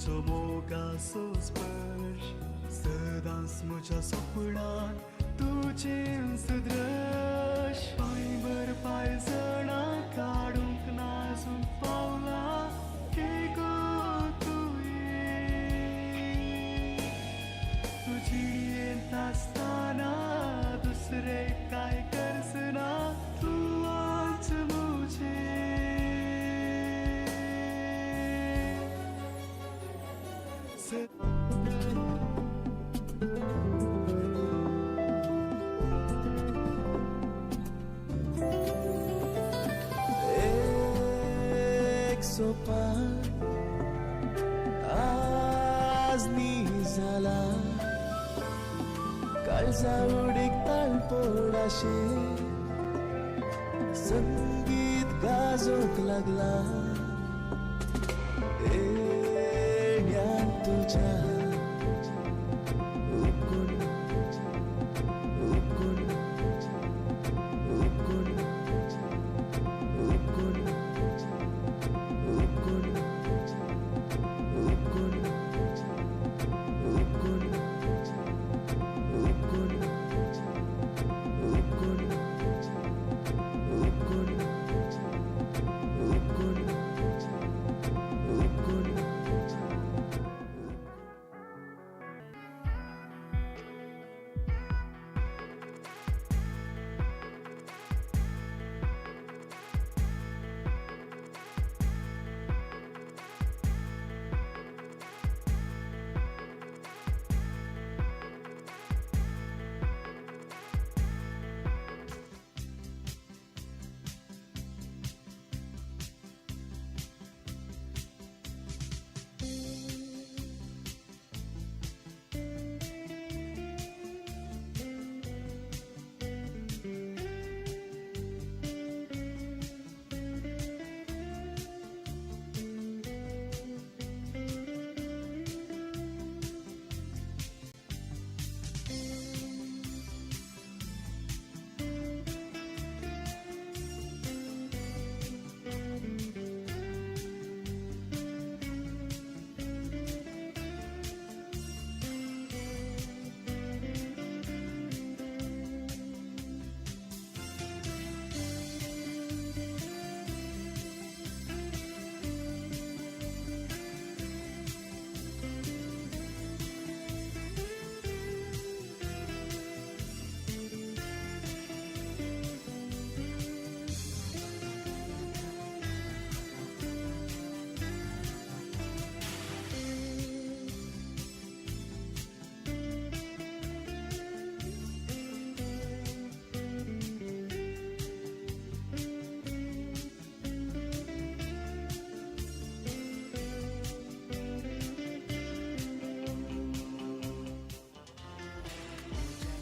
तुजो मोगाचो स्पर्श सदांच म्हज्या सपनान तुजेंच दृश्य पांयभर पांयजणां काडूंक नाजूक पावलां की गो तुवें तूं जिणेंत आसतना दुसरें कांय गरज ना तूंच म्हजें. एक सोपान आज नी जाला काळजा उडीक ताळपोडाशे संगीत गाजोवंक लागला येण्यान तुज्या उकून उकून उकून उकून उकून उकून उकून उकून उकून उकून उकून उकून.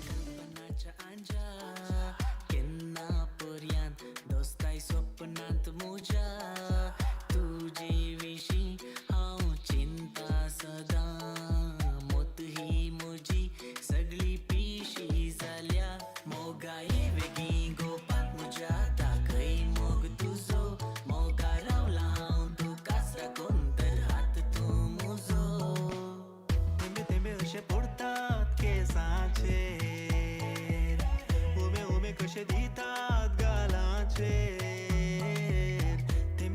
कल्पनाच्या आंजा केन्ना पर्यांत दोस्ताय सपनांत म्हज्या तुजे विशीं हांव चिंता सदां मोत ही म्हजी सगळी पिशी जाल्या मोगाये वेगीं गोपाक म्हज्या दाखय मोग तुजो मोगा रावला हांव तुकाच राखून तर हात तूं म्हजो. थेंबे थेंबे अशे पडतात केसांचेर उमे उमे कशे दितात गालांचेर थेंबे.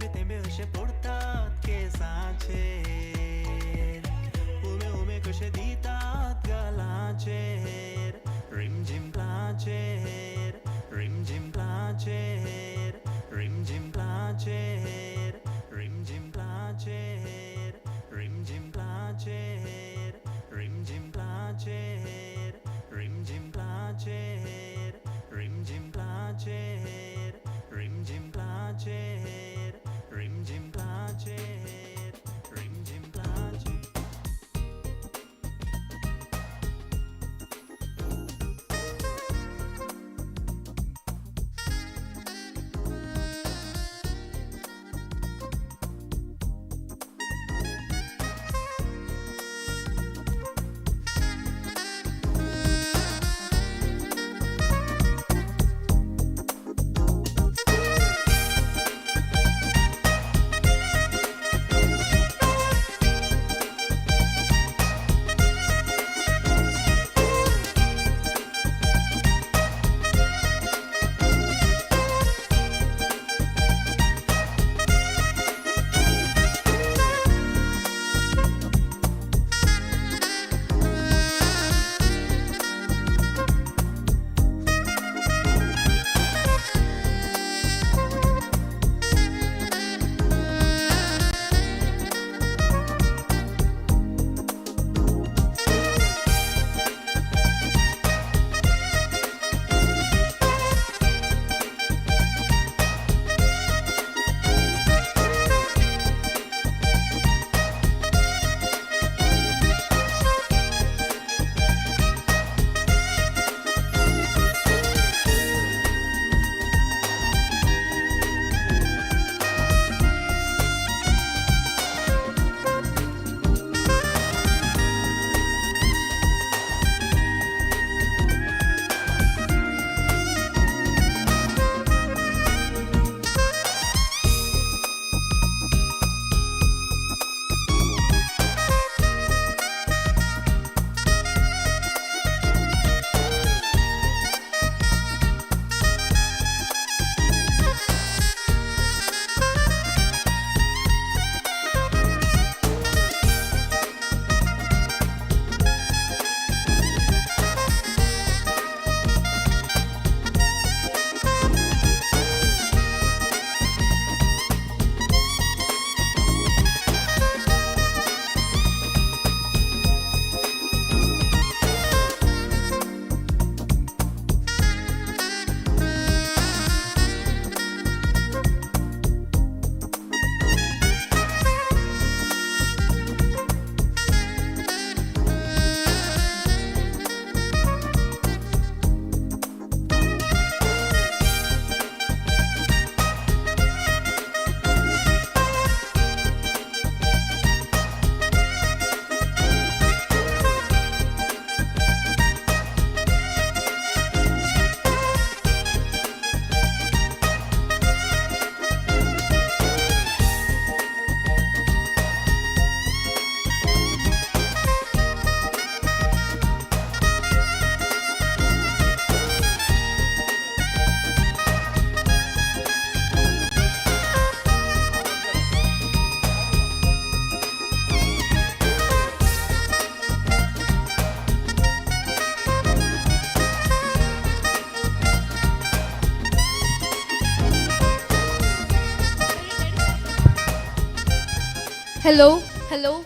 Hello, hello.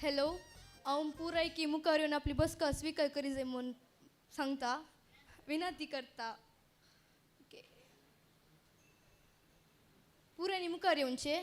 Hello, हांव पुराय की मुखार येवन आपली बसका स्विकार करी जाय म्हूण सांगता, विनंती करता. ओके, पुरायनी मुखार येवचें.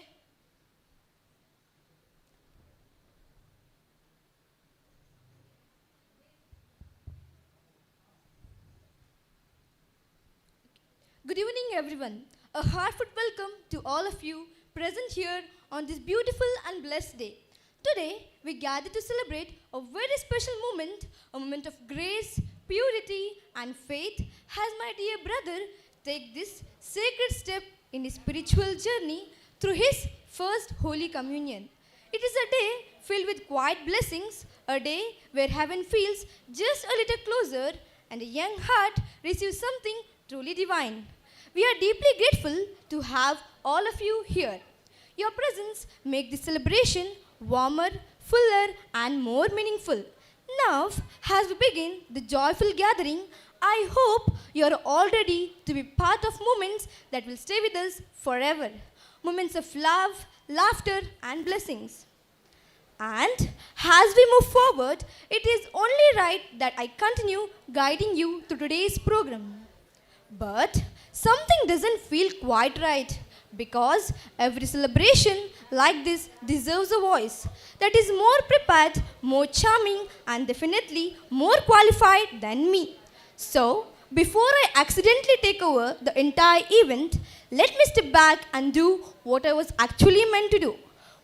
Good evening, everyone. A heartfelt welcome to all of you present here on this beautiful and blessed day. Today, we gather to celebrate a very special moment, a moment of grace, purity, and faith, as my dear brother take this sacred step in his spiritual journey through his first Holy Communion. It is a day filled with quiet blessings, a day where heaven feels just a little closer and a young heart receives something truly divine. We are deeply grateful to have all of you here. Your presence make this celebration warmer, fuller, and more meaningful. Now, as we begin the joyful gathering, I hope you are all ready to be part of moments that will stay with us forever. Moments of love, laughter, and blessings. And as we move forward, it is only right that I continue guiding you through today's program. But something doesn't feel quite right because every celebration like this deserves a voice that is more prepared, more charming, and definitely more qualified than me. So, before I accidentally take over the entire event, let me step back and do what I was actually meant to do.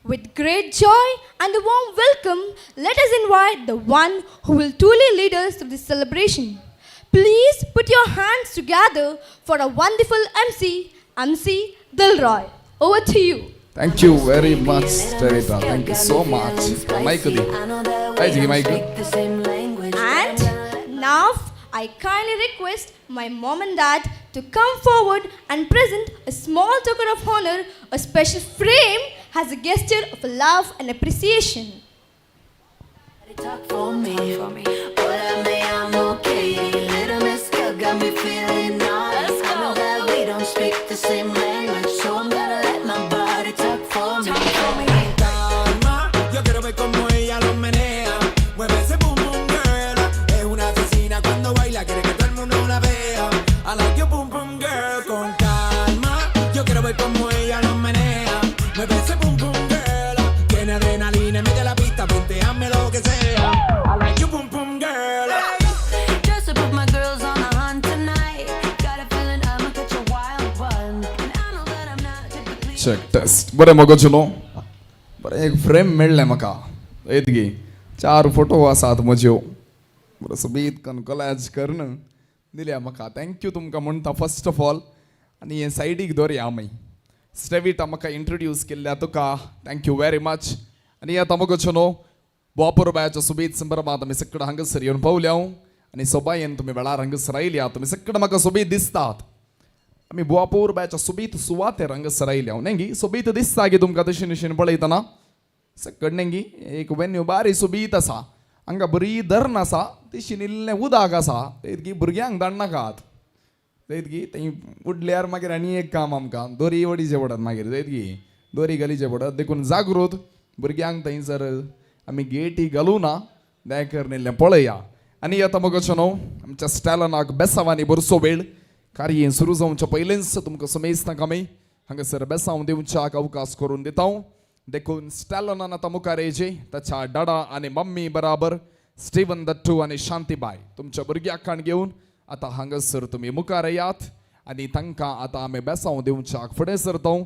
With great joy and a warm welcome, let us invite the one who will truly lead us through this celebration. Please put your hands together for a wonderful MC, MC Dilroy. Over to you. Thank you very much, Terita. Thank you so much. Mic the. Hi, Jiggy, mic. And now I kindly request my mom and dad to come forward and present a small token of honor, a special frame as a gesture of love and appreciation. Talk for me. Hola, me llamo Katie. Little Miss Girl got me feeling naughty. I know that we don't speak the same language, so I'm gonna let my body talk for me. Calma, yo quiero ver cómo ella lo menea. Mueve ese boom boom girl. Es una asesina cuando baila, quiere que todo el mundo la vea. I like your boom boom girl. Con calma, yo quiero ver cómo ella lo menea. Mueve ese boom boom girl. Tiene adrenalina en medio de la pista, ponteame lo que sea. I like your boom boom girl. Just to put my girls on the hunt tonight. Got a feeling I'ma catch a wild one. And I know that I'm not typically. Check test. बरें मगो चलो, बरें एक frame मेळ्ळें म्हाका. येतगी चार photo आसात म्हज्यो, बरो सोबीत कन कोलाज करून दिल्या म्हाका. Thank you तुमकां म्हणटा फर्स्ट ऑफ ऑल. आनी हें सायडीक दवरया आमी. स्टेविटा म्हाका इंट्रोड्यूस केल्ल्या तुका thank you very much. आनी आतां मगो न्हू बोपुरबायाच्या सोबीत संभ्रमात आमी सगळं हांगासर येवन पावल्या आनी सोबायेन तुमी वेळार हांगासर आयल्या. तुमी सगळं म्हाका सोबीत दिसतात. आमी बुवापूरबायाच्या सोबीत सुवातेर हांगासर आयल्या न्ही गी. सोबीत दिसता गी तुमकां तशें तशें पळयतना सकड न्ही गी. एक वेन्यू बारी सोबीत आसा. हांगा बरी धरण आसा, तशी इल्लें उदक आसा. तेतगी भुरग्यांक धाडनाकात तेतगी, थंय उडल्यार मागीर आनी एक काम आमकां दोरी वडीचें पडत मागीर तेतगी, दोरी घालीचें पडत. देखून जागृत भुरग्यांक थंयसर आमी गेटी घालूं ना, दया करून इल्लें पळया. आनी आतां मगो न्हू आमच्या स्टॅलनाक बेसांवांनी बरसो वेळ कार्य सुरू जावच्या पयलींच तुमकां समेजतांक आमी हांगासर बेसांव दिवच्याक अवकाश करून दिता. देखून स्टॅलनान आतां मुखार येयचे ताच्या डाडा आनी मम्मी बराबर. स्टीवन दट्टू आनी शांतीबाय तुमच्या भुरग्याक घेवन आतां हांगासर तुमी मुखार येयात आनी तांकां आतां आमी बेसांव दिवच्याक फुडें सरता.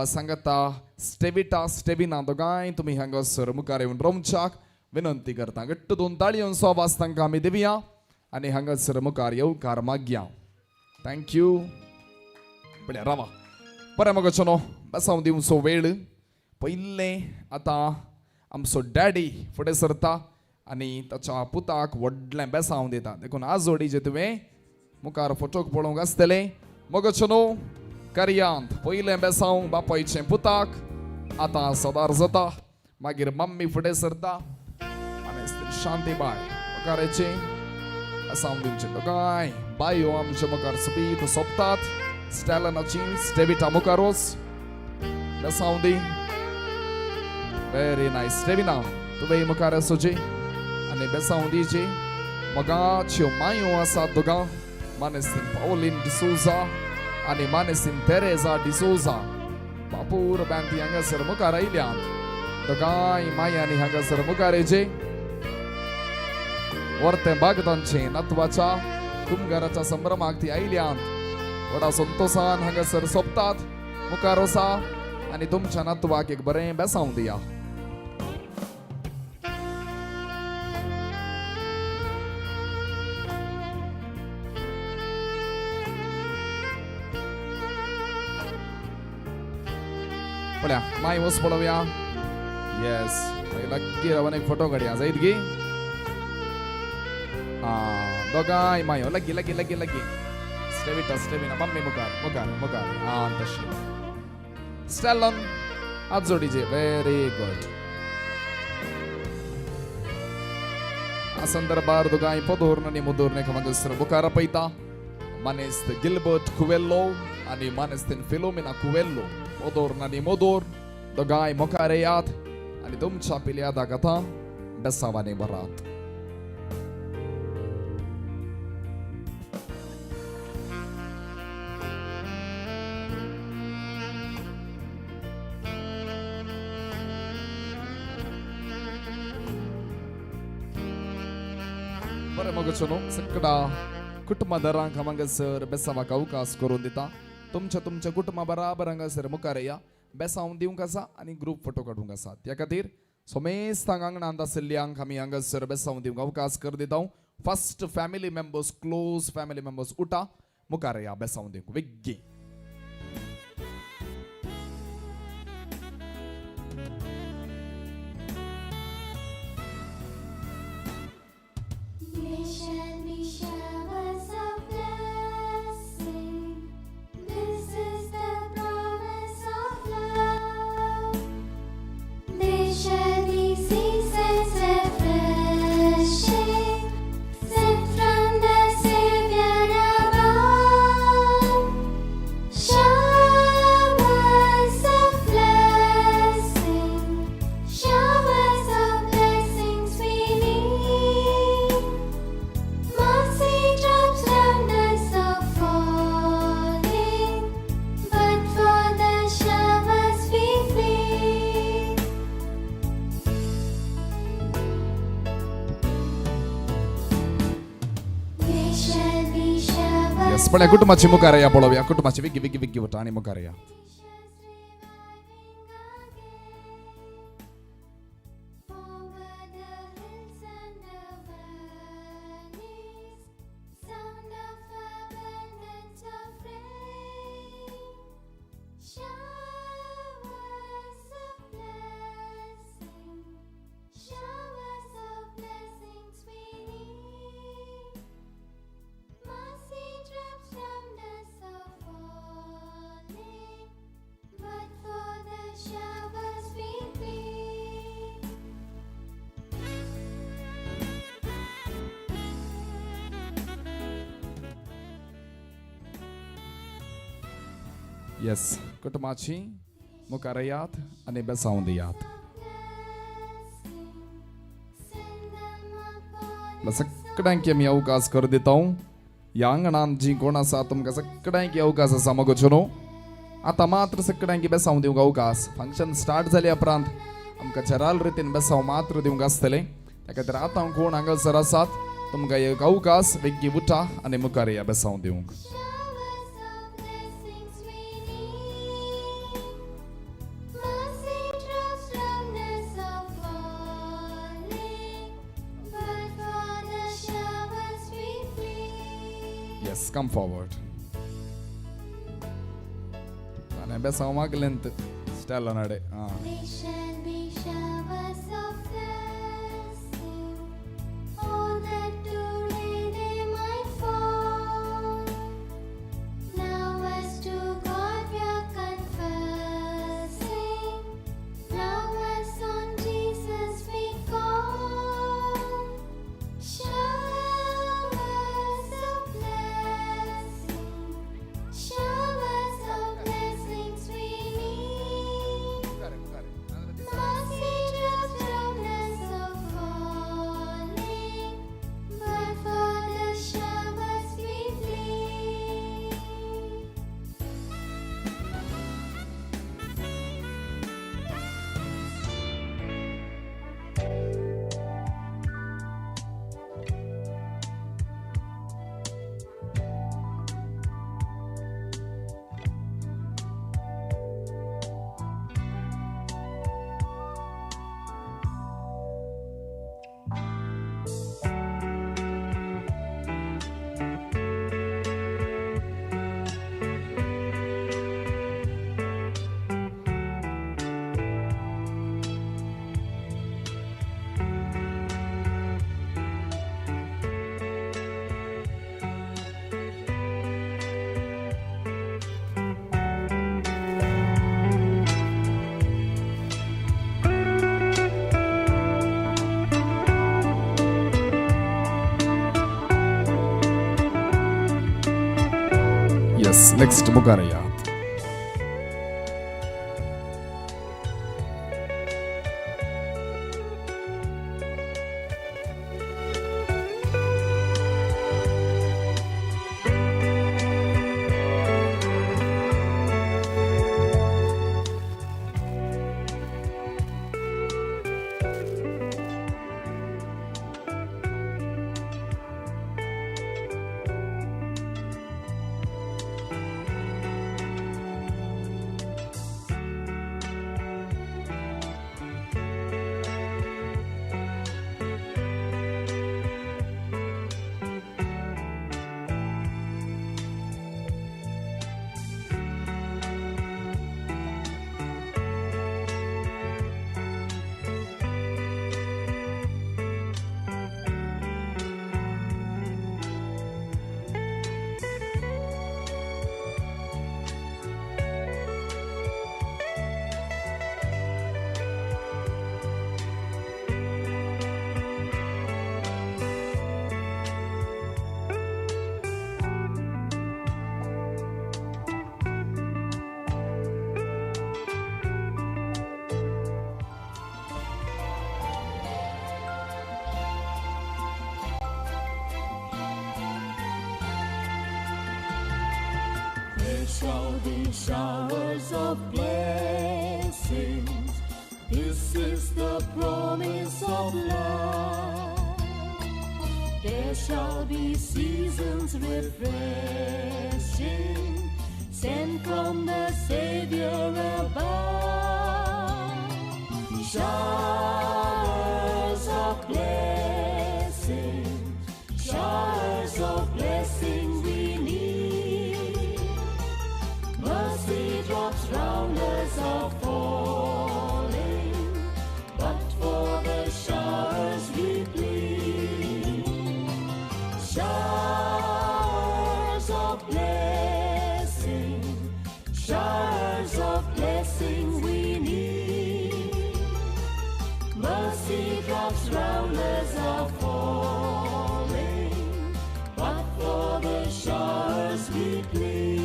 सांगता स्टेविटा स्टेविना दोगांय तुमी हांगासर मुखार येवन रोमच्याक विनंती करता. घट्ट दोन ताळयांचो आवाज तांकां आमी दिवया आनी हांगासर मुखार येवकार मागया. Thank you. बरें रावा. बरें मगो न्हू बेसांव दिवचो वेळ पयलें आतां आमचो डॅडी फुडें सरता आनी ताच्या पुताक व्हडलें बेसांव दिता. देखून आजोडी जे तुवें मुखार फोटोक पळोवंक आसतलें. मगो न्हू कार्यांत पयलें बेसांव बापायचें पुताक. आतां सदार जाता. मागीर मम्मी फुडें सरता आनी शांतीबाय मुखाराचे बेसांव दिवचें. दोगांय बायो आमच्या मुखार सोबीत सोंपतात. स्टॅलनाची स्टेविटा मुखार वच, बेसांव दी. Very nice. स्टेविना तुवें मुखार वचचें आनी बेसांव दिवचें. मगाच्यो मायो आसात दोगां, मानेस्तीन पावलीन डिसोजा आनी मानेस्तीन तेरेजा डिसोजा. बापूर बँती हांगासर मुखार आयल्यात. दोगांय मायांनी हांगासर मुखार येचे. वर्तें बागदांचे नातवाच्या कुमगाराच्या संभ्रमाक ती आयल्यात. व्हडा संतोसान हांगासर सोंपतात. मुखार वसा आनी तुमच्या नातवाक एक बरें बेसांव दिया. पळया माय वच पळोवया. येस, मागीर लागीं रावन एक फोटो काडया जायत गी. आं, दोगांय मायो लागीं लागीं लागीं लागीं. स्टेविटा स्टेविना मम्मी मुखार मुखार मुखार. आं तशें. स्टेलन हात जोडीचे. Very good. आ संदर्भार दोगांय पदोर आनी मुदोर हांगासर मुखार आपयता. मानेस्त गिलबर्ट कुवेल्लो आनी मानेस्तीन फिलोमिना कुवेल्लो, पदोर आनी मोदोर दोगांय मुखार येयात आनी तुमच्या पिल्यादाक आतां बेसांवांनी भरात. बरें मगो न्हू सगळा कुटुंबादारांक हांगासर बेसांवाक अवकाश करून दिता. तुमच्या तुमच्या कुटुंबा बराबर हांगासर मुखार येया, बेसांव दिवंक आसा आनी ग्रूप फोटो काडूंक आसा. त्या खातीर समेस्तांक आंगणांत आशिल्ल्यांक आमी हांगासर बेसांव दिवंक अवकाश कर दिता. First family members, close family members उठा, मुखार येया बेसांव दिवंक वेग्गी. There shall be showers of blessing. This is the promise of love. There shall be seasons refreshing, sent from the Savior above. Showers of blessing, showers of blessings we need. Mercy drops round us are falling, but for the showers we plead. There shall be showers yes, पळया कुटुंबाची मुखार या पळोवया. कुटुंबाची वेगळी वेगळी वेगळी वटा आनी मुखार या. Over the hills and the valleys, sound of abundance of rain, showers of blessing, showers of blessings we need. Mercy drops round us are falling, but for the showers we plead. Yes, कुटुंबाची मुखार येयात आनी बेसांव दियात. Send them upon सगळ्यांक आमी अवकाश कर दिता. ह्या आंगणांत जी कोण आसा तुमकां सगळ्यांक अवकाश आसा मगो न्हू. आतां मात्र सगळ्यांक बेसांव दिवंक अवकाश. फंक्शन स्टार्ट जाल्या उपरांत आमकां जराल रितीन बेसांव मात्र दिवंक आसतलें. त्या खातीर आतां कोण हांगासर आसात तुमकां एक अवकाश, बेगी उठा आनी मुखार या बेसांव दिवंक. Showers of blessings we need. Mercy drops round us are falling, but for the showers we plead. Yes, come forward. आनी बेसांव मागलेंत स्टॅला नाडे आं. There shall be showers of blessing, oh that today they might fall. Now as to God we are confessing, next मुखार यात. There shall be showers of blessings. This is the promise of love. There shall be seasons refreshing, sent from the Savior above. Showers of blessings, showers of blessings we need. Mercy drops round us are falling, but for the showers we plead. Showers of blessing, showers of blessing we need. Mercy drops round us are falling, but for the showers we plead.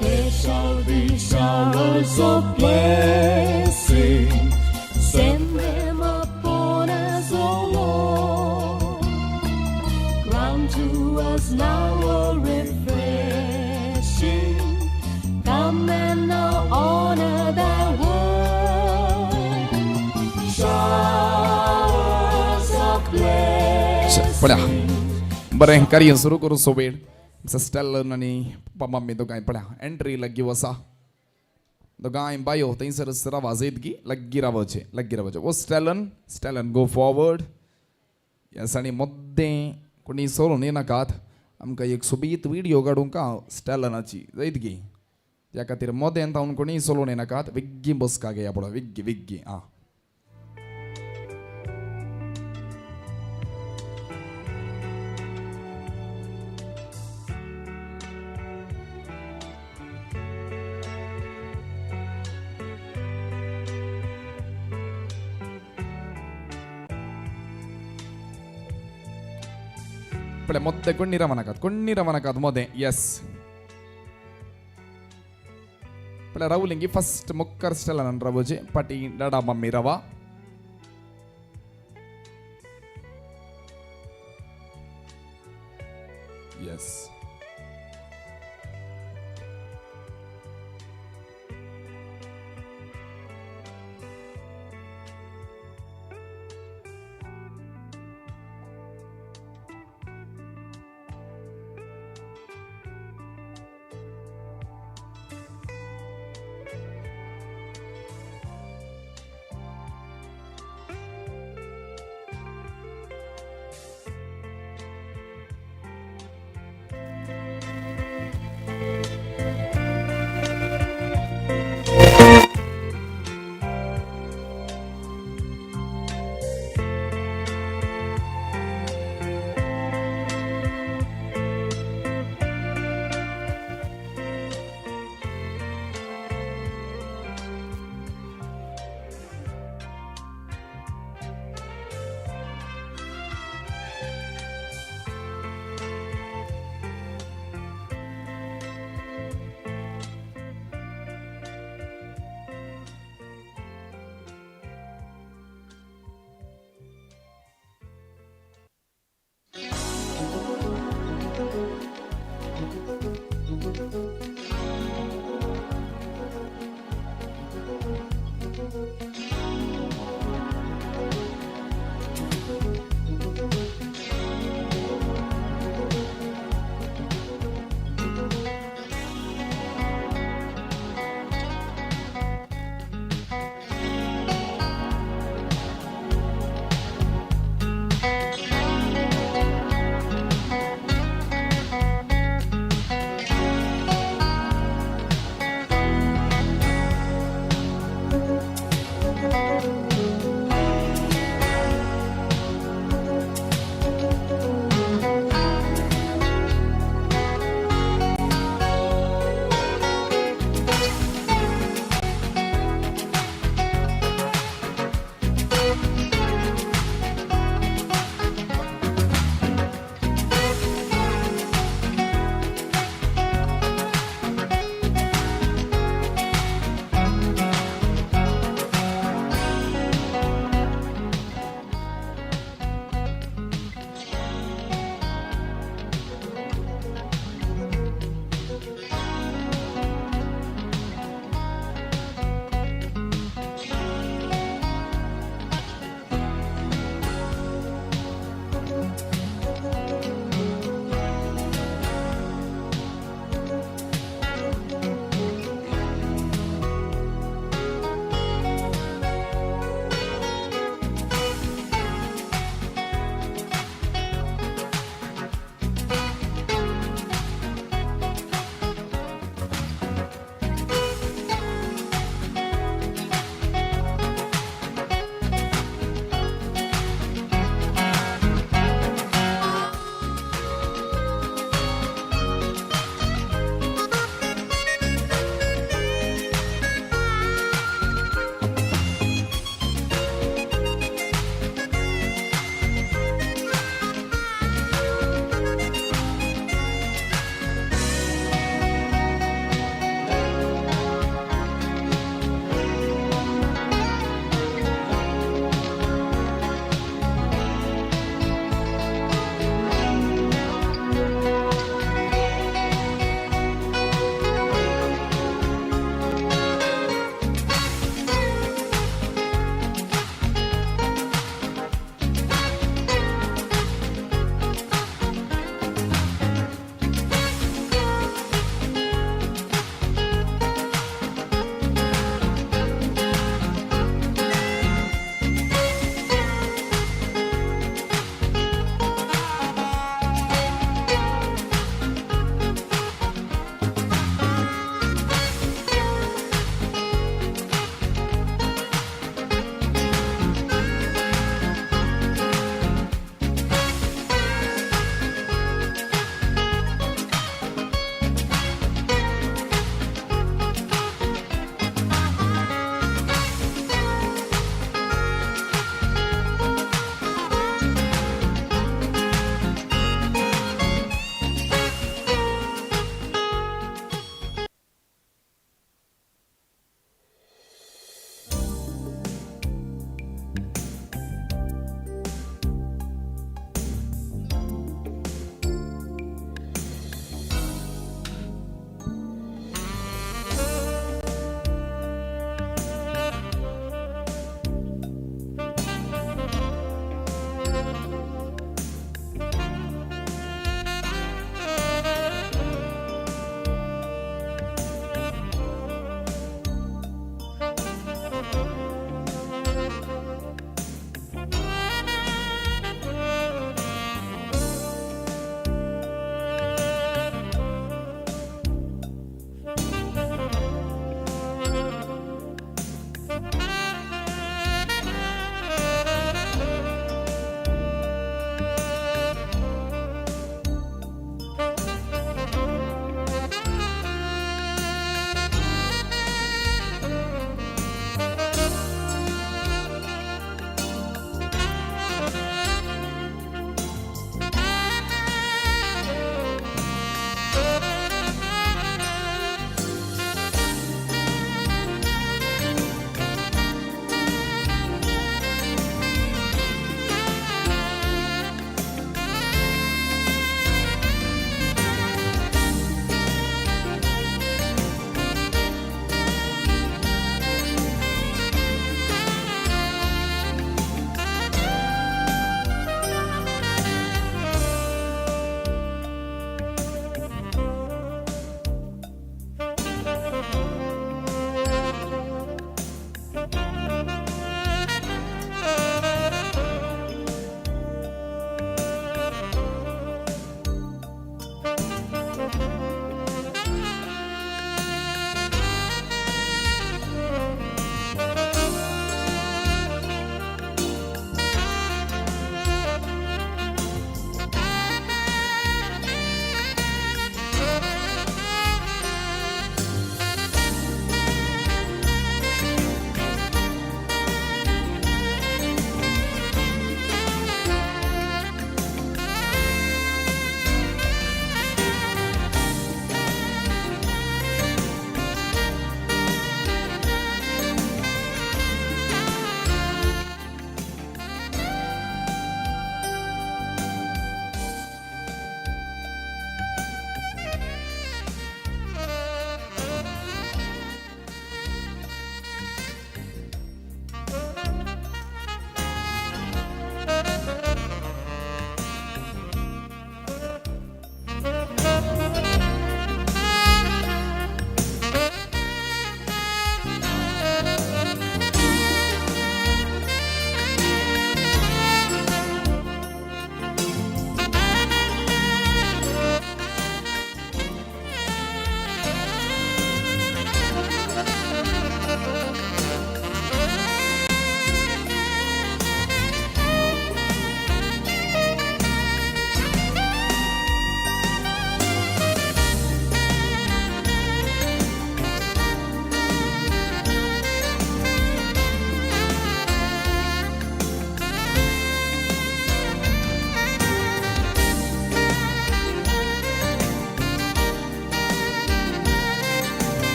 There shall be showers of blessing. Send them upon us, O Lord. Grant to us now a refreshing. Come and now honor thy word. Showers of blessing. पळया बरें कार्य सुरू करूं so वेळ Stalin आनी papa mummy दोगांय पळया entry लागीं वसा दोगांय बायो थंयसर रावा जैतगी लागीं रावचें लागीं रावचें. ओ स्टेलन स्टेलन गो फॉरवर्ड. येस आनी मद्दें कोणी सोडून येनाकात, आमकां एक सोबीत व्हिडियो काडूंक स्टेलनाची जैतगी, त्या खातीर मदें तावन कोणी सोडून येनाकात. वेगीं बसका घेया पळय, वेगीं वेगीं. आं पळय मद्दे कोणी रावनाकात, कोणी रावनाकात मदें. येस पळय रावलिंगी फस्ट मुखार स्टेलान रावचें, फाटीं डाडा मम्मी रावा. येस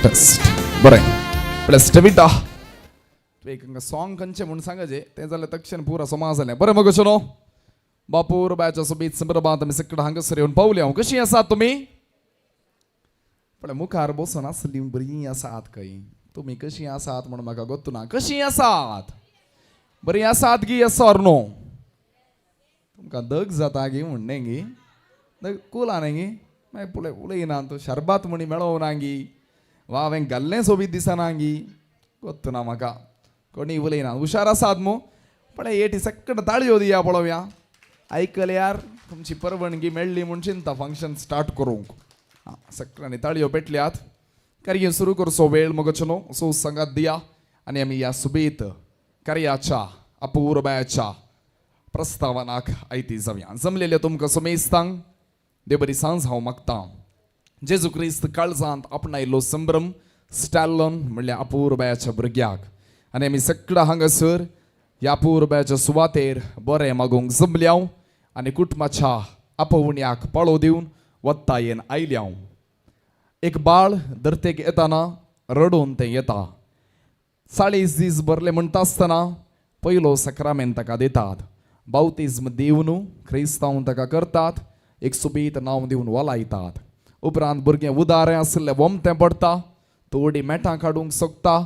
टेस्ट बरें प्लस स्टेविटा एक हांगा सॉंग खंयचें म्हूण सांगाचे तें जाल्यार तक्षण पुरा समाज जालें. बरें मगो चलो बापूर बायच्या सोबीत संदर्भात आमी सगळं हांगासर येवन पावले. हांव कशीं आसात तुमी? पण मुखार बसून आसली बरीं आसात खंय. तुमी कशीं आसात म्हूण म्हाका गोत्तू ना. कशीं आसात? बरीं आसात गी? येस ऑर नो? तुमकां दग जाता गी म्हणणें गी? दग कुला न्ही गी? मागीर पळय उलयना तूं शरबात म्हणी मेळोवना गी, वा हांवें घाल्लें सोबीत दिसना गी, गोत्तू ना म्हाका. कोणी उलयना. हुशार आसात मू? पळय एटी सकट ताळयो दिया पळोवया. आयकल्यार तुमची परवानगी मेळ्ळी म्हूण चिंता फंक्शन स्टार्ट करूंक. आं सगळ्यांनी ताळयो पेटल्यात. कार्य सुरू करचो वेळ मगो न्हू सो सांगात दिया आनी आमी ह्या सुबेत कार्याच्या अपूर्वाच्या प्रस्तावनाक आयती जावया. जमलेल्या तुमकां समेस्तांक देव बरी सांज हांव मागतां. जेजू क्रिस्त काळजांत आपणायलो संभ्रम स्टॅलन म्हणल्यार अपूर्वाच्या भुरग्याक आनी आमी सगळां हांगासर ह्या अपूर्वाच्या सुवातेर बरें मागूंक जमल्याव आनी कुटुंबाच्या आपोवण्याक पाळो दिवन वत्तायेन आयल्याव. एक बाळ धरतेक येताना रडून तें येता. 40 दीस भरले म्हणटा आसतना पयलो सक्रामेंत ताका दितात. बावतिज्म दिवन क्रिस्तांव ताका करतात. एक सोबीत नांव दिवन वलायतात. उपरांत भुरगें उदारें आशिल्लें वोमतें पडटा, थोडी मेटां काडूंक सोदता,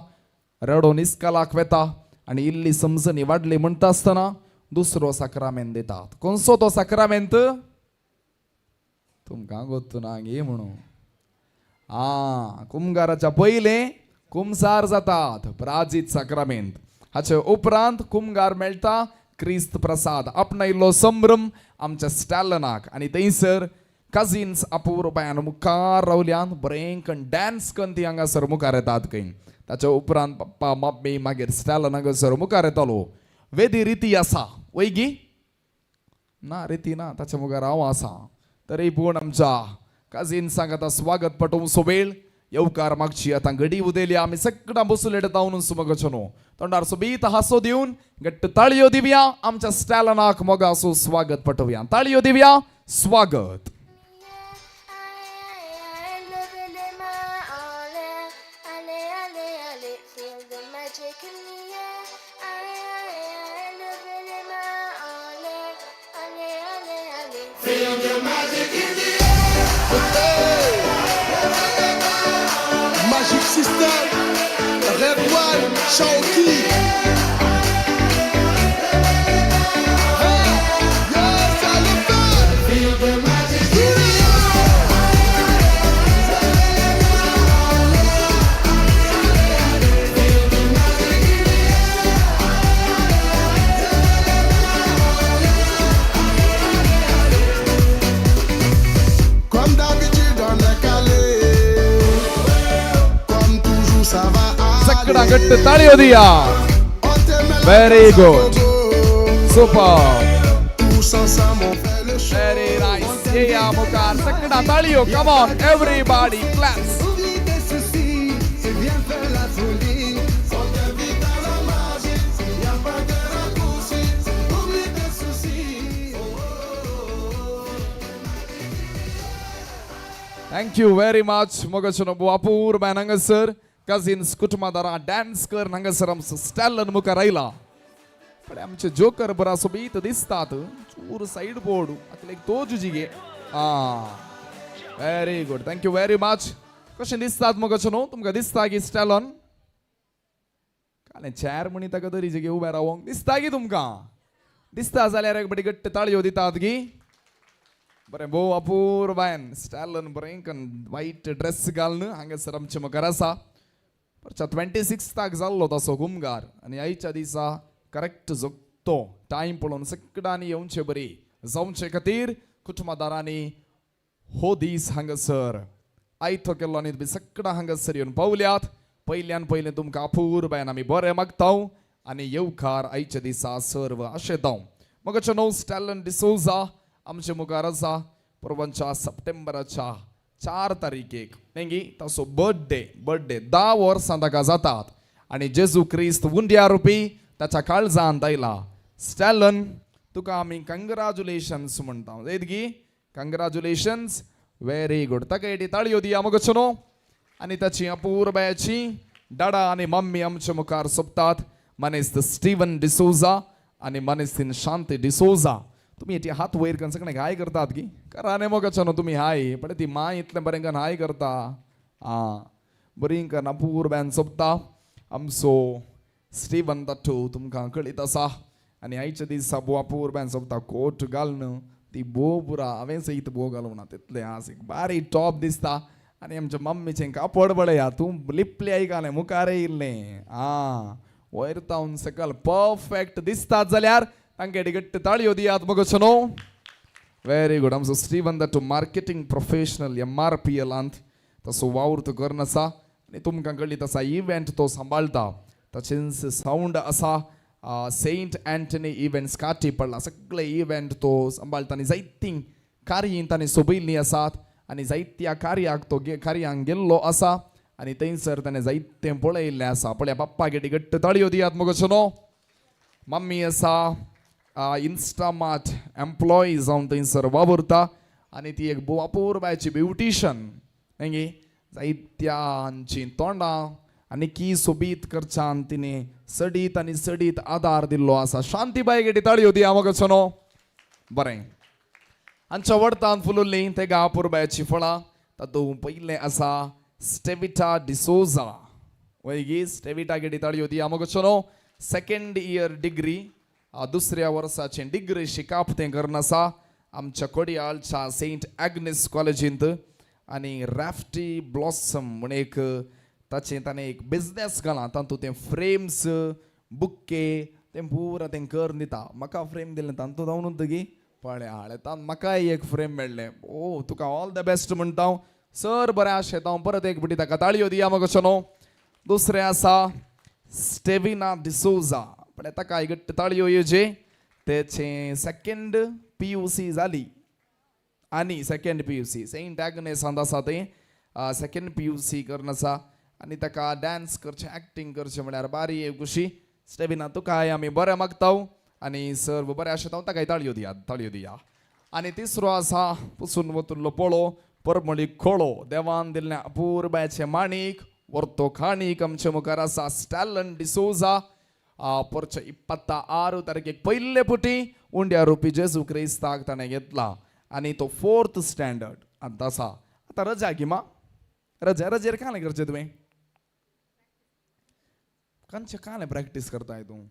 रडोन इस्कालाक वेता आनी इल्ली समजणी वाडली म्हणटा आसतना दुसरो साक्रामेंत दितात. कोणसो तो साक्रामेंत तुमकां गोत्तू ना गे म्हणून. आं कुमगाराच्या पयलें कुमसार जातात प्राजीत साक्रामेंत. हाचे उपरांत कुमगार मेळटा क्रिस्त प्रसाद आपणायलो संभ्रम आमच्या स्टॅलनाक आनी थंयसर कजिन्स अपूर्वान मुखार रावल्यान बरें कन डान्स कन ती हांगासर मुखार येतात खंय. ताच्या उपरांत पप्पा मम्मी मागीर स्टॅलन हांगासर मुखार येतालो. वेदी रिती आसा वय गी? ना रिती ना, ताच्या मुखार हांव आसा. तरी पूण आमच्या कजिन्सांक आतां स्वागत पटोवचो वेळ येवकार मागची आतां घडी उदेली. आमी सगळां बसुले जावन सुमगचो न्हू तोंडार सोबीत हांसो दिवन घट्ट ताळयो दिवया आमच्या स्टॅलनाक मोगासो स्वागत पटोवया. ताळयो दिवया स्वागत. Levez les mains en l'air, allez, allez, allez, feel the magic in the air. Allez, allez, allez, levez les mains en l'air, allez, allez, allez. Magic System, Red One, Chawki. Hey, yeah, ça le fait. Comme d'habitude, on est calé. Comme toujours, ça va सगळा aller. घट्ट ताळयो दिया. On te met la Very danse à good. gogo. Super. Tous ensemble, on fait le show. Very nice. येया मुखार सगळा ताळयो. Come on everybody claps. Oublie tes soucis et viens faire la folie. On t'invite à la magie, y a pas de raccourci. Oublie tes soucis. Thank you very much मोगाचो अपूर्व हांगासर cousins कुटुंबादारां dance कर हांगासर आमचो स्टॅलन मुखार आयला. पण आमचे जोकर बरा सोबीत दिसतात. चूर सायड बोर्ड आतां एक तो जुजी गे. आं very good, thank you very much. कशें दिसतात मोगाचो न्हू तुमकां दिसता की स्टॅलन कालें चॅर म्हणी ताका तरी जे उबें रावोंक दिसता की तुमकां? दिसता जाल्यार एक बडी घट्ट ताळयो दितात गी. बरें भोव अपूर्वायन स्टॅलन बरें कन वायट ड्रेस घालून हांगासर आमचे मुखार आसा. परच्या 26 जाल्लो तसो कुमगार आनी आयच्या दिसा करेक्ट जोगतो टायम पळोवन सगळ्यांनी येवचे बरी जावचे खातीर कुटुंबादारांनी हो दीस हांगासर आयतो केल्लो आनी तुमी सगळां हांगासर येवन पावल्यात. पयल्यान पयलें तुमकां अपूर्वायन आमी बरें मागता आनी येवकार आयच्या दिसा सर्व आशेताव. मगाचो न्हू स्टॅलन डिसोजा आमचे मुखार आसा. परवांच्या सप्टेंबराच्या 4 तारखेक न्ही ताचो बर्थडे, बर्थडे 10 वर्सां ताका जातात आनी जेजू क्रिस्त उंड्या रुपी ताच्या काळजांत आयला. स्टॅलन तुका आमी कंग्राच्युलेशन्स म्हणटा. येत गी? कंग्राच्युलेशन्स, व्हेरी गुड. ताका एटी ताळयो दिया मगो न्हू. आनी ताची अपुरबायाची डाडा आनी मम्मी आमच्या मुखार सोपतात मानेस्त स्टीवन डिसोजा आनी मानेस्तीन शांती डिसोजा. तुमी हेटी हात वयर करून सगळे हाय करतात की करा न्ही मोगाचो न्हू तुमी हाय, पण ती माय इतलें बरें करून हाय करता. आं बरी करून अपुरबायान सोपता आमचो स्टीवन दाटू तुमकां कळीत आसा. आनी आयच्या दिसा भोव अपुरबायान सोपता कोट घालून ती भोव पुरा हांवें सयत भोव घालूंक ना तितलें आस एक बारी टॉप दिसता. आनी आमच्या मम्मीचें कापड पळया तूं लिपलें आयकलें मुखार येयल्लें आं वयर तावन सकल परफेक्ट दिसतात जाल्यार तांकां घट्ट ताळयो दियात मगो न्हू. Very good. आमचो Steven Dattu marketing professional MRPLांत तसो वावर तो करून आसा आनी तुमकां कळीत आसा इव्हेंट तो सांबाळटा. तशेंच सावंड आसा सेंट अँटनी इव्हेंट्स काटी पडला सगळे इव्हेंट तो सांबाळटा आनी जायतीं कार्यां ताणें सोबयल्लीं आसात आनी जायत्या कार्याक तो कार्यांक गेल्लो आसा आनी थंयसर ताणें जायतें पळयल्लें आसा. पळया बाप्पा गेटी घट्ट ताळयो दियात मगो न्हू. मम्मी आसा इन्स्टामार्ट एम्प्लॉई जावन थंयसर वावुरता आनी ती एक भोव अपुरबायची ब्युटिशन न्ही जायत्यांची तोंडां आनी की सोबीत करच्यान तिणें सडीत आनी सडीत आदार दिल्लो आसा. शांतीबाय गेटी ताळयो दिया मगो न्हू. बरें आमच्या वडतान फुलुल्लीं तेगा अपुरबायची फळां तातूंत पयलें आसा स्टेविटा डिसोजा वयगी स्टेविटा गेटी ताळयो दिया मगो न्हू. सेकंड इयर डिग्री दुसऱ्या वर्साचें डिग्री शिकाप तें करून आसा आमच्या कोडियालच्या सेंट एग्नेस कॉलेजींत. आनी रॅफ्टी ब्लॉसम म्हण एक ताचें ताणें एक बिजनेस घाला तातूंत तें फ्रेम्स बुक्के तें पुरा तें करून दिता. म्हाका फ्रेम दिलें तातूंत हांव न्हू गी पळय हाडलें तातूंत म्हाकाय एक फ्रेम मेळ्ळें. ओ तुका ऑल the best म्हणटा हांव सर बरें आशेता हांव परत एक फावटी ताका ताळयो दिया मगो न्हू. दुसरें आसा स्टेविना डिसोजा पण ताका घट्ट ताळयो येवचे तेचें सेकंड PUC जाली आनी सेकंड PUC Saint एग्नेसांत आसा तें सेकंड PUC करून आसा आनी ताका डांस करचें एक्टींग करचें म्हळ्यार बारी एक खुशी. स्टेविना तुकाय आमी बरें मागता आनी सर्व बरें आशेता ताकाय ताळयो दिया ताळयो दिया. आनी तिसरो आसा पुसून वतुल्लो पोळो परमळी खोळो देवान दिल्लें अपुरबायचें माणीक वर्तो खाणीक आमचे मुखार आसा स्टॅलन डिसोजा पोरच्या 26 तारखेक पयले पुटी उंड्या रुपी जेजू क्रिस्ताक ताणें घेतला आनी तो 4th standard आतां आसा. आतां रजा गी मा रजा रजेर कालें करचें तुवें खंयचें कालें प्रॅक्टीस करताय तूं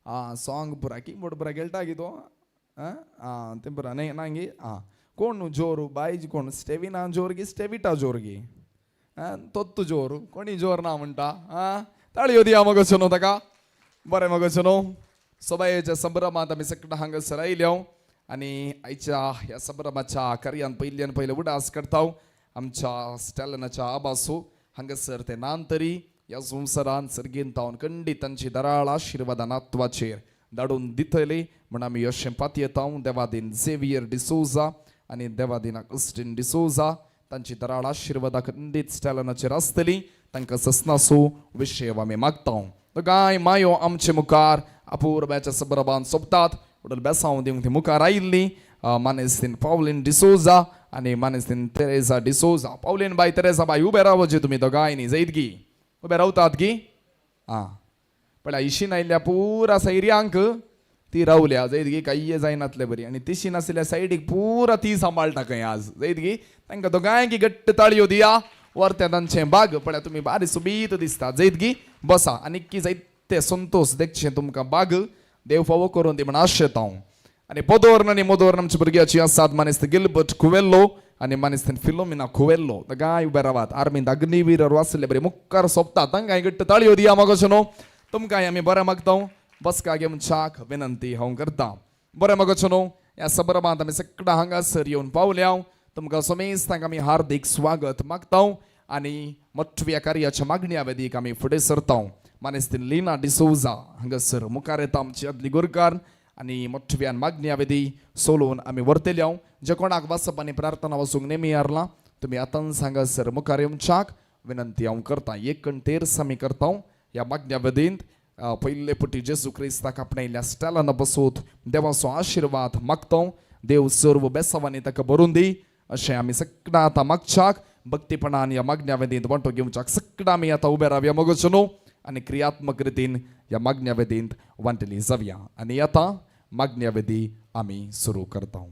आं सॉंग पुरा कीबोर्ड पुरा खेळटा गी तो आं तें पुरा न्ही ना गी आं कोण जोर बाय कोण स्टेविना जोर गी स्टेविटा जोर गी आं तोत्तू जोर कोणी जोर ना म्हणटा आं ताळयो दिया मगो न्हू ताका बरें मगो न्हू. सबायेच्या संभ्रमांत आमी सगळ्या हांगासर आयल्या आनी आयच्या ह्या संभ्रमाच्या कार्यान पयल्यान पयले उडास करता आमच्या स्टॅलनाच्या आबासो हांगासर ते नान तरी ह्या संवसारान सर्गीन तावन खंडीत तांची दराळ आशिर्वादां नात्वाचेर धाडून दितले म्हण आमी अशें पातयेता. देवादीन झेवियर डिसोजा आनी देवादीन अगस्टीन डिसोजा तांची दराळ आशिर्वादां खंडीत स्टॅलनाचेर आसतली तांकां ससनासो विशय आमी मागता. गाय मायो आमचे मुखार अपुरबायच्या संभ्रमान सोंपतात उडल बेसांव दिवंक ती मुखार आयिल्ली मानेस्तीन पावलीन डिसोजा आनी मानेस्तीन तेरेजा डिसोजा. पावलीन बाय तेरेजा बाय उबे रावचे तुमी दोगांयनी जैत गी उबे रावतात गी आं पळय इशीन आयिल्ल्या पुरा सैर्यांक ती रावल्या जैत गी कांय जायनातले बरी आनी तिशी नाशिल्ल्या सायडीक पुरा ती सांबाळटा खंय आज जैत गी तांकां दोगांयकी घट्ट ताळयो दिया वरत्या तांचें बाग पळय तुमी बारी सोबीत दिसता जैत गी बसा आनी की जायते संतोश देखचें तुमकां बाग देव फावो करून दी म्हण आशेता हांव. आनी पोदोर्न आनी मोदोर्न आमच्या भुरग्याची आसात मानेस्त गिलबर्ट कुवेल्लो आनी मानेस्त फिलोमिना कुवेल्लो गाय उबे रावात आर्मींत अग्निवीर आसले बरे मुखार सोंपता तांकां घट्ट ताळयो दिया मगो न्हू. तुमकां आमी बरें मागता बसका घेवन चाक विनंती हांव करता. बरें मगो न्हू. ह्या संभ्रमांत आमी सगळ्या हांगासर येवन पावल्या तुमकां समेस्तांक आमी हार्दीक स्वागत मागता आनी मोटव्या कार्याच्या मागण्या वेदीक आमी फुडें सरता. मानेस्तीन लिना डिसोजा हांगासर मुखार येता आमची आदली गुरकार आनी मोटव्यान मागण्या वेदी सोलोवन आमी व्हरतले. जे कोणाक वाचप आनी प्रार्थना वचूंक नेमी हारला तुमी आतांच हांगासर मुखार येवच्याक विनंती हांव करता. एक तेर्स आमी करता ह्या मागण्या वेदींत पयले पुटी जेजू क्रिस्ताक आपणायल्या स्टॅलान बसोत देवाचो आशिर्वाद मागता. देव सर्व बेसावांनी ताका भरून दी अशें आमी सगळ्यां आतां मागच्याक. भक्तीपणान ह्या मागण्या वेदींत वांटो घेवच्याक सगळं आमी आतां उबे रावया मोगोचो न्हू आनी क्रियात्मक रितीन ह्या मागण्या वेदींत वांटली जावया आनी आतां मागण्या वेदी आमी सुरू करता.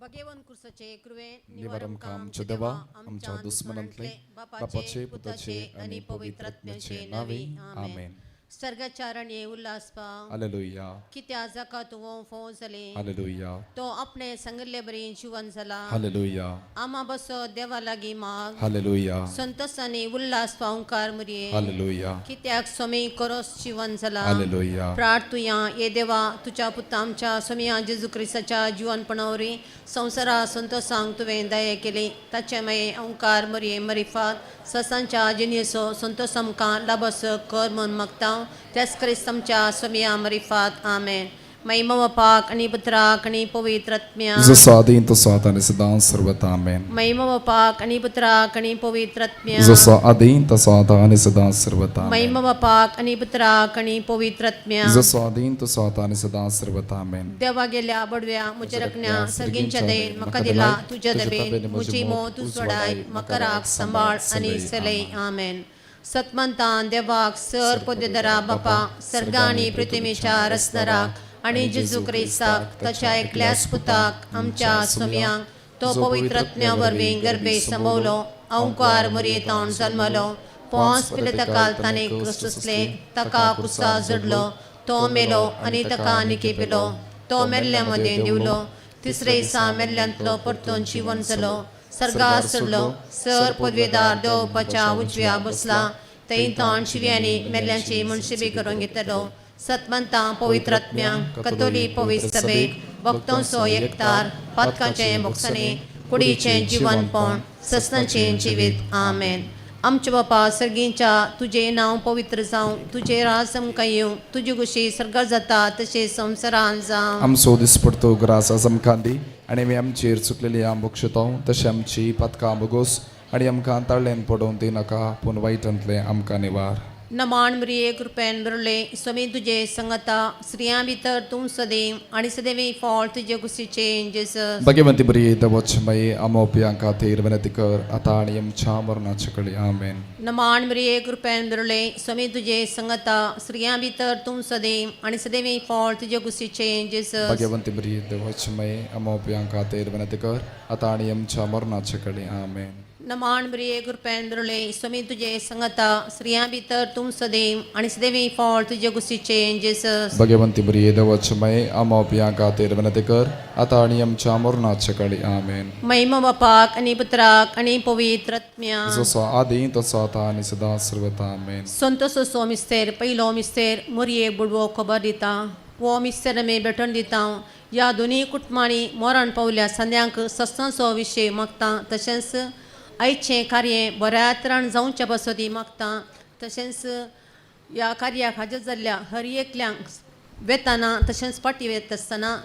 भगेवन कुर्साचे कृवे निवार आमकां आमच्या देवा आमच्या दुस्मनांतले बापाचे पुताचे आनी पवित्र आत्म्याचे नावे आमेन. स्वर्गाच्या रणे उल्हास पाव हालेलुया. कित्या जाका तूं फोव जाले हालेलुया. तो आपणे सांगिल्ले बरी जिवन जाला. हालेलुया. आमा बसो देवा लागीं माग. हालेलुया. संतोषानी उल्हास पावंकार मुरये. हालेलुया. कित्याक सोमी करोस जिवन जाला. हालेलुया. प्रार्थुया ये देवा तुज्या पुता आमच्या सोमिया जेजू क्रिस्ताच्या जिवनपणावरी संवसारा संतोषांक तुवें दया केली ताचे मागीर ओंकार मरये मरिफात ससांच्या जिणेचो संतोष आमकां लाबस कर म्हूण मागता त्याच क्रिस्त आमच्या सोमिया मरिफात आमेन. मागीर मवपाक आनी पुत्राक आनी पवित्र आत्म्या. जसो आदीं तसो आतां आनी सदां सर्वता आमेन. मागीर मवपाक आनी पुत्राक आनी पवित्र आत्म्या. जसो आदीं तसो आतां आनी सदां सर्वता मागीर आमेन. मवपाक आनी पुत्राक आनी पवित्र आत्म्या. जसो आदीं तसो आतां आनी सदां सर्वता आमेन. देवा गेल्या बडव्या म्हज्या रकण्या सर्गींच्या देन म्हाका दिला तुज्या दबेन म्हजी मोत उजवाडाय म्हाका राख सांबाळ आनी सलय आमेन. सतमंतान देवाक सर पदवीधरा बापा सर्गा आनी पृथ्वीच्या रचणाराक आनी जेजू क्रिस्ताक ताच्या एकल्याच पुताक आमच्या सोम्यांक तो पवित्र आत्म्या वरवीं गर्भे संभवलो अंकार मुरयेतावन जल्मलो पोंस पिलतकाल ताणें क्रिस्तुसले ताका कुसा जडलो तो मेलो आनी ताका निकेपिलो तो मेल्ल्या मदें दिवलो तिसरे दिसा मेल्ल्यांतलो परतून जिवन जालो सर्गार चडलो सर पदवेदार देवपाच्या उजव्या बसला थंय तोंड शिव्यांनी मेल्ल्यांची मुनशिबी करून घेतलो. सतमंतां पवित्र आत्म्यांक कतोली पवित्र सभेक भक्तोंचो एकतार पातकाचें भोगसणें कुडीचें जिवनपण ससनाचें जिवीत आमेन. आमच्या बापा सर्गींच्या तुजें नांव पवित्र जावं तुजें राज आमकां येवं तुजी खुशी सर्गार जाता तशें संवसारान जावं. आमचो दिसपडतो ग्रास आमकां दी आनी आमी आमचेर चुकलेली आम बक्षता तशें आमची पातकां बोगोस आनी आमकां ताळ्यान पडोवन दिनाका पूण वायटांतलें आमकां निवार. नमान मरिये कृपेन भरले स्वामी तुजे संगता स्त्रियां भितर तूं सदैव आनी सदैव फळ तुजे कुशीचें जेजस. भगवंती बरी दवचमयी आमोपयां खातीर विनंती कर आतां आनी आमच्या मरणाचे कळी आमेन. नमान मरिये कृपेन भरले स्वामी तुजे संगता स्त्रियां भितर तूं सदैव आनी सदैव फळ तुजे कुशीचें जेजस. भगवंती बरी दवचमयी आमोपयां खातीर विनंती कर आतां आनी आमच्या मरणाचे कळी आमेन. नमान मरिये कृपेन भरले स्वामी तुजे संगता स्त्रियां भितर तूं सदैव आनी सदैव फळ तुजे कुशीचें जेजस. भगवंती बरी दवचमयी आमोपयां खातीर विनंती कर आतां आनी आमच्या मरणाचे कळी आमेन. महिमा बापाक आनी पुत्राक आनी पवित्र आत्म्या. जसो आदी तसो आतां आनी सदां सर्वता आमेन. संतोषो मिस्तेर पयलो मिस्तेर मोरये बुडवो खबर दिता हो मिस्तेर आमी भेटण दिता ह्या दोनूय कुटुंबांनी मरण पावल्या संद्यांक सस्तांचो विशय मागता तशेंच आयचें कार्य बऱ्या तरान जावचे पासत मागता तशेंच ह्या कार्याक हाजीर जाल्ल्या हर एकल्यांक वेताना तशेंच फाटीं वेता आसतना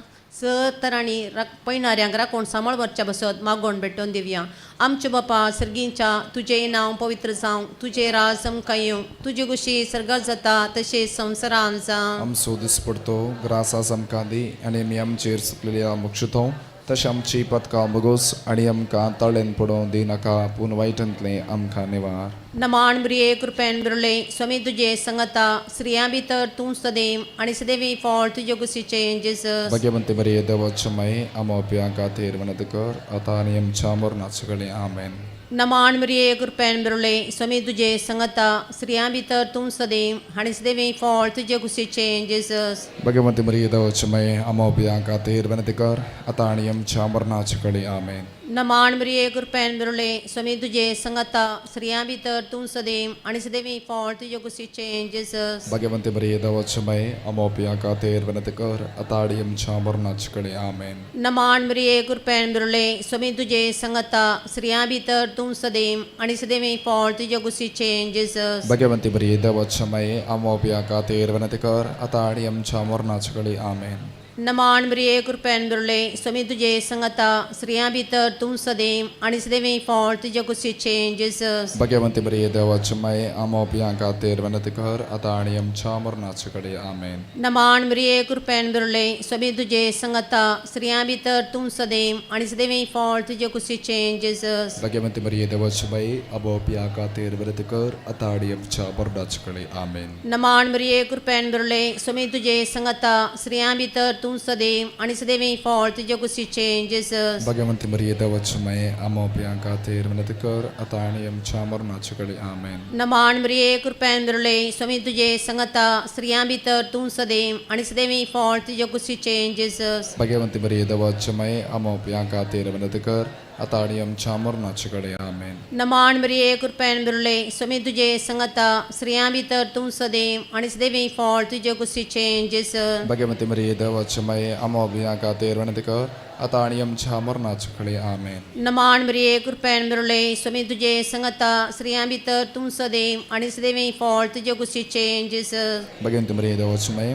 सर तरांनी पयणाऱ्यांक राखून सांबाळ व्हरच्या पासत मागोवन भेटोवन दिवया. आमच्या बापा सर्गींच्या तुजें नांव पवित्र जावं तुजें राज आमकां येवं तुजी खुशी सर्गार जाता तशें संवसारान जावं. आमचो दिसपडतो ग्रास आमकां दी आनी आमी आमचेर सुकलेल्या मोक्षतो तशें आमची पदकां बोगोस आनी आमकां ताळेन पडोवन दिनाका पूण वायटांतलें आमकां निवार. नमान मरिये कृपेन भरले स्वामी तुजे संगता स्त्रियां भितर तूं सदैव आनी सदैव फळ तुजे कुशीचें जेजस. भगवंती मरिये देवाचमय आमोपयां खातीर विनंती कर आतां आनी आमच्या मरणाचे कळी आमेन. नमान मरिये कृपेन भरले स्वामी तुजे संगता स्त्रियां भितर तूं सदैव आनी सदैव फळ तुजे कुशीचें जेजस. भगवंती मरिये देवाचमय आमोपयां खातीर विनंती कर आतां आनी आमच्या मरणाचे कळी आमेन. नमान मरिये कृपेन भरले स्वामी तुजे संगता स्त्रियां भितर तूं सदैव आनी सदैव फळ तुजे कुशीचें जेजस. भगवंती मरिये देवाचमय आमोपयां खातीर विनंती कर आतां आनी आमच्या मरणाचे कळी आमेन. नमान मरिये कृपेन भरले स्वामी तुजे संगता स्त्रियां भितर तूं सदैव आनी सदैव फळ तुजे कुशीचें जेजस. भगवंती मरिये देवाचमय आमोपयां खातीर विनंती कर आतां आनी आमच्या मरणाचे कळी आमेन. नमान मरिये कृपेन भरले स्वामी तुजे संगता स्त्रियां भितर तूं सदैव आनी सदैव फळ तुजे कुशीचें जेजस. भगवंती मरिये देवाचे माये आमो पियां खातीर विनंती कर आतां आनी आमच्या मरणाचे कडे आमेन. नमान मरिये कृपेन भरले स्वामी तुजे संगता स्त्रियां भितर तूं सदैव आनी सदैव फळ तुजे कुशीचें जेजस. भगवंती मरिये देवाचे माये आमो पियां खातीर विनंती कर आतां आनी आमच्या मरणाचे कडे आमेन. नमान मरिये कृपेन भरले स्वामी तुजे संगता स्त्रियां भितर तूं सदैव आनी सदैव फळ तुजे कुशीचें जेजस. भगवंती मरिये देवाचे माये आमो पियां खातीर विनंती कर आतां आनी आमच्या मरणाचे कडे आमेन. नमान मरिये कृपेन भरले स्वामी तुजे संगता स्त्रियां भितर तूं सदैव आनी सदैव फळ तुजे कुशीचें जेजस. भगवंती मरिये देवाचे माये आमो पियां खातीर विनंती कर आतां आनी आमच्या मरणाचे कडे आमेन. नमान मरिये कृपेन भरले स्वामी तुजे संगता स्त्रियां भितर तूं सदैव आनी सदैव फळ तुजे कुशीचें जेजस. भगवंती मरिये देवाचे माये आमो पियां खातीर विनंती कर आतां आनी आमच्या मरणाचे कडे आमेन. नमान मरिये कृपेन भरले स्वामी तुजे संगता स्त्रियां भितर तूं सदैव आनी सदैव फळ तुजे कुशीचें जेजस. भगवंती मरिये देवाचे माये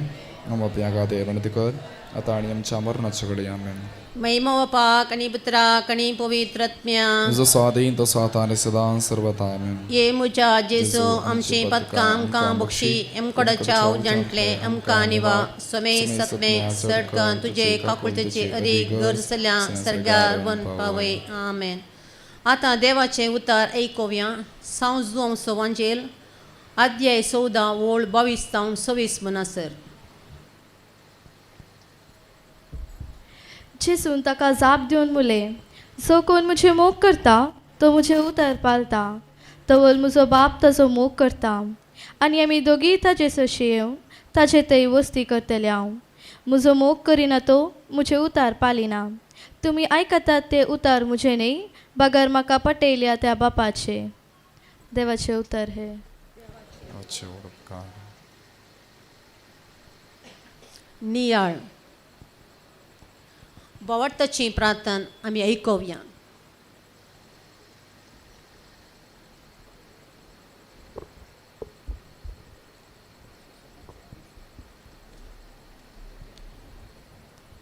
आमो पियां खातीर विनंती कर आतां आनी आमच्या मरणाचे कडे आमेन. महिमा बापाक आनी पुत्राक आनी पवित्रत्म्या जसो आदीं तसो आतां आनी सदां सर्वथा आमेन. ये मुजा जेजू आमचे पदकां आमकां बक्षी एमकडच्या उजंटले आमकां निवा स्वमे सत्मे सडकां तुजे काकुळतेची अदीक गरज जाल्या सर्गार वन पावय आमेन. आतां देवाचें उतार आयकुया. सावजो वांजेल अध्याय 14 ओळ 22 जावन 26 म्हणसर. जेसून ताका जाप दिवन मुले, जो कोण म्हजे मोग करता तो म्हजें उतर पालता, तवल म्हजो बाप ताजो मोग करता आनी आमी दोगीय ताजे सरशी येवन ताजे थंय वस्ती करतले. हांव म्हजो मोग करिना तो म्हजें उतार पालिना. तुमी आयकतात ते उतार म्हजें न्हय बगर म्हाका पटयल्या त्या बापाचे. देवाचें उतर हें. नियाळ बोवाट्टाची प्रार्थना आमी आयकुया.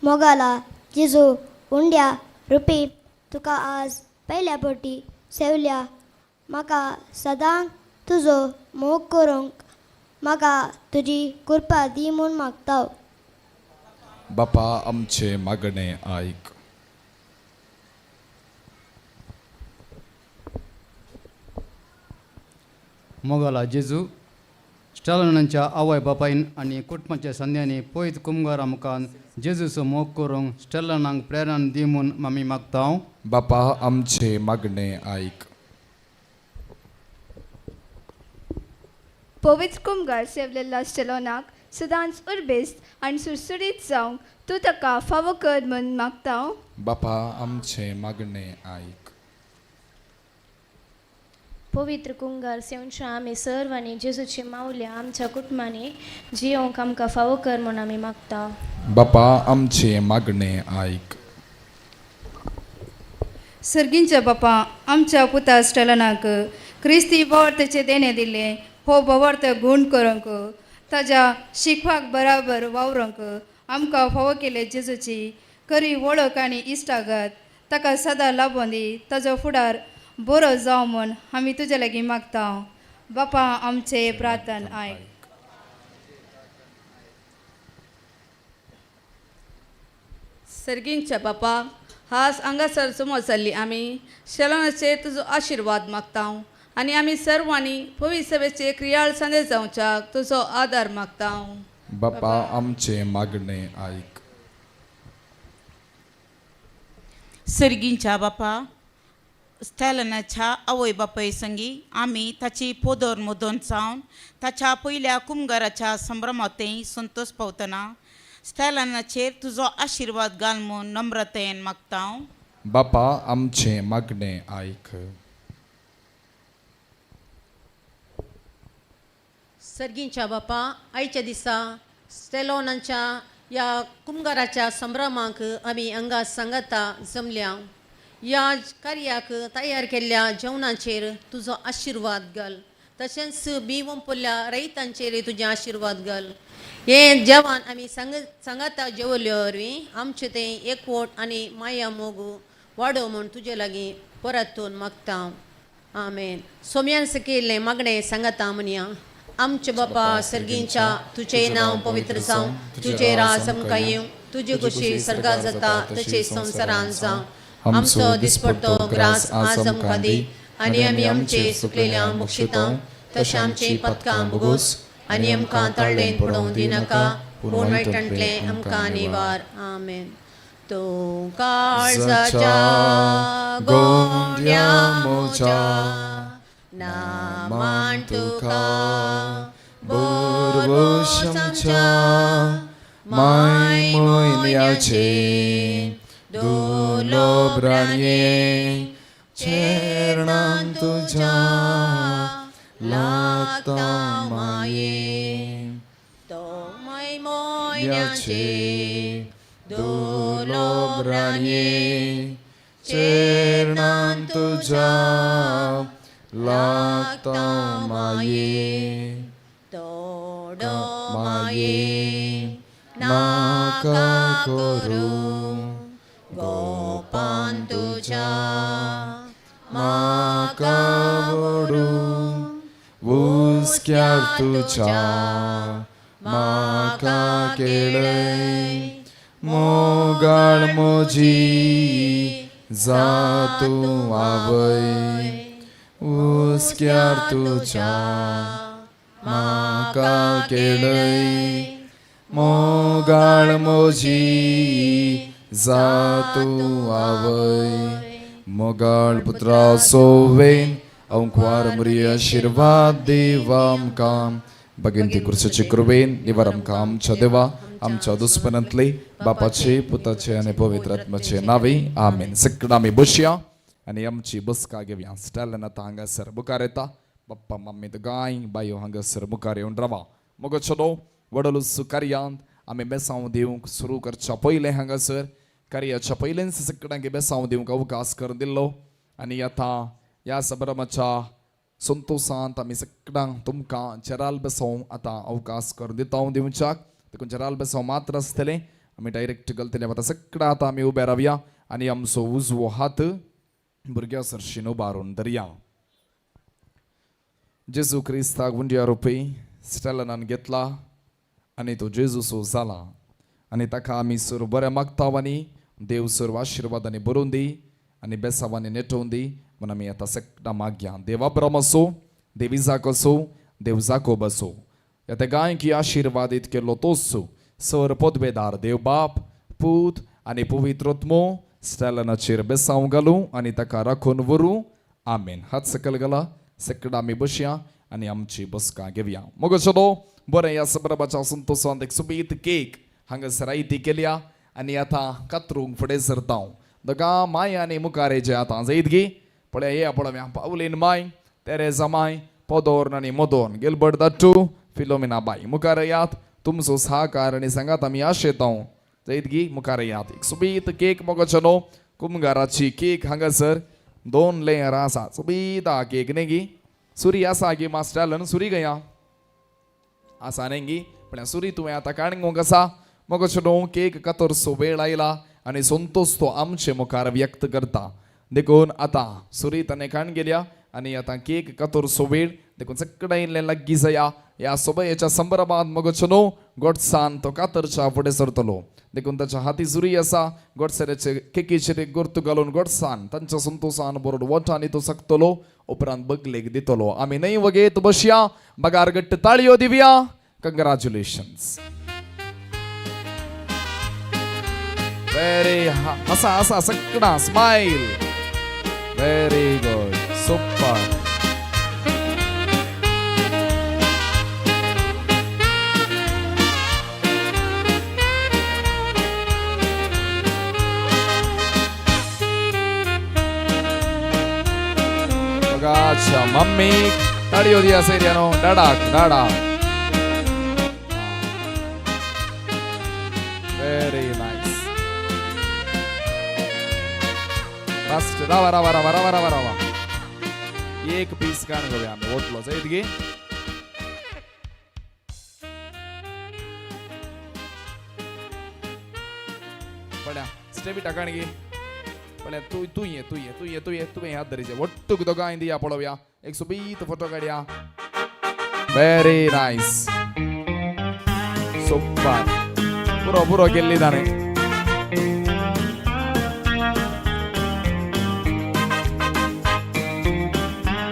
मोगाला जेजू उंड्या रुपी तुका आज पयल्या पटी सेवल्या. म्हाका सदांच तुजो मोग करूंक म्हाका तुजी कृपा दी म्हूण मागता. बापा आमचे मागणे आयक. मोगाला जेजू स्टालनाच्या आवय बापायन आनी कुटुंबाच्या संद्यांनी पयत कुमगारा मुखार जेजूचो मोग करूंक स्टेलनाक प्रेरणा दी म्हूण आमी मागता. बापा आमचे मागणे आयक. पवित्र कुमगार सेवलेल्या स्टेलोनाक सदांच उर्बेस्त आनी सुरसुरीत जावंक तूं ताका फावो कर म्हूण मागता. बापा आमचे मागणे आयक. पवित्र कुंगार सेवच्या आमी सर्वांनी जेजूची मावल्या आमच्या कुटुंबांनी जियोंक आमकां फावो कर म्हूण आमी मागता. बापा आमचे मागणे आयक. सर्गींच्या बापा आमच्या पुता स्टेलनाक क्रिस्ती बोवार्थाचें देणें दिलें. हो बोवार्थ गूण करूंक ताज्या शिकपाक बराबर वावरूंक आमकां फावो केले जेजूची खरी वळख आनी इश्टागत ताका सदां लाबोन दी. ताजो फुडार बरो जावं म्हूण आमी तुजे लागीं मागता. बापा आमचें प्रार्थन आयक. सर्गींच्या बापा हास हांगासर जमो जाल्ली आमी शेलोनाचेर तुजो आशिर्वाद मागता आनी आमी सर्वांनी पवित्र क्रियाळ संदेश जावच्याक तुजो आदार मागता. बापा आमचे मागणे आयक. सर्गींच्या बापा स्टॅलनाच्या आवय बापाय संगी आमी ताची पोदर मोदोन जावन ताच्या पयल्या कुमगाराच्या संभ्रमांतय संतोश पावतना स्टॅलनाचेर तुजो आशिर्वाद घाल म्हूण नम्रतायेन मागता. बापा आमचे मागणे आयक. सर्गींच्या बापा आयच्या दिसा स्टेलोनाच्या ह्या कुमगाराच्या संभ्रमाक आमी हांगा सांगाता जमल्या. ह्या कार्याक तयार केल्ल्या जेवणाचेर तुजो आशिर्वाद घाल. तशेंच बी वंपल्ल्या रयतांचेर तुजें आशिर्वाद घाल. हें जेवण आमी संग सांगाता जेवल्यो वरवीं आमचें तें एकवट आनी माया मोग वाडोव म्हूण तुजे लागीं परतून मागता. आमेन. सोम्यान सकयल्लें मागणें सांगाता म्हणया. आमचे बापा सर्गींच्या, तुजें नांव पवित्र जावं, तुजें राज आमकां येवं, तुजी खुशी सर्गात जाता तशी संवसारांत जावं. आमचो दिसपडतो ग्रास आज आमकां दी आनी आमी आमचे सुकलेल्या बक्षिता तशें आमचीं पदकां भोगोस आनी आमकां तळ्ळेन पडोवंक दिनाका, पूण वायटांतलें आमकां निवार. आमेन. तूं काळजाच्या गोंड्या म्हज्या नामान तुका बोरवश आमच्या माय म्हयन्याचे दुलोब्राणये चेरणान तुज्या लागता माये. तो माय मोयन्याचे दुलोब्राणये चेरणान तुज्या लागता माये. तोडो माये नाका करूं गोपान तुज्या म्हाका व्हरूं हुस्क्यार तुज्या म्हाका केळय मोगाळ म्हजी जा तूं आवय हुस्क्यार तुज्या म्हाका केळय मोगाळ म्हजी जा तूं आवय. मोगाळ पुत्रा सोवेन अंकुवार मुरी आशिर्वाद देवा आमकां भगिनी कुर्साचे कृपेन निवार आमकां आमच्या देवा आमच्या दुस्पनांतले बापाचे पुताचे आनी पवित्र आत्माचे नावे. आमेन. सगळं आमी बसया आनी आमची बसका घेवया. स्टॅलन आतां हांगासर मुखार येता. पप्पा मम्मी गाय बायो हांगासर मुखार येवन रावा. मगो चलो वडलूस कार्यांत आमी बेसांव दिवंक सुरू करच्या पयलें हांगासर कार्याच्या पयलेंच सगळ्यांक बेसांव दिवंक अवकाश करून दिल्लो आनी आतां ह्या संभ्रमाच्या संतोशांत आमी सगळ्यांक तुमकां जेराल बेसांव आतां अवकाश करून दिता दिवच्याक. देखून जेराल बेसांव मात्र आसतलें. आमी डायरेक्ट घालतले आतां सगळ्यां आतां आमी उबे रावया आनी आमचो उजवो हात भुरग्या सरशीन उबारून धरया. जेजू क्रिस्ताक उंड्या रुपी स्टॅलनान घेतला आनी तो जेजूसो जाला आनी ताका आमी सुर बरें मागता आनी देव सर्व आशिर्वादांनी बरोवन दी आनी बेसावांनी नेटोवन दी म्हूण आमी आतां सगळां मागया. देव अब्राम असो, देव इजाक असो, देव जाकोब असो, ह्या त्या गायकी आशिर्वादीत केल्लो तोच सर पदवेदार देव बाप पूत आनी पवित्र आत्मो स्टॅलनाचेर बेसांव घालूं आनी ताका राखून व्हरूं. आमेन. हात सकयल घाला. सगळां आमी बसया आनी आमची बसका घेवया. मगो चलो बरें ह्या संभ्रमाच्या संतोशांत एक सुबीत केक हांगासर आयती केल्या आनी आतां कातरूंक फुडें सरता. दोगां माय आनी मुखार जे आतां जैत गी पळय येया पळोवया. पावलीन माय, तेरेजा माय, पोदोर्न आनी मोदोर्न, गिलबर्ट दाट्टू, फिलोमिना बाई मुखार येयात. तुमचो सहकार आनी सांगात आमी आशेता. जैत गी मुखार येयात. एक सुबीत केक मगो चलो कुमगाराची केक हांगासर दोन लेयर आसा. सुबीत आ केक न्ही गी. सुरी आसा गी मास्टरालन सुरी गया आसा न्ही गी. पण सुरी तुवें आतां काणगोंक आसा. मगो चलो केक कातरचो वेळ आयला आनी संतोश तो आमचे मुखार व्यक्त करता. देखून आतां सुरी ताणें काण गेल्या आनी आतां केक कातरचो वेळ. देखून सगळें इल्लें लागीं जाया. ह्या सोबयाच्या संभ्रमांत मगो चलो गोडसान तो कातरच्या फुडें सरतलो. देखून ताच्या हाती सुरी आसा. गोडसऱ्याचे केकीचेर एक गोर्तू घालून गोडसान तांच्या संतोशान बरोबर वोटांनी तो सकतलो. उपरांत बगलेक दितलो. आमी न्हय वगेत बसया. बगार गट्ट ताळयो दिवया. कंग्रॅच्युलेशन्स. वेरी आसा आसा सगळा स्मायल. Very good. Super. अच्छा मम्मी ताळयो दिया सैर्यानो. डाडाक डाडा. Very nice. First रावा रावा रावा रावा रावा रावा. एक पीस काण घेवया आमी ओटलो जैत गी. पळया स्टेबिटा काणगी पळया. तूं तूं ये, तूं ये, तूं ये, तूं ये. तुवें हात धरीचे. ಒಟ್ಟುಗ್ दोगांय दिया पळोवया. एक सोबीत फोटो काडया. Very nice, super. पुरो पुरो केल्ली ताणें.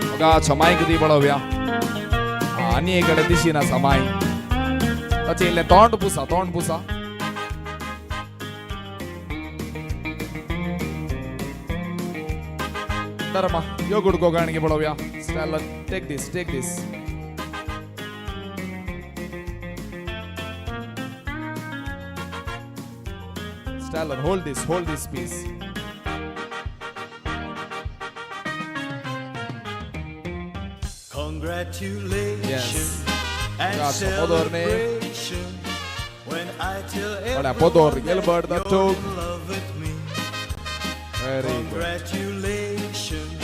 म्हाका छमायक दी पळोवया. आनी एक कडेन दिशिना समाय. ताचें इल्लें तोंड पुसा, तोंड पुसा. धर्मा यो गुडको काणगी पळोवया. Stalin, take this, take this. Stalin, hold this, hold this piece. Congratulations and Grazie, Podorne. Celebration when I tell Ora, Podor, everyone Gilbert, that the you're two. in love with me. Very good. Congratulations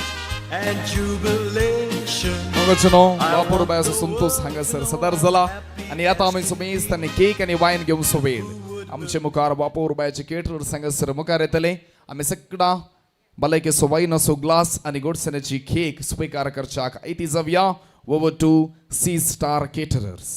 and jubilation. मगचनो वापर बायचो संतोष हांगासर सदर जाला आनी आतां आमी सुमेस्त आनी cake आनी वायन घेवन सोबेल आमचे मुखार वापोर बायचे केटरर्स हांगासर मुखार येतले. आमी सगळा भलायकेचो वायनाचो ग्लास आनी गोडसण्याची केक स्विकार करच्याक आयती जावया. Over to Sea Star Caterers.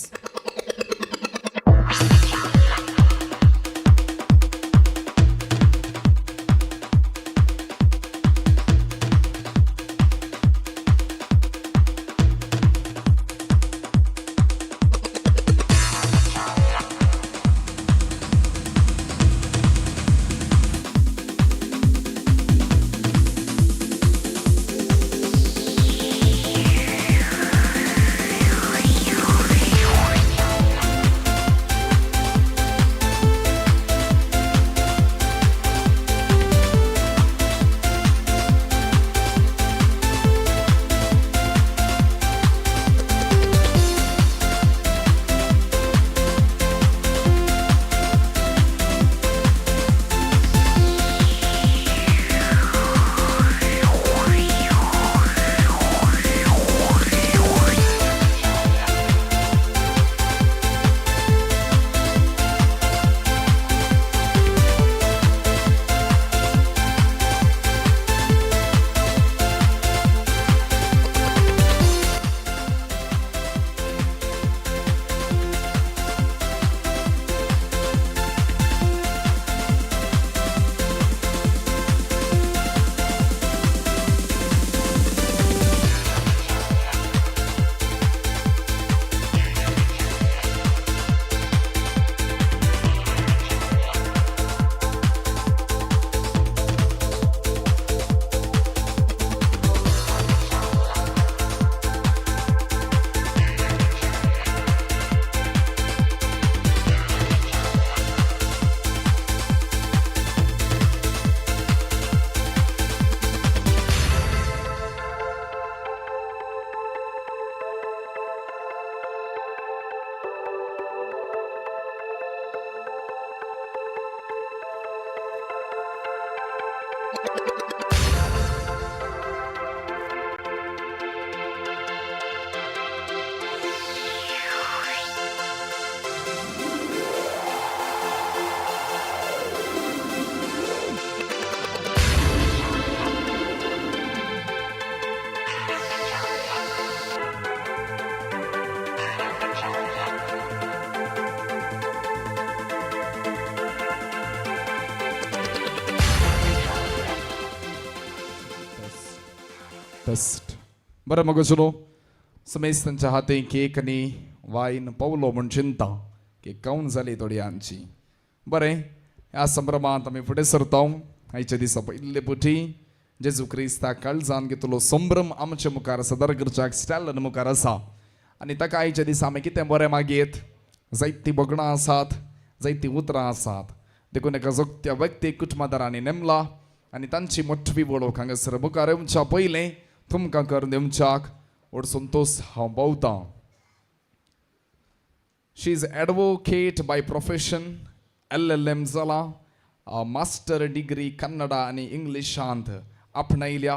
Test. बरं मग सुनो समेस्तांच्या हाती केक आनी वायन पावलो म्हूण चिंता की काऊन जाली थोडी आमची. बरें, ह्या संभ्रमांत आमी फुडें सरता. आयच्या दिसा पयले पुटी जेजू क्रिस्ता काळजान घेतलो संभ्रम आमचे मुखार सदर करच्याक स्टॅलन मुखार आसा आनी ताका आयच्या दिसा आमी कितें बरें मागयत. जायतीं भगणां आसात, जायतीं उतरां आसात, देखून एका जोगत्या व्यक्ती कुटुंबादारांनी नेमला आनी तांची मोठवी वळख हांगासर मुखार येवच्या पयलें तुमकां करून दिवच्याक व्हड संतोश हांव भोवतां. She is advocate by profession, LLM जाला, मास्टर डिग्री कन्नडा आनी इंग्लिशांत आपणायल्या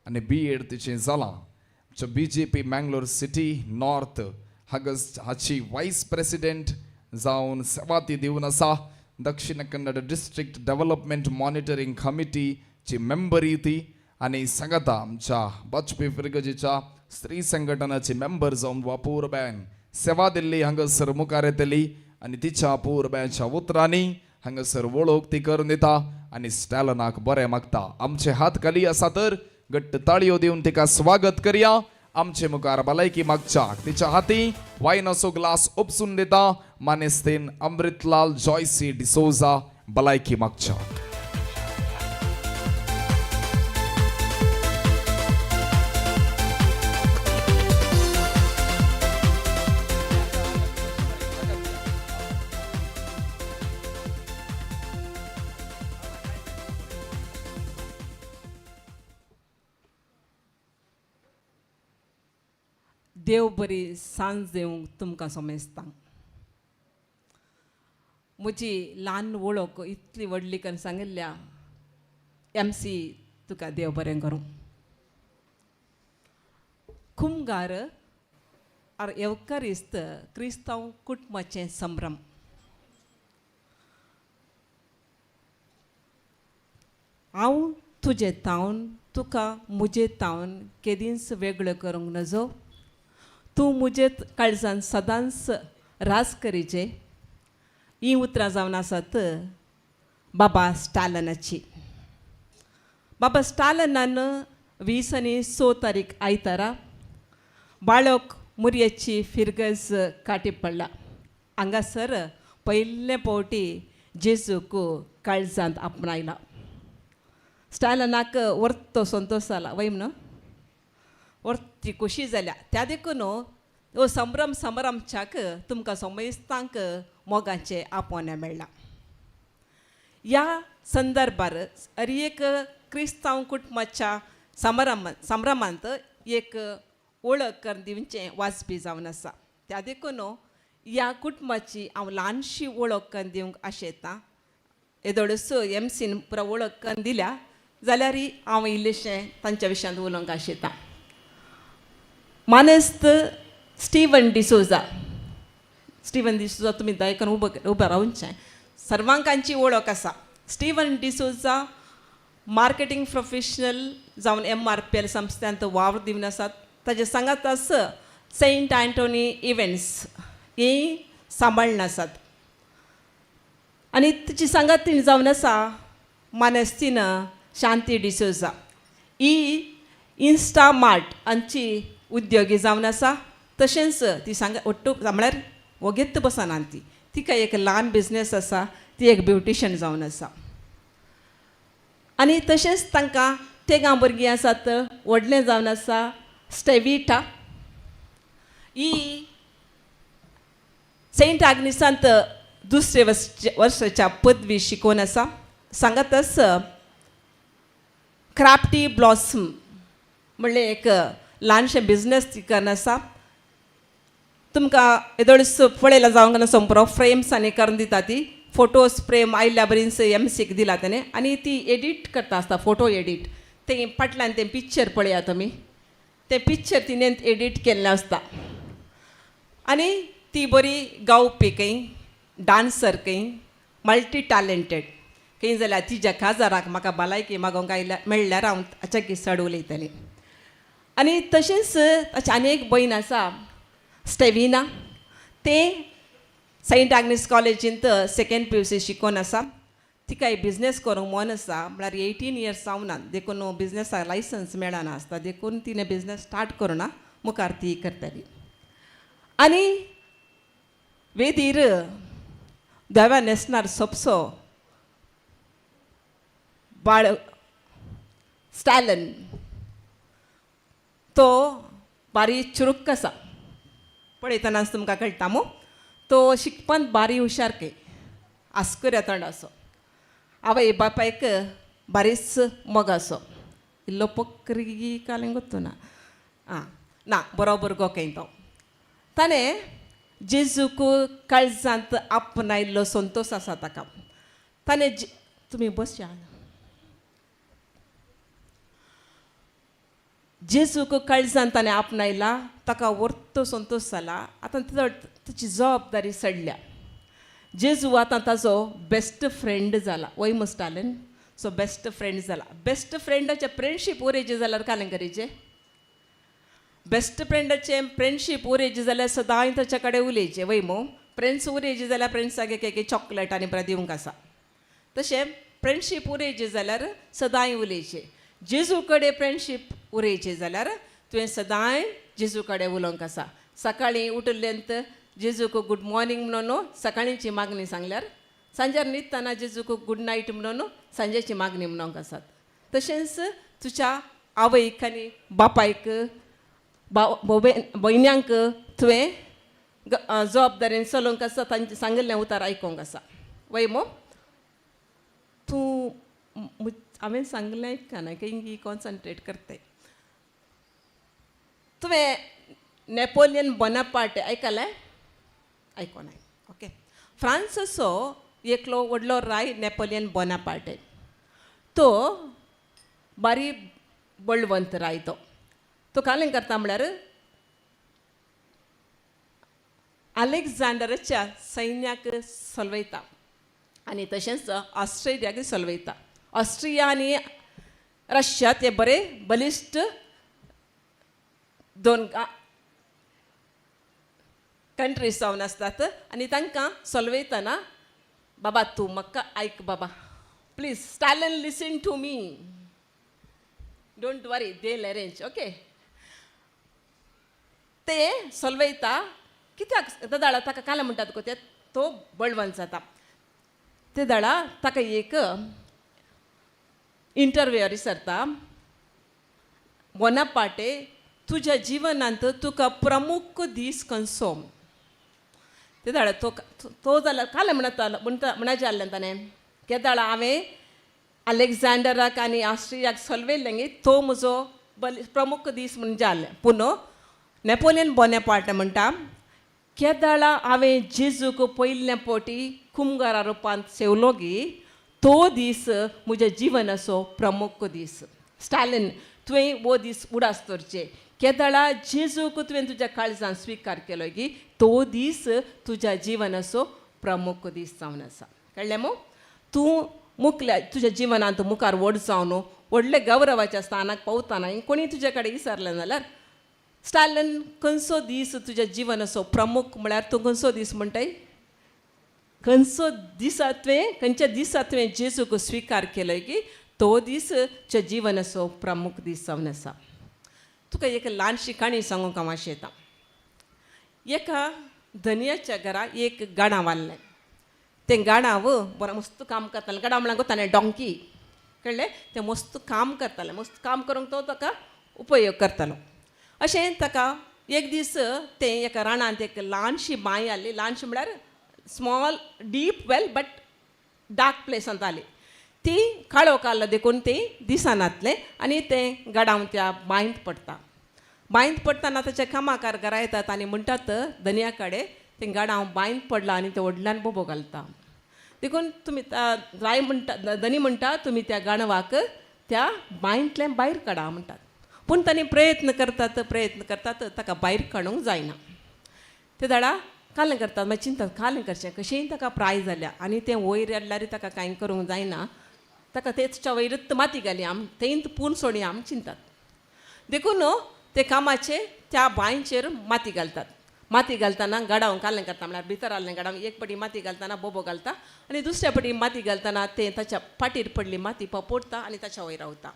आनी बी एड तिचें जालां. आमच्या BJP Mangalore city north हांगा हाची वायस प्रेसिडेंट जावन सेवा ती दिवन आसा. दक्षिण कन्नड डिस्ट्रिक्ट डेव्हलपमेंट मॉनिटरिंग कमिटीची मेंबरी ती आनी सांगाता आमच्या वाजपेयी फिरगजीच्या स्त्री संघटनाची मेंबर जावन वापूरबॅन सेवा दिल्ली हांगासर मुखार येतली आनी तिच्या पूरब्याच्या उतरांनी हांगासर वळख ती करून दिता आनी स्टॅलनाक बरें मागता. आमचे हात खाली आसा तर घट्ट ताळयो दिवन तिका स्वागत करया. आमचे मुखार भलायकी मागच्याक तिच्या हाती वायनाचो ग्लास उपसून दिता मानेस्तीन अमृतलाल जॉयसी डिसोजा भलायकी मागच्याक. देव बरी सांज दिवंक तुमकां सोमेस्तां. म्हजी ल्हान वळख इतली व्हडली करून सांगिल्ल्या एम सी तुका देव बरें करूं. खुमगार आर येवकारिस्त क्रिस्तांव कुटुंबाचें संभ्रम. हांव तुजें तावन तुका म्हजें तावन केदींच वेगळें करूंक नजो. तूं म्हजे काळजान सदांच राज करीचे. हीं उतरां जावन आसात बाबा स्टालनाची. बाबा स्टालनान 20 आनी 6 तारीख आयतारा बाळक मुरयेची फिरगज काटी पडला. हांगासर पयले पावटी जेजूक काळजांत आपणायला. स्टालनाक वर्तो संतोश जाला वय म्हणून वर्ती खोशी जाल्या. त्या देखून हो संभ्रम समारंभाक तुमकां समेस्तांक मोगाचें आपोवणें मेळ्ळां. ह्या संदर्भार हर एक क्रिस्तांव कुटुंबाच्या संभ्रमांत एक वळख करून दिवचें वाजपी जावन आसा. त्या देखून ह्या कुटुंबाची हांव ल्हानशी वळख करून दिवंक आशेतां. येदोळसो एम सीन पुरा वळख करून दिल्या जाल्यार हांव इल्लेशें तांच्या विशयांत उलोवंक आशेतां. मानेस्त स्टीवन डिसोजा. स्टीवन डिसोजा तुमी दयकन उबो रावचें. सर्वांकांची वळख आसा. स्टीवन डिसोजा मार्केटींग प्रोफेशनल जावन MRPL संस्थांत वावर दिवन आसात. ताजे सांगात आस सेंट एंटोनी इव्हेंट्स ही सांबाळून आसात. आनी तिची सांगात तिणें जावन आसा मानेस्तीन शांती डिसोजा. ही इन्स्टा मार्ट हांची उद्योगी जावन आसा. तशेंच ती सांग ಒಟ್ಟು म्हळ्यार वोगेत बसना ती. तिका एक ल्हान बिजनेस आसा. ती एक ब्युटिशन जावन आसा. आनी तशेंच तांकां तेगां भुरगीं आसात. व्हडलें जावन आसा स्टेविटा. ही सेंट आग्नेसांत दुसरे वर्साच्या पदवी शिकोवन आसा. सांगातच क्राफ्टी ब्लॉसम म्हणलें एक ल्हानशें बिजनेस ती करून आसा. तुमकां येदोळस पळयलां जावंक ना सोंपरो फ्रेम्स आनी करून दिता ती. फोटोज फ्रेम आयिल्ल्या बरीच एम सीक दिला तेणें आनी ती एडीट करता आसता फोटो एडीट. तें फाटल्यान तें पिक्चर पळया तुमी. तें पिक्चर तिणें एडीट केल्लें आसता. आनी ती बरी गावपी खंय डांसर खंय मल्टी टॅलेंटेड खंय जाल्यार तिज्या काजाराक म्हाका भलायकी मागोवंक आयल्या मेळ्ळ्यार हांव अचाकी चड उलयतलें. आनी तशेंच ताची आनी एक भयण आसा स्टेविना. तें सेंट आग्नेस कॉलेजींत सेकेंड PUC शिकोवन आसा. तिका बिजनेस करूंक मन आसा. म्हळ्यार 18 इयर्स जावना देखून बिजनेसाक लायसन्स मेळना आसता देखून तिणें बिजनेस स्टार्ट करुना मुखार ती करतली. आनी वेदीर देवा न्हेसणार सोपसो बाळ स्टॅलन तो बारीक चुरूक आसा. पळयतनाच तुमकां कळटा मू. तो शिकपांत बारी हुशार खंय आस्कुऱ्या तोंडाचो. आवय बापायक बारीच मोगाचो. इल्लो पोक्री कालें गोत्तुना आं ना बरोबर गो खंय तो. ताणें जेजूक काळजांत आपणायल्लो संतोश आसा ताका. ताणें तुमी बसया. जेजूक काळजान ताणें आपणायला ताका वर्तो संतोश जाला. आतां ताची जबाबदारी चडल्या. जेजू आतां ताजो बेस्ट फ्रेंड जाला. वय मु स्टालिन? सो बेस्ट फ्रेंड जाला. बेस्ट फ्रेंडाचे फ्रेंडशीप उरयची जाल्यार कालें करीचे? बेस्ट फ्रेंडाचे फ्रेंडशीप उरयची जाल्यार सदांय ताच्या कडेन उलयचें वय मू? फ्रेंड्स उरयची जाल्यार फ्रेंड्साक एक एक चॉकलेट आनी बरें दिवंक आसा. तशें फ्रेंडशीप उरयची जाल्यार सदांय उलयचें. जेजू कडेन फ्रेंडशीप उरयची जाल्यार तुवें सदांय जेजू कडेन उलोवंक आसा. सकाळीं उठल्ल्यांत जेजूक गूड मॉर्निंग म्हणून सकाळींची मागणी सांगल्यार, सांजेर न्हिदतना जेजूक गूड नायट म्हणून सांजेची मागणी म्हणोंक आसात. तशेंच तुज्या आवयक आनी बापायक भयण्यांक तुवें जबाबदारेन चलोवंक आसा, तांचें सांगिल्लें उतार आयकोंक आसा. वय मो? तूं हांवें सांगलें आयकना, खंय कॉन्सन्ट्रेट करताय. तुवें नेपोलियन बोनापार्ट आयकलें? आयकोनाय. ओके. फ्रांसचो एकलो व्हडलो राय नेपोलियन बोनापार्टे. तो बारी बळवंत राय. तो तो कालें करता म्हळ्यार अलेक्झांडराच्या सैन्याक सलवयता आनी तशेंच ऑस्ट्रेलियाक सलवयता. ऑस्ट्रिया आनी रशिया ते बरे बलिश्ट दोन कंट्रीज जावन आसतात आनी तांकां सलवयतना बाबा तूं म्हाका आयक बाबा, please Stalin listen to me, don't worry they will arrange. Okay. ते सलवयता कित्याक तेदाळा ताका कालें म्हणटात गो ते, तो बळवंत जाता. तेदाळा ताका एक इंटरव्यूअर विचारता, बोनापार्टे तुज्या जिवनांत तुका प्रमुख दीस खंयचो? तेदाळा तो तो जाल्यार कालें म्हणटा म्हणटा म्हणाचें आहलें ताणें, केदाळा हांवें अलेक्झांडराक आनी ऑस्ट्रियाक सलवयलें गे तो म्हजो बल प्रमुख दीस म्हूण जालें. पूण नेपोलियन बोनापार्ट म्हणटा, केदाळा हांवें जेजूक पयल्या पोटी कुमगारा रुपांत सेवलो गी तो दीस म्हज्या जिवनाचो प्रमुख दीस. स्टालिन तुवें हो दीस उडास दवरचें. केदाळा जेजूक तुवें तुज्या काळजान स्विकार केलो की तो दीस तुज्या जिवनाचो प्रमुख दीस जावन आसा. कळ्ळें मू? तूं मुखल्या तुज्या जिवनांत मुखार व्हड जावन व्हडल्या गौरवाच्या स्थानाक पावतना कोणी तुज्या कडेन विचारलें जाल्यार स्टालिन खंयचो दीस तुज्या जिवनाचो प्रमुख म्हळ्यार तूं खंयचो दीस म्हणटाय? खंयचो दिसा तुवें खंयच्या दिसा तुवें जेजूक स्विकार केलो की तो दीस तुज्या जिवनाचो प्रमुख दीस जावन आसा. तुका एक ल्हानशी काणी सांगूंक हांव आशेतां. एका धनयाच्या घरा एक गाणाव आहलें. तें गाणाव बरें मस्त काम करतालें. गाणाव म्हळ्यार ताणें डोंकी, कळ्ळें? तें मस्त काम करतालें. मस्त काम करूंक तो ताका उपयोग करतालो. अशें ताका एक दीस तें एका रानांत एक ल्हानशी बांय आहली. ल्हानशी म्हळ्यार small deep well but dark प्लेसांत आहली. ती काळोख आहलो देखून ती दिसनातलें आनी तें गाडाव त्या बांयंत पडटा. बांयंत पडटना ताच्या कामाकार घरा येतात आनी म्हणटात धनया कडेन तें गाडाव बांयंत पडला आनी तें व्हडल्यान बोबो घालता. देखून तुमी राय म्हणटा, धनी म्हणटा तुमी त्या गाणवाक त्या बांयंतल्यान भायर काडा म्हणटात. पूण तांणी प्रयत्न करतात प्रयत्न करतात ताका भायर काडूंक जायना. ते दाडा कालें करतात, मागीर चिंतात कालें करचें कशेंय ताका प्राय जाल्या आनी तें वयर हाडल्यार ताका कांय करूंक जायना, ताका तेच्या वयरच माती घाली आम तेंत पूर्ण सोडया आम चिंतात. देखून ते कामाचे त्या बांयचेर माती घालतात. माती घालतना गाडाव कालें करता म्हळ्यार भितर आहलें गाडाव एक पटी माती घालतना बोबो घालता आनी दुसऱ्या पटी माती घालतना तें ताच्या पाटीर पडली माती पपोडटा आनी ताच्या वयर रावता.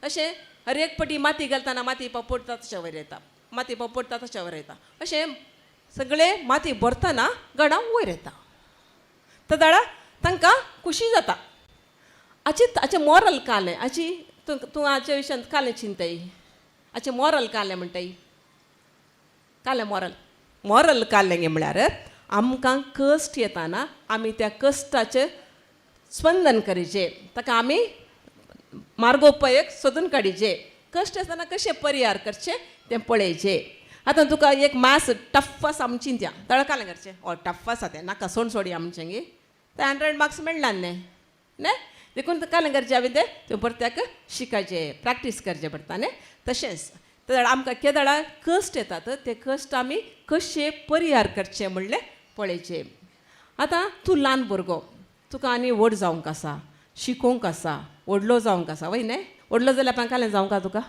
अशें हर एक पटी माती घालतना माती पपोडटा ताच्या वयर येता, माती पपोडटा ताच्या वयर येता. अशें सगळें माती भरतना गाडाव वयर येता. तेदाळा तांकां खुशी जाता. हाचे हाचें मोरल कालें हाची तूं तूं हाच्या विशयांत कालें चिंताय? हाचें मोरल कालें म्हणटाय? कालें मोरल मोरल कालें गे म्हळ्यार आमकां कश्ट येताना आमी त्या कश्टाचें स्पंदन करीचें, ताका आमी मार्गोपयोग सोदून काडीचे. कश्ट आसतना कशें परिहार करचें तें पळयचें. आतां तुका एक मास टफ आसा म्हूण चिंत्या, तळ कालें करचें, ओ टफ आसा तें नाका सोड सोडया म्हणचें गे, तें 100 मार्क्स मेळना न्ही न्ही, देखून कालें करचें हांवें तें तुवें परत्याक शिकायचें, प्रॅक्टीस करचें पडटा न्ही. तशेंच तर आमकां केदळा कश्ट येतात ते कश्ट आमी कशे परिहार करचे म्हणलें पळयचें. आतां तूं ल्हान भुरगो, तुका आनी व्हड जावंक आसा, शिकोवंक आसा, व्हडलो जावंक आसा, वय न्हय? व्हडलो जाल्यार पांकालें जावंक आसा तुका?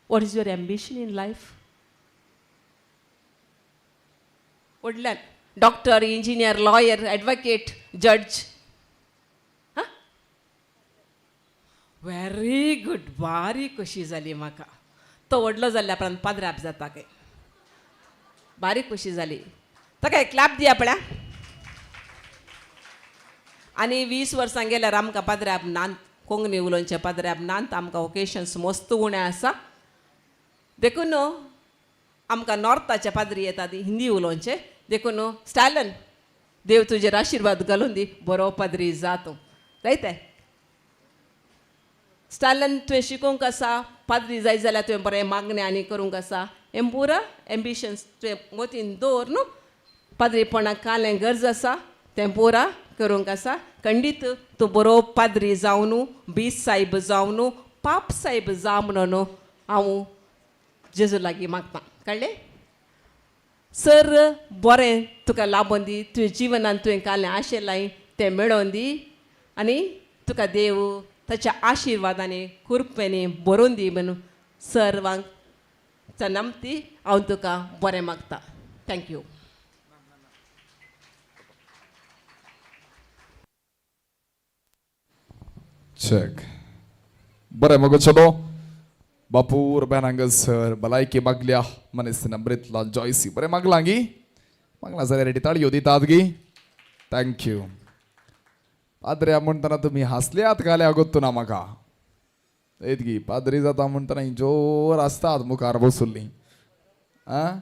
What is your ambition in life? व्हडल्यान doctor, engineer, lawyer, advocate, जज. व्हेरी गूड, बारी खोशी जाली म्हाका. तो व्हडलो जाल्ल्या उपरांत पाद्राप जाता काय, बारीक खोशी जाली. ताका एक क्लॅप दिया पळया. आनी 20 वर्सां गेल्यार आमकां पाद्राप नात, कोंकणी उलोवचे पाद्राप नात, आमकां ओकेशन्स मस्त उणें आसा. देखून आमकां नॉर्थाचे पाद्री येतात हिंदी उलोवचे. देखून स्टॅलन, देव तुजेर आशिर्वाद घालून दी, बरो पाद्री जा तूं. जायते स्टॅलन, तुवें शिकोवंक आसा, पाद्री जाय जाल्यार तुवें बरें मागणें आनी करूंक आसा. हें पुरा एम्बिशन्स तुवें मतीन दवर न्हू. पाद्रीपणाक कालें गरज आसा तें पुरा करूंक आसा. खंडीत तूं बरो पाद्री जावं न्हू, बीस सायब जावं न्हू, पाप सायब जा म्हणून हांव जेजू लागीं मागता. कळ्ळें सर? बरें तुका लाबोन दी, तुवें जिवनान तुवें कालें आशेलाय तें मेळोवन दी आनी तुका देव ताच्या आशिर्वादांनी कृपेनी भरून दी म्हणून सर्वांक चनमती हांव तुका बरें मागता. Thank you. Check. बरें मगो चलो बापूर बेनांगसर भलायकी मागल्या मनीस नम्रितलाल जॉयसी. बरें मागलां गी? मागलां जाल्यार रेडी ताळयो दितात गी? Thank you. पाद्र्या म्हणटना तुमी हांसल्यात घाल्या गोत्तू ना म्हाका. येत गी पाद्री जाता म्हणटना ही जोर आसतात मुखार बसुल्ली. आं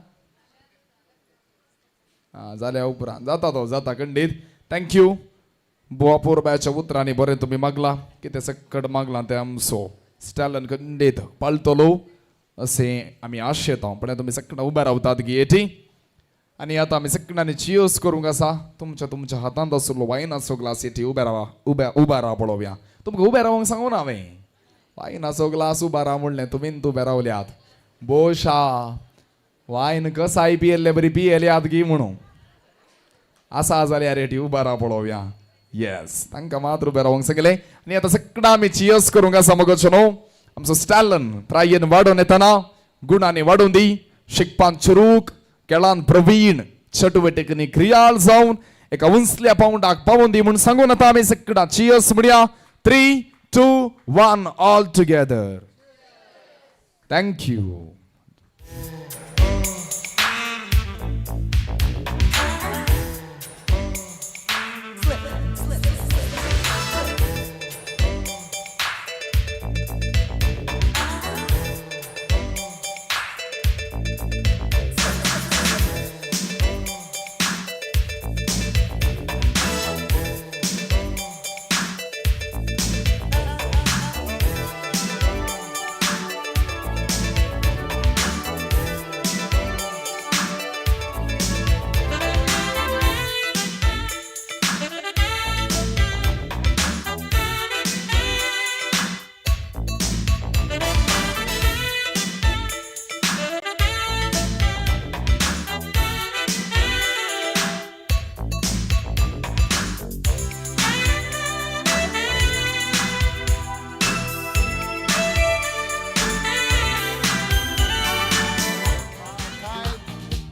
आं जाल्या उपरांत जाता तो जाता खंडीत. Thank you. बुवापूर बायाच्या उतरांनी बरें तुमी मागलां, कितें सकट मागलां तें आमचो स्टॅलन खंडीत पाळटलो अशें आमी आशेता. पण तुमी सगळ्यां उबे रावतात गी एटी. आनी आतां आमी सगळ्यांनी चियर्स करूंक आसा. तुमच्या तुमच्या हातांत आशिल्लो वायनाचो ग्लास एटी उबे रावा, उबे उबे राव पळोवया. तुमकां उबे रावंक सांगू ना हांवें. वायनाचो ग्लास उबा राव म्हणलें, तुमी उबे रावल्यात. बोशा वायन कसाय पियेल्ले बरी पियेल्यात गी म्हणून आसा जाल्यार एटी उबा राव पळोवया. येस, तांकां मात्र उबे रावंक सांगलें. आनी आतां सगळ्यां आमी चियर्स करूंक आसा मगो न्हू. आमचो स्टॅलन प्रायेन वाडोवन येतना गुणांनी वाडोवन दी, शिकपान चुरूक, खेळान प्रवीण, चटुवटिकेनी क्रियाळ जावन एका उंचल्या पावंडाक पावोवन दी म्हूण सांगून आतां आमी सगळ्यां चियर्स म्हणया. 3, 2, 1 all together. Thank you.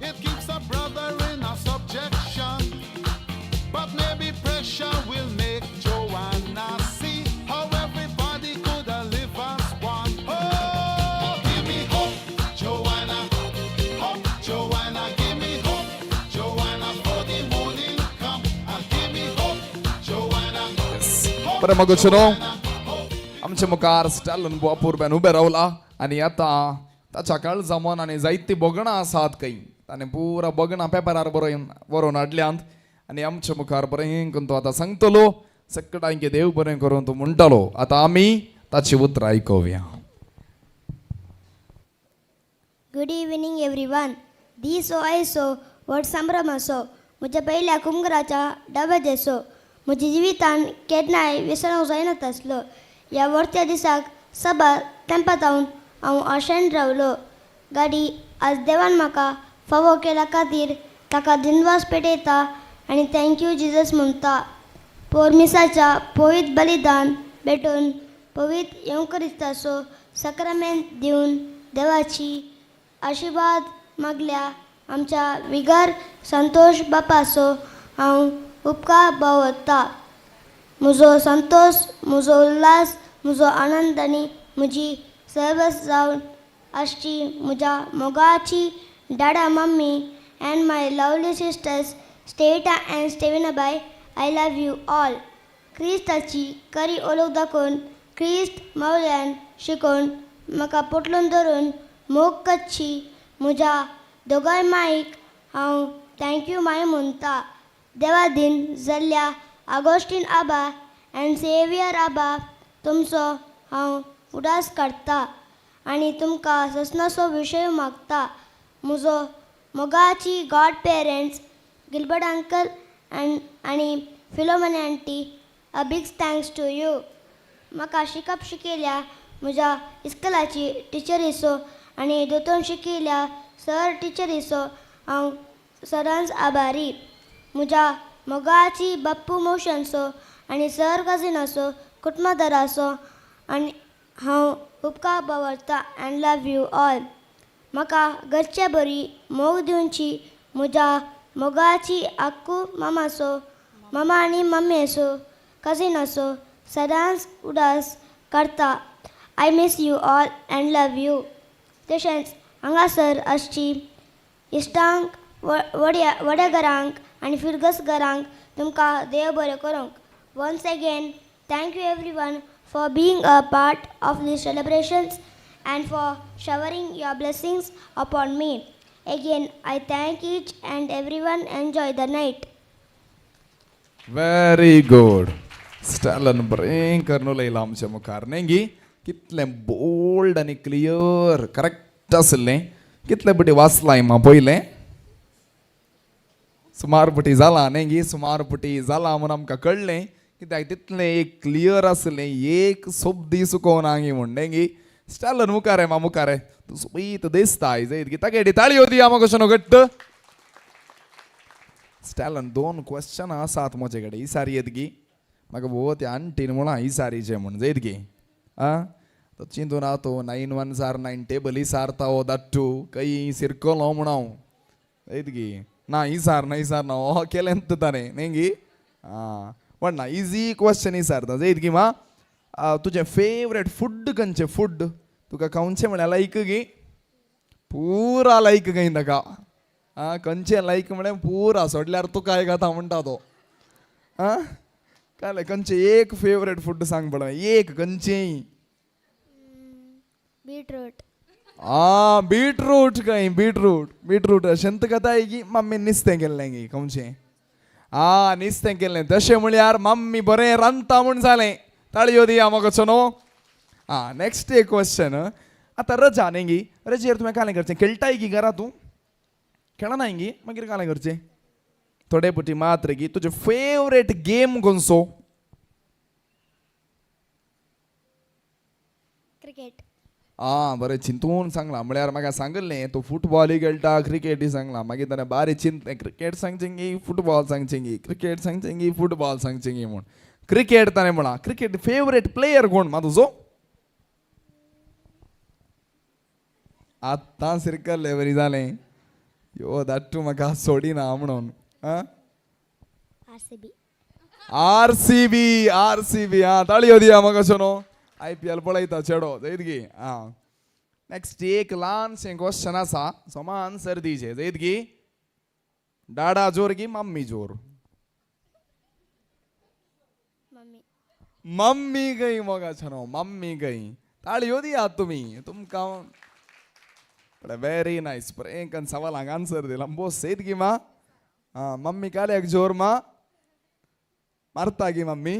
It keeps a brother in a subjection, but maybe pressure will make Joanna see how everybody could live as one. Oh, give me hope, Joanna. Hope, Joanna, give me hope, Joanna, for the morning come. And give me hope, Joanna. बरें मगो चलो आमच्या मुखार स्टॅलन बुवापूर बेन उबे रावला आनी आतां ताच्या काळजा मनांनी जायतीं भोगणां आसात खंय. ताणें पुरा भोगणां पेपरार बरोवन बरोवन हाडल्यांत आनी आमच्या मुखार बरें करून तो आतां सांगतलो. सगळ्यांक देव बरें करून तो म्हणटलो. आतां आमी ताची उतरां आयकुया. Good evening everyone. दीस हो आयसो व्हड संभ्रम असो, म्हज्या पयल्या कुमगराच्या डब्याचेसो, म्हज्या जिवितान केन्नाय विसरूंक जायना आसलो. ह्या वर्त्या दिसाक सभा तेंपातावन हांव आशेन रावलो. गाडी आज देवान म्हाका फावो केल्या खातीर ताका दिनवास पेटयता. आनी thank you Jesus म्हणटा. पोरमिसाच्या पवित्र बलिदान भेटून पवित्र येवकरिस्ताचो सक्रमेंत दिवन देवाची आशिर्वाद मागल्या आमच्या विगर संतोष बापाचो हांव उपकार बावरता. म्हजो संतोष, म्हजो उल्हास, म्हजो आनंद आनी म्हजी सर्वस जावन आसची म्हज्या मोगाची dada mummy and my lovely sisters Stevita and स्टेविनाबाय, I love you all. क्रिस्ताची खरी ओळख दाखोवन, क्रिस्त मावल्यान शिकोवन, म्हाका पोटलून धरून मोग करची म्हज्या दोगांय माईक हांव thank you my म्हणटा. देवादीन जाल्ल्या आगोस्टीन आबा आनी सेवियर आबा, तुमचो हांव उडास काडटा आनी तुमकां ससनाचो विशय मागता. म्हजो मोगाची God parents Gilbert uncle आनी Philomena aunty, a big thanks to you. म्हाका शिकप शिकयल्या म्हज्या इस्कलाची टिचरीचो आनी दोतोन शिकयल्या सर टिचरीचो हांव सदांच आभारी. म्हज्या मोगाची बाप्पू मोशनचो आनी सर कजिनाचो कुटुंबदाराचो आनी हांव उपकार बावरता अँड लव you all. म्हाका घरचे बरी मोग दिवची म्हज्या मोगाची आक्कू मामाचो, मामा आनी मम्मीचो, कजिनाचो सदांच उदास करता. I miss you all and love you. तशेंच हांगासर आसची इश्टांक, वड्या घरांक आनी फिरगस घरांक तुमकां देव बरें करूंक. Once again, thank you everyone for being a part of these celebrations and for showering your blessings upon me. Again, I thank each and everyone. Enjoy the night. Very good. स्टॅलन बरें करून उलयलां आमच्या मुखार न्ही गी. कितलें बोल्ड आनी clear correct आसलें. कितले पटी वाचलां मा पयलें? सुमार पटी जालां न्ही गी. सुमार पटी जालां म्हूण आमकां कळ्ळें, कित्याक तितलें एक क्लियर आसलें, एक शब्द चुकोवना गी म्हूण न्ही गी. स्टॅलन मुखार मा मुखार तूं सोबीत दिसता आयज गी. ताका ताळयो दिया म्हाका कशें घट्ट. स्टॅलन, दोन क्वेश्चन आसात म्हजे कडेन. इसारी येत गी म्हाका भोव त्या आंटीन म्हणा इसारीचें म्हूण जयत गी. आं, तो चिंतून आहा तो 9 1 are 9 table इसारता हो दाट्टू कई सिरकलो म्हूण हांव जयत गी. ना इसार ना, इसार ना, हो केलें ताणें न्ही गी. आं, पण ना इजी क्वेश्चन इसारता जयत गी. मा तुजें फेवरेट फूड खंयचें? फूड तुका खंयचें म्हळ्यार लायक गी? पुरा लायक खंय ताका. आं, खंयचें लायक म्हळ्यार पुरा सोडल्यार तुका एक आतां म्हणटा तो. आं, कळ्ळें? खंयचें एक फेवरेट फूड सांग पळय एक खंयचेंय. बीटरूट. आ, बीटरूट खंय. बीटरूट, बीटरूट अशेंत कथाय की मम्मी निस्तें केल्लें गी खंयचें? आ, निस्तें केल्लें. तशें म्हळ्यार मम्मी बरें रांदता म्हूण जालें. ताळयो दिया म्हाका न्हू. आं, नेक्स्ट एक क्वेश्चन. आतां रजा न्ही गी, रजेर तुवें कालें करचें? खेळटाय गी घरा तूं? खेळनाय गी? मागीर कालें करचें? थोडे पुटी मात्र गी. तुजें फेवरेट गेम खंयचो? क्रिकेट. आं, बरें चिंतून सांगलां. म्हळ्यार म्हाका सांगिल्लें तूं फुटबॉलूय खेळटा, क्रिकेटूय सांगलां. मागीर ताणें बारीक चिंतलें, क्रिकेट सांगचें गी फुटबॉल सांगचें गी, क्रिकेट सांगचें गी फुटबॉल सांगचें गी म्हूण. क्रिकेट ताणें म्हळां. क्रिकेट फेवरेट प्लेयर कोण मा तुजो? आतां सिरकल्ले बरी जालें यो धाडटू म्हाका सोडिना म्हणून. आं, RCB. RCB, RCB. आं, ताळयो दिया म्हाका न्हू. आयपीएल पळयता चेडो जयत गी. आं, नेक्स्ट एक ल्हानशें क्वेश्चन आसा, समा आन्सर दिजे जयत गी. डाडा जोर की मम्मी जोर? मम्मी. मम्मी गई मोगा छनो, मम्मी गई. ताळयो दियात तुमी तुमकां. वेरी नायस, बरें सवालांक आन्सर दिला. बोस सेत गी मा. आं, मम्मी काल्याक जोर मा? मारता गी मम्मी,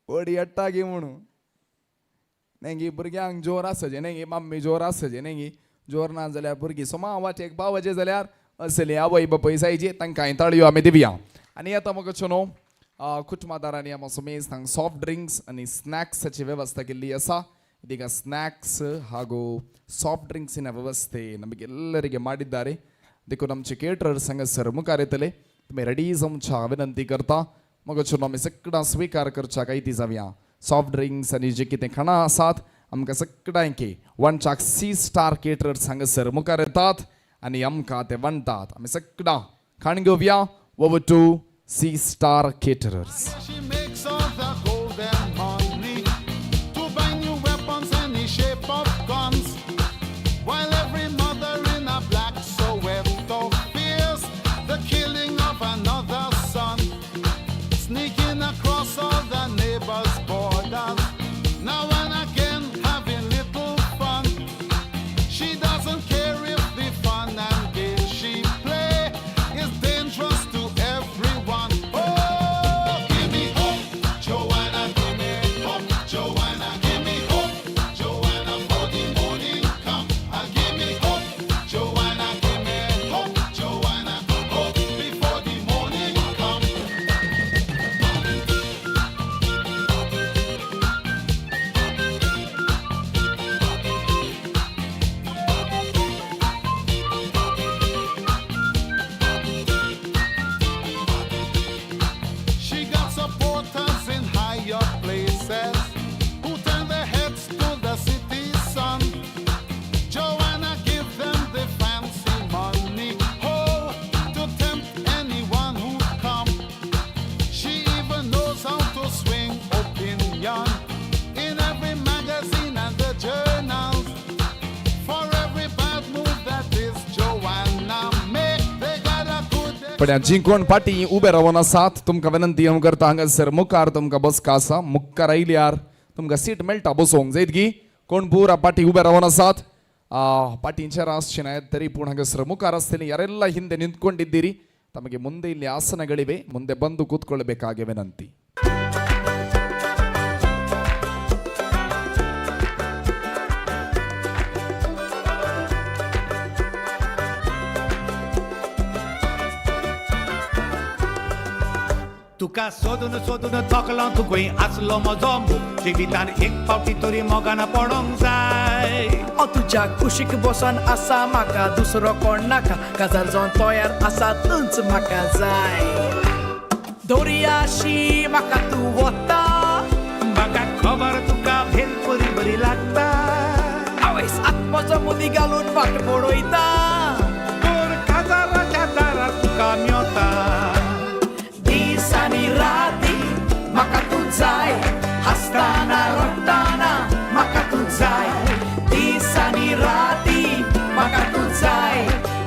ओडी हाडटा गी म्हणून न्ही गी. भुरग्यांक जोर आसचें न्ही गी, मम्मी जोर आसचें न्ही गी. जोर ना जाल्यार भुरगीं सोमा वाटेक पावचें जाल्यार असली आवय बापूय जायची. तांकां ताळयो आमी दिवया. आनी आतां म्हाका न्हू कुटुंबादारांनी आमकां सुमेज हांगा सॉफ्ट ड्रिंक्स आनी स्नॅक्साची वेवस्था केल्ली आसा. ಇದೀಗ ಸ್ನ್ಯಾಕ್ಸ್ ಹಾಗೂ ಸಾಫ್ಟ್ ಡ್ರಿಂಕ್ಸಿನ ವ್ಯವಸ್ಥೆ ನಮಗೆಲ್ಲರಿಗೆ ಮಾಡಿದ್ದಾರೆ. ಅದಕ್ಕೂ ನಮ್ಮ ಕೇಟ್ರರ್ ಸಂಘ ಸರ್ ಮುಖಾರ್ येतले. तुमी रेडी जावच्या विनंती करता. मग आमी सगळां स्विकार करच्या कायती जावया. सॉफ्ट ड्रिंक्स आनी जे कितें खाणां आसात आमकां सगळ्यांकी वनचाक सी स्टार केटरर्स हांगासर मुखार येतात आनी आमकां ते वणटात. आमी सगळां खाण घेवया. Over to Sea Star Caterers. She makes all the golden money to buy new weapons, any shape of guns. While every mother in a black Soweto fears the killing of another son, sneaking across all the neighbors' borders, now and again having little fun. She doesn't care if the fun and games she play is dangerous to everyone. Oh, give me hope, Joanna, give me hope, Joanna, give me hope, Joanna, for the morning come. Give me hope, Joanna, give me hope, Joanna, hope before the morning come. She got supporters in higher places who turn their heads to the city sun. Joanna give them the fancy money, oh, to tempt anyone who come. She even knows how to swing opinion in every magazine and the journals. For every bad move that is Joanna make, they got a good पण जी कोण पाटी उबे रावन आसात तुमकां विनंती हांव करता, हांगासर मुखार तुमकां बसका आसा. मुखार आयल्यार तुमकां सीट मेळटा बसोंक जायत गी. कोण पुरा पाटी उबे रावन आसात ಪಾಟಿ ಆಸನ ತರಿ ಪೂರ್ಣ ಹಾಗಸರ ಮುಖಾರ ಆಸ್ತೇನೆ. ಯಾರೆಲ್ಲ ಹಿಂದೆ ನಿಂತ್ಕೊಂಡಿದ್ದೀರಿ ತಮಗೆ ಮುಂದೆ ಇಲ್ಲಿ ಆಸನಗಳಿವೆ, ಮುಂದೆ ಬಂದು ಕೂತ್ಕೊಳ್ಳಬೇಕಾಗಿ ವಿನಂತಿ. तुका सोदून सोदून थकलो तूं खंय आसलो म्हजो मोग जिवितान एक फावटी तरी मोगान पडोंक जाय. हांव तुज्या कुशीक बसोन आसा म्हाका दुसरो कोण नाका, काजार जावन तयार आसा तूंच म्हाका जाय. दर्याशी म्हाका तूं वता, म्हाका खबर तुका भेलपुरी बरी लागता. आवयस आत्मजो मुदी घालून वाट पळयता, तर काजाराच्या दारार तुका मेवता. दिसांनी राती म्हाका तूं जाय, हांसतना रडटना म्हाका तूं जाय. दिसांनी राती म्हाका तूं जाय,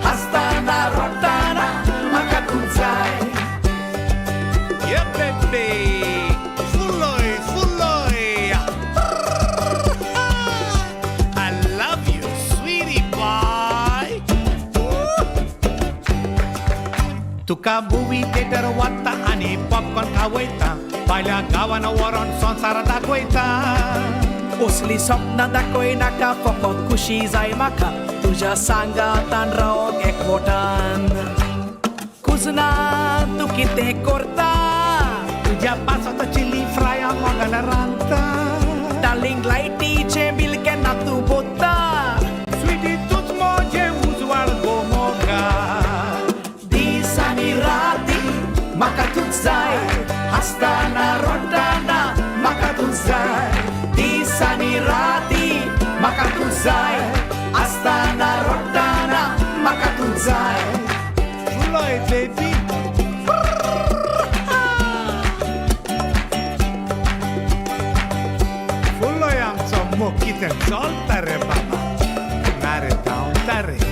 हांसतना रडटना म्हाका तूं जाय. Yeah, baby. Fuloy, fuloy. I love you, sweetie pie. तुका मुवी थिएटर वता आनी पॉपकॉर्न खावयता, भायल्या गांवान व्हरोन संवसार दाखयता. असली सपनां दाखय नाका, फकत खुशी जाय म्हाका तुज्या सांगातान रावंक एकवटान. कुजना तूं कितें करता, तुज्या पासत चिली फ्राय मोगान रांदता. डार्लिंग लायटीचें बील केन्ना तूं भरता, स्वीटी तूंच म्हजें उजवाड गो मोगा. दिसांनी राती म्हाका तूं जाय, हांसतना रडटना म्हाका तूं जाय. दिसांनी राती म्हाका तूं जाय, हांसतना रडटना म्हाका तूं जाय. फुलोय बेबी. फुलोय आमचो मोग कितें चलता रे बाबा, ना रे धांवता रे.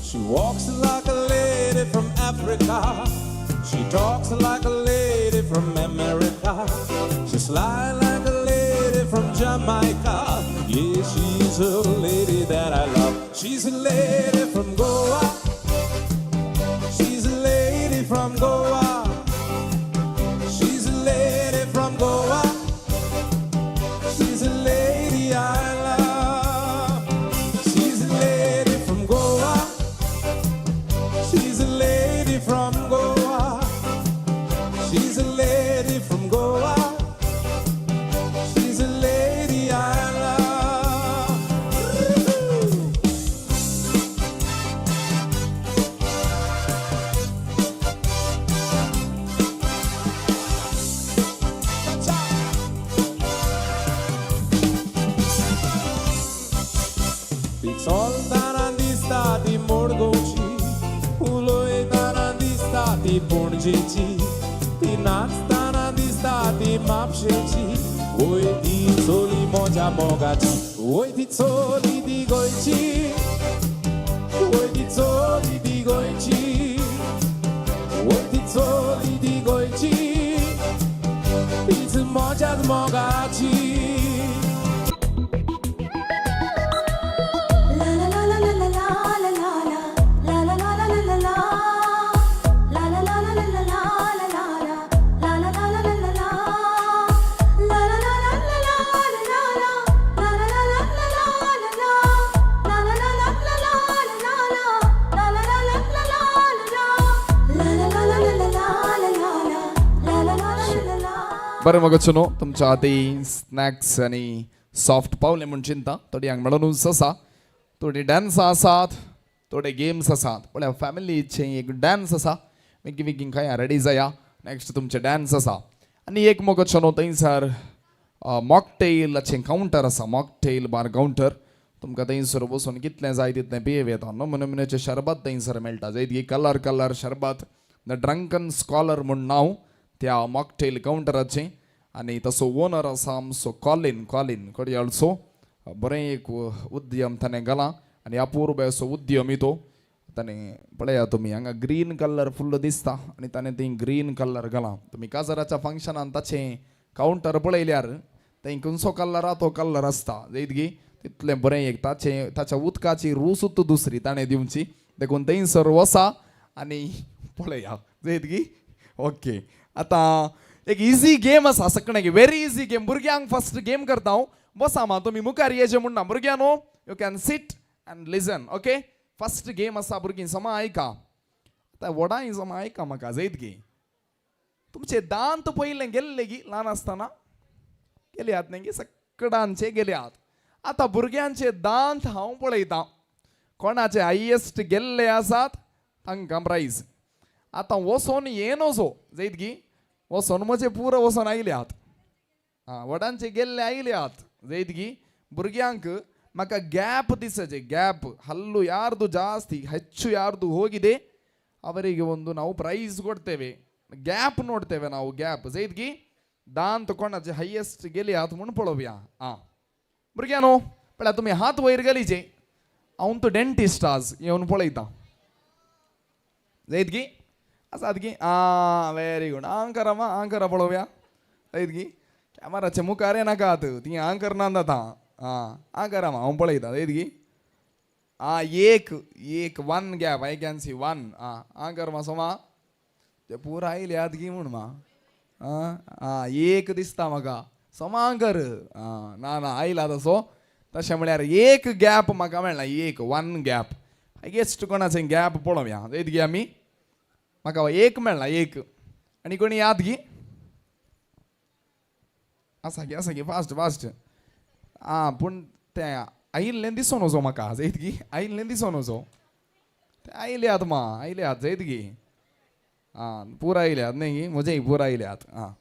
She walks like a lady from Africa. She talks like a lady from America. She sly like a lady from Jamaica. Yeah, she's a lady that I love. She's a lady from Goa. She's a lady from Goa. She's a lady from Goa. She's a lady I love. She's a lady from Goa. She's a lady from Goa. She's a lady I love. ती चलतना दिसता ती मडगांवची, उलयतना दिसता ती पणजेची, ती नाचतना दिसता ती म्हापशेची. वय ती चली म्हज्या मोगाची, वय ती चली ती गोंयची, वय ती चली ती गोंयची, वय ती चली ती गोंयची, तीच म्हज्याच मोगाची. बरें मगो न्हू तुमच्या हाती स्नॅक्स आनी सॉफ्ट पावले म्हूण चिंता थोड्यांक मेळोनूच आसा, थोडी डान्स आसात, थोडे गेम्स आसात. पळया फॅमिलीचे एक डान्स आसा, बेगीन बेगीन खाया रेडी जाया. नेक्स्ट तुमचे डान्स आसा. आनी एक मगो न्हू थंयसर मॉकटेलाचें कावंटर आसा, मॉकटेल बार कावंटर. तुमकां थंयसर बसून कितलें जाय तितलें पियेव येता. नमुने नमुन्याचें शरबत थंयसर मेळटा, जंय कलर कलर शरबत. The drunken scholar म्हूण नांव त्या मॉकटेल कावंटराचें. आनी तसो ओनर आसा आमचो कॉलीन, कॉलीन कडयाळचो. बरें एक उद्यम ताणें घाला आनी अपूर्व असो उद्यम तो ताणें. पळया तुमी हांगा ग्रीन कलर फुल्ल दिसता आनी ताणें थंय ग्रीन कलर घाला. तुमी काजाराच्या फंक्शनान ताचें कावंटर पळयल्यार थंय खंयचो कलर तो कलर आसता जैतगी तितलें बरें एक ताचें ताच्या उदकाची रूसूत दुसरी ताणें दिवची. देखून थंयसर वसा आनी पळया जैतगी. ओके, आतां एक इजी गेम आसा सगळ्यांक, व्हेरी इजी गेम. भुरग्यांक फर्स्ट गेम करता हांव. बसा मा तुमी मुखार येचे म्हूण ना भुरग्यांनो, you can sit and listen. Okay, first game आसा भुरगीं समा आयका. आतां व्हडांय समा आयका म्हाका जैतगी. तुमचे दांत पयलें गेल्ले गी ल्हान आसतना गेल्यात न्ही गी, सगळ्यांचे गेल्यात. आतां भुरग्यांचे दांत हांव पळयतां, कोणाचे हायेस्ट गेल्ले आसात तांकां प्रायज. आतां वचोन येनोसो जैतगी, वचोन म्हजे पुरो वचोन आयल्यात. आं, व्हडांचे गेल्ले आयल्यात जैतगी. भुरग्यांक म्हाका ಗ್ಯಾಪ್ ದಿಸಜೆ, ಗ್ಯಾಪ್ ಹಲ್ಲು ಯಾರ್ದು ಜಾಸ್ತಿ ಹೆಚ್ಚು ಯಾರ್ದು ಹೋಗಿದೆ ಅವರಿಗೆ ಒಂದು ನಾವು ಪ್ರೈಸ್ ಕೊಡ್ತೇವೆ. ಗ್ಯಾಪ್ ನೋಡ್ತೇವೆ ನಾವು, ಗ್ಯಾಪ್ ಜೈದ್ಗಿ ದಾಂತ कोणाचे हायेस्ट गेली हात म्हूण पळोवया. आं भुरग्यांनो पळया तुमी हात वयर गेलीचे, हांव तो डेंटिस्ट आज येवन पळयता जैतगी आसात की. आं व्हेरी गूड. आं करा मा, आं करा पळोवया जैतगी. कॅमेराचे मुखार येनाकात, ती आं करना जाता. आं आं करा मा, हांव पळयता जैतगी. आं एक एक one gap, I can see one. आं आं कर मा सोमा, ते पुरा आयल्यात की म्हूण मा. आं आं एक दिसता म्हाका, सोमा कर. आं ना ना आयला तसो. तशें म्हळ्यार एक गॅप म्हाका मेळना, एक वन गॅप हायेस्ट कोणाचें गॅप पळोवया जैतगी आमी. म्हाका एक मेळना, एक. आनी कोणी याद गी आसा गी, आसा गी, फास्ट फास्ट. आं पूण तें आयिल्लें दिसोन वचो म्हाका जैतगी, आयिल्लें दिसोन वचो. तें आयल्यात मा, आयल्यात जैतगी. आं पुरा आयल्यात न्ही गी, म्हजेय पुरा आयल्यात. आं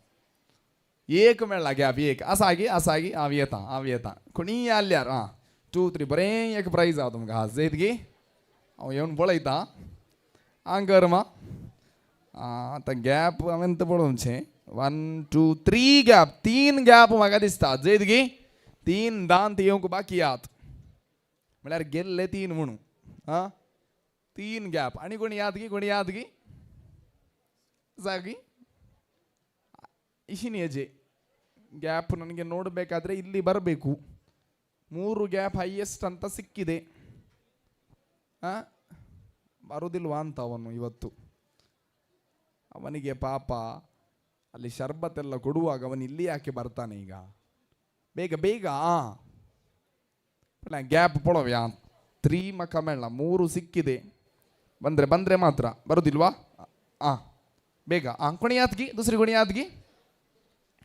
एक मेळ्ळा गॅप, एक आसा गी, आसा गी. हांव येता, हांव येता. कोणीय आल्यार आं 2 3 बरें एक प्रायज आहा तुमकां आज जैतगी. हांव येवन पळयता. आं कर मा. आं आतां गॅप हांवें पळोवचें. 1 2 3 गॅप, 3 गॅप म्हाका दिसता जैतगी. 3 दांत येवंक बाकी आहात म्हळ्यार गेल्ले 3 म्हणून. आं 3 गॅप. आनी कोणी याद गी, कोणी याद गी ಸಾಗಿ ಇಶಿನಿ ಗ್ಯಾಪ್ ನನಗೆ ನೋಡಬೇಕಾದ್ರೆ ಇಲ್ಲಿ ಬರಬೇಕು. 3 ಗ್ಯಾಪ್ ಹೈಯೆಸ್ಟ್ ಅಂತ ಸಿಕ್ಕಿದೆ. ಬರುವುದಿಲ್ವಾ ಅಂತ ಅವನು ಇವತ್ತು. ಅವನಿಗೆ ಪಾಪ ಅಲ್ಲಿ ಶರ್ಬತ್ತೆಲ್ಲ ಕೊಡುವಾಗ ಅವನು ಇಲ್ಲಿ ಯಾಕೆ ಬರ್ತಾನೆ ಈಗ? ಬೇಗ ಬೇಗ ಗ್ಯಾಪ್ ಪೊಳವ್ಯಾ 3 ಮಕ ಮೇಳ 3 ಸಿಕ್ಕಿದೆ. ಬಂದರೆ ಬಂದರೆ ಮಾತ್ರ ಬರುವುದಿಲ್ವಾ? ಹಾಂ बेगा आं कोणी याद गी दुसरी कोणी याद गी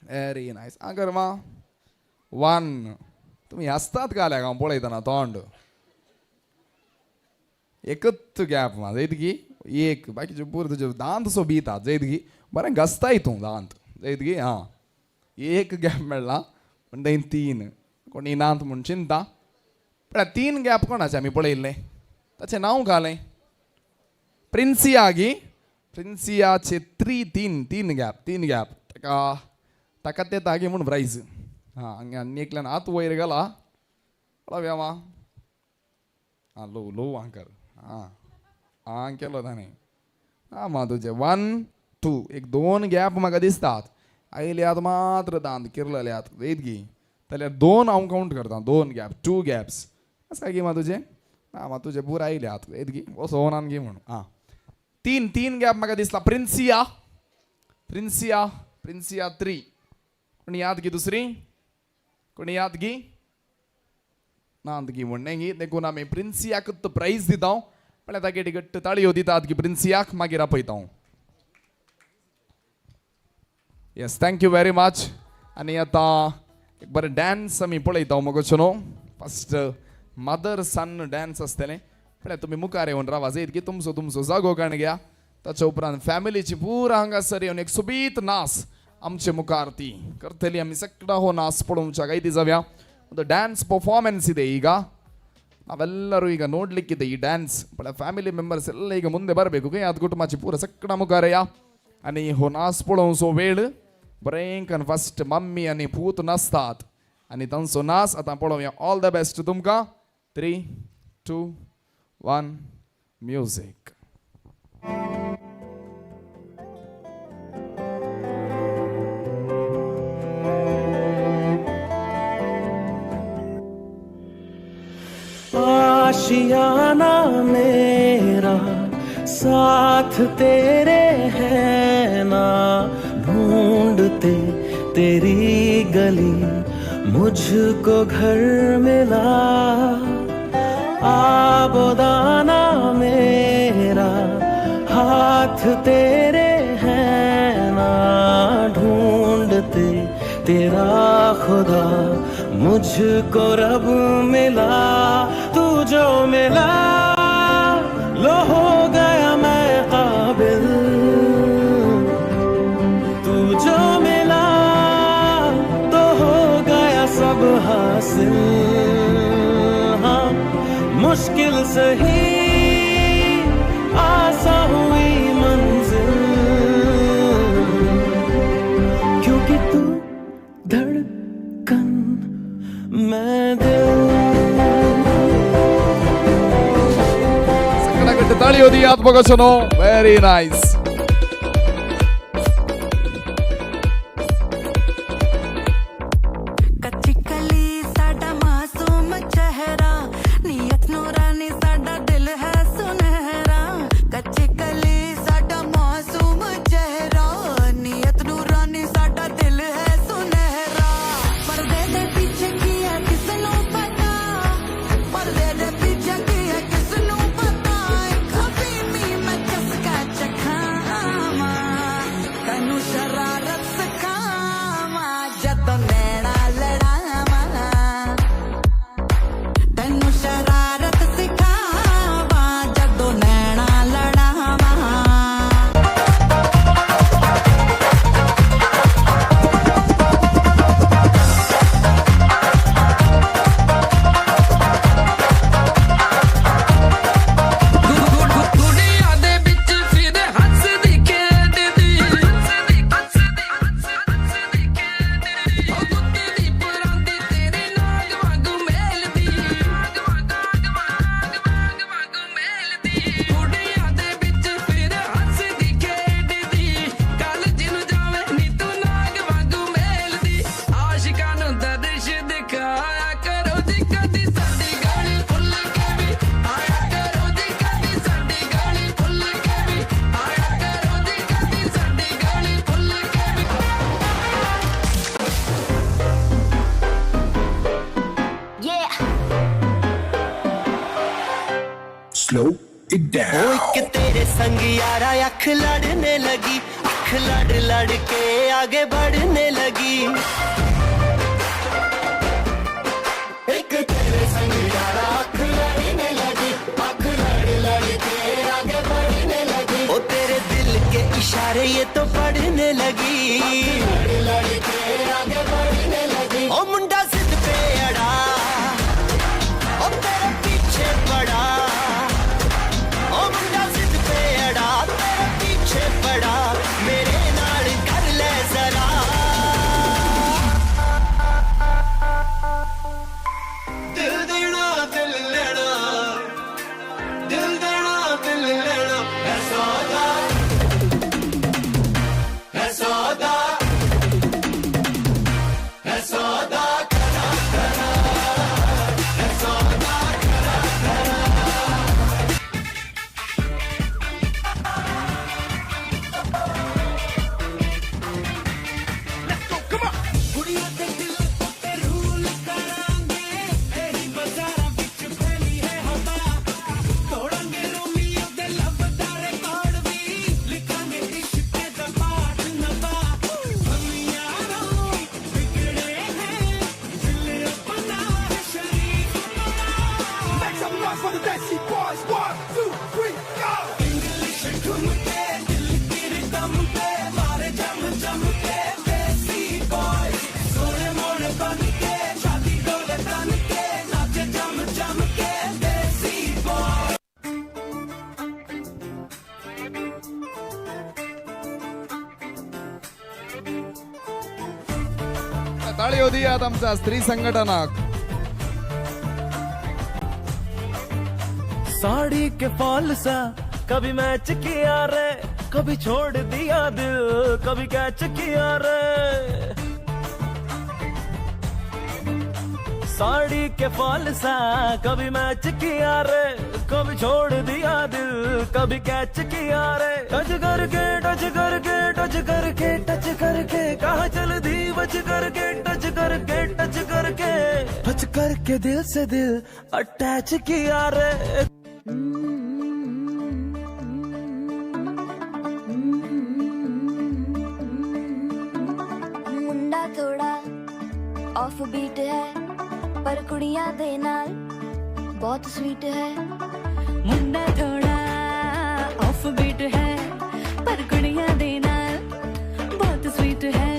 व्हेरी नायस आं कर मा वन तुमी हसतात घाल्या हांव पळयतना तोंड एकच गॅप मा जयत गी एक बाकीचे पूर तुजे दांत सो बिता जयत गी बरें घसताय तूं दांत जयत गी आं एक गॅप मेळ्ळा म्हणटा तीन कोणी नात म्हूण चिंता पळय तीन गॅप कोणाचे आमी पळयल्ले ताचें नांव घालें प्रिन्सिया गी प्रिन्सियाचे त्री तीन तीन गॅप तीन गॅप ताका ताका ते तागी म्हूण प्रायज हां हांगा आनी एकल्यान हात वयर घाला पळोवया मा आं ल्हव ल्हव आं कर आं आं केलो ताणें आं मा तुजें 1 2 एक दोन गॅप म्हाका दिसतात आयल्यात मात्र दांत किरलेल्यात वयत गी जाल्यार दोन हांव कावंट करता दोन गॅप 2 गॅप्स आसा गी मा तुजें ना मा तुजें पूर आयल्यात वयत गी वसोनान गी म्हणून आं तीन तीन गॅप म्हाका दिसला प्रिन्सिया प्रिन्सिया प्रिन्सिया 3 कोणी याद गी दुसरी कोणी याद गी ना गी म्हणणें गी देखून आमी प्रिन्सियाक प्रायज दिता पळय तागे घट्ट ताळयो दितात गी प्रिन्सियाक मागीर आपयता. Yes, thank you very much. आनी आतां एक बरें डान्स आमी पळयता मगो न्हू फस्ट मदर सन डान्स आसतलें पळय तुमी मुखार येवन रावा जयत की तुमचो तुमचो जागो काण घ्या ताच्या उपरांत फॅमिलीची पुरा हांगासर येवन एक सोबीत नाच आमचे मुखार ती करतली आमी सगळा हो नाच पळोवच्या काय जावया ಒಂದು ಡ್ಯಾನ್ಸ್ ಪರ್ಫಾರ್ಮೆನ್ಸ್ ಇದೆ. ಈಗ ನಾವೆಲ್ಲರೂ ಈಗ ನೋಡಲಿಕ್ಕಿದೆ ಈ ಡ್ಯಾನ್ಸ್. ಫ್ಯಾಮಿಲಿ ಮೆಂಬರ್ಸ್ ಎಲ್ಲ ಈಗ ಮುಂದೆ ಬರಬೇಕು. ಅದು ಕುಟುಂಬಾಚಿ ಪೂರ ಸಕ್ಕಡ ಮುಖಾರಯ್ಯ आणि हो नाच पळोवचो वेळ बरें फस्ट मम्मी आनी पूत नाचतात आनी तांचो नाच आतां पळोवया. ऑल the best तुमकां. 3 2 1 म्युजीक. आशियाना मेरा साथ तेरे है ना, ढूंढते तेरी गली मुझको घर मिला। आबोदाना मेरा हाथ तेरे है ना, ढूंढते तेरा खुदा मुझको रब मिला। तू जो मिला लो हो गया मैं काबिल, तू जो मिला तो हो गया सब हासिल। हाँ मुश्किल सही आसा हुई मंजिल, क्योंकि तू धड़कन मैं दिल। ತಾಳಿಯೋದಿ ಆತ್ಮಗೋಚನೋ. Very nice. Slow it down. ओ एक तेरे संग यारा अख लड़ने लगी, अख आँख लड़ लड़ के आगे बढ़ने लगी। एक तेरे संग यारा आँख लड़ने लगी, आँख लड़ लड़ के आगे बढ़ने लगी। ओ तेरे दिल के इशारे ये तो पढ़ने लगी, लड़ लड़ के आगे बढ़ने लगी। ओ मुंडा जिद पे अड़ा, ओ तेरे पीछे पड़ा, ओ मुंडा जिद पे अड़ा, तेरे पीछे पड़ा, मेरे नाल कर ले जरा। दिल देना दिल लेना, दिल देना दिल लेना, है सौदा, है सौदा, है सौदा करा करा, है सौदा करा करा। ਕੁੜੀਆਂ ਦੇ ਦਿਲ ਉੱਤੇ ਰੂਲ ਕਰਾਂਗੇ, ਇਹੀ ਬਾਜ਼ਾਰਾਂ ਵਿੱਚ ਫੈਲੀ ਹੈ ਹਵਾ। ਤੋੜਾਂਗੇ ਰੋਮੀਓ ਦੇ ਲਵ ਦਾ ਰਿਕਾਰਡ ਵੀ, ਲਿਖਾਂਗੇ ਇਸ਼ਕ ਦਾ ਪਾਠ ਨਵਾਂ। ਹਮ ਯਾਰੋਂ ਬਿਗੜੇ ਹੈ, ਦਿਲ ਆਪਣਾ ਹੈ ਸ਼ਰੀਫ ਬਣਾ। Make some noise for the Desi Boys. 1, 2, 3, go! English ठुमके दिल की रिदम पे मारे जम जम के देसी बॉयज। सोने मोने बन के शादी डोले तन के नाचे जम जम के देसी बॉयज। ताळयो दियात आमच्या स्त्री संघटनाक। साड़ी के फॉल सा कभी मैच किया रे, कभी छोड़ दिया दिल, कभी कैच किया रे। साड़ी के फॉल सा कभी मैच किया रे, कभी छोड़ दिया दिल, कभी कैच किया रे। टच करके टच करके टच करके टच करके कहाँ चल दी बच करके, टच करके टच करके टच करके दिल से दिल अटैच किया रे। मुंडा थोड़ा ऑफ बीट है, पर कुड़ियां दे नाल बहुत स्वीट है। मुंडा थोड़ा ऑफ बीट है, पर कुड़ियां दे नाल बहुत स्वीट है।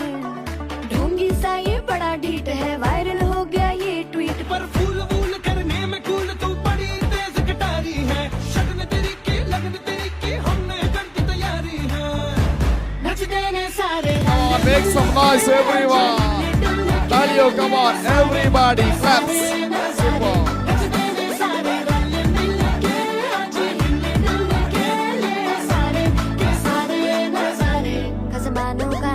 ढोंगी सा ये बड़ा ढीठ है, वायरल हो गया ये ट्वीट। पर फूल वूल करने में कूल तू बड़ी तेज कटारी है, शगन तेरी की लगन तेरी की हमने कर दी तैयारी है। नचते ने सारे Come on, make some noise everyone. तालियों, come on, everybody, claps. Super. खसमानों का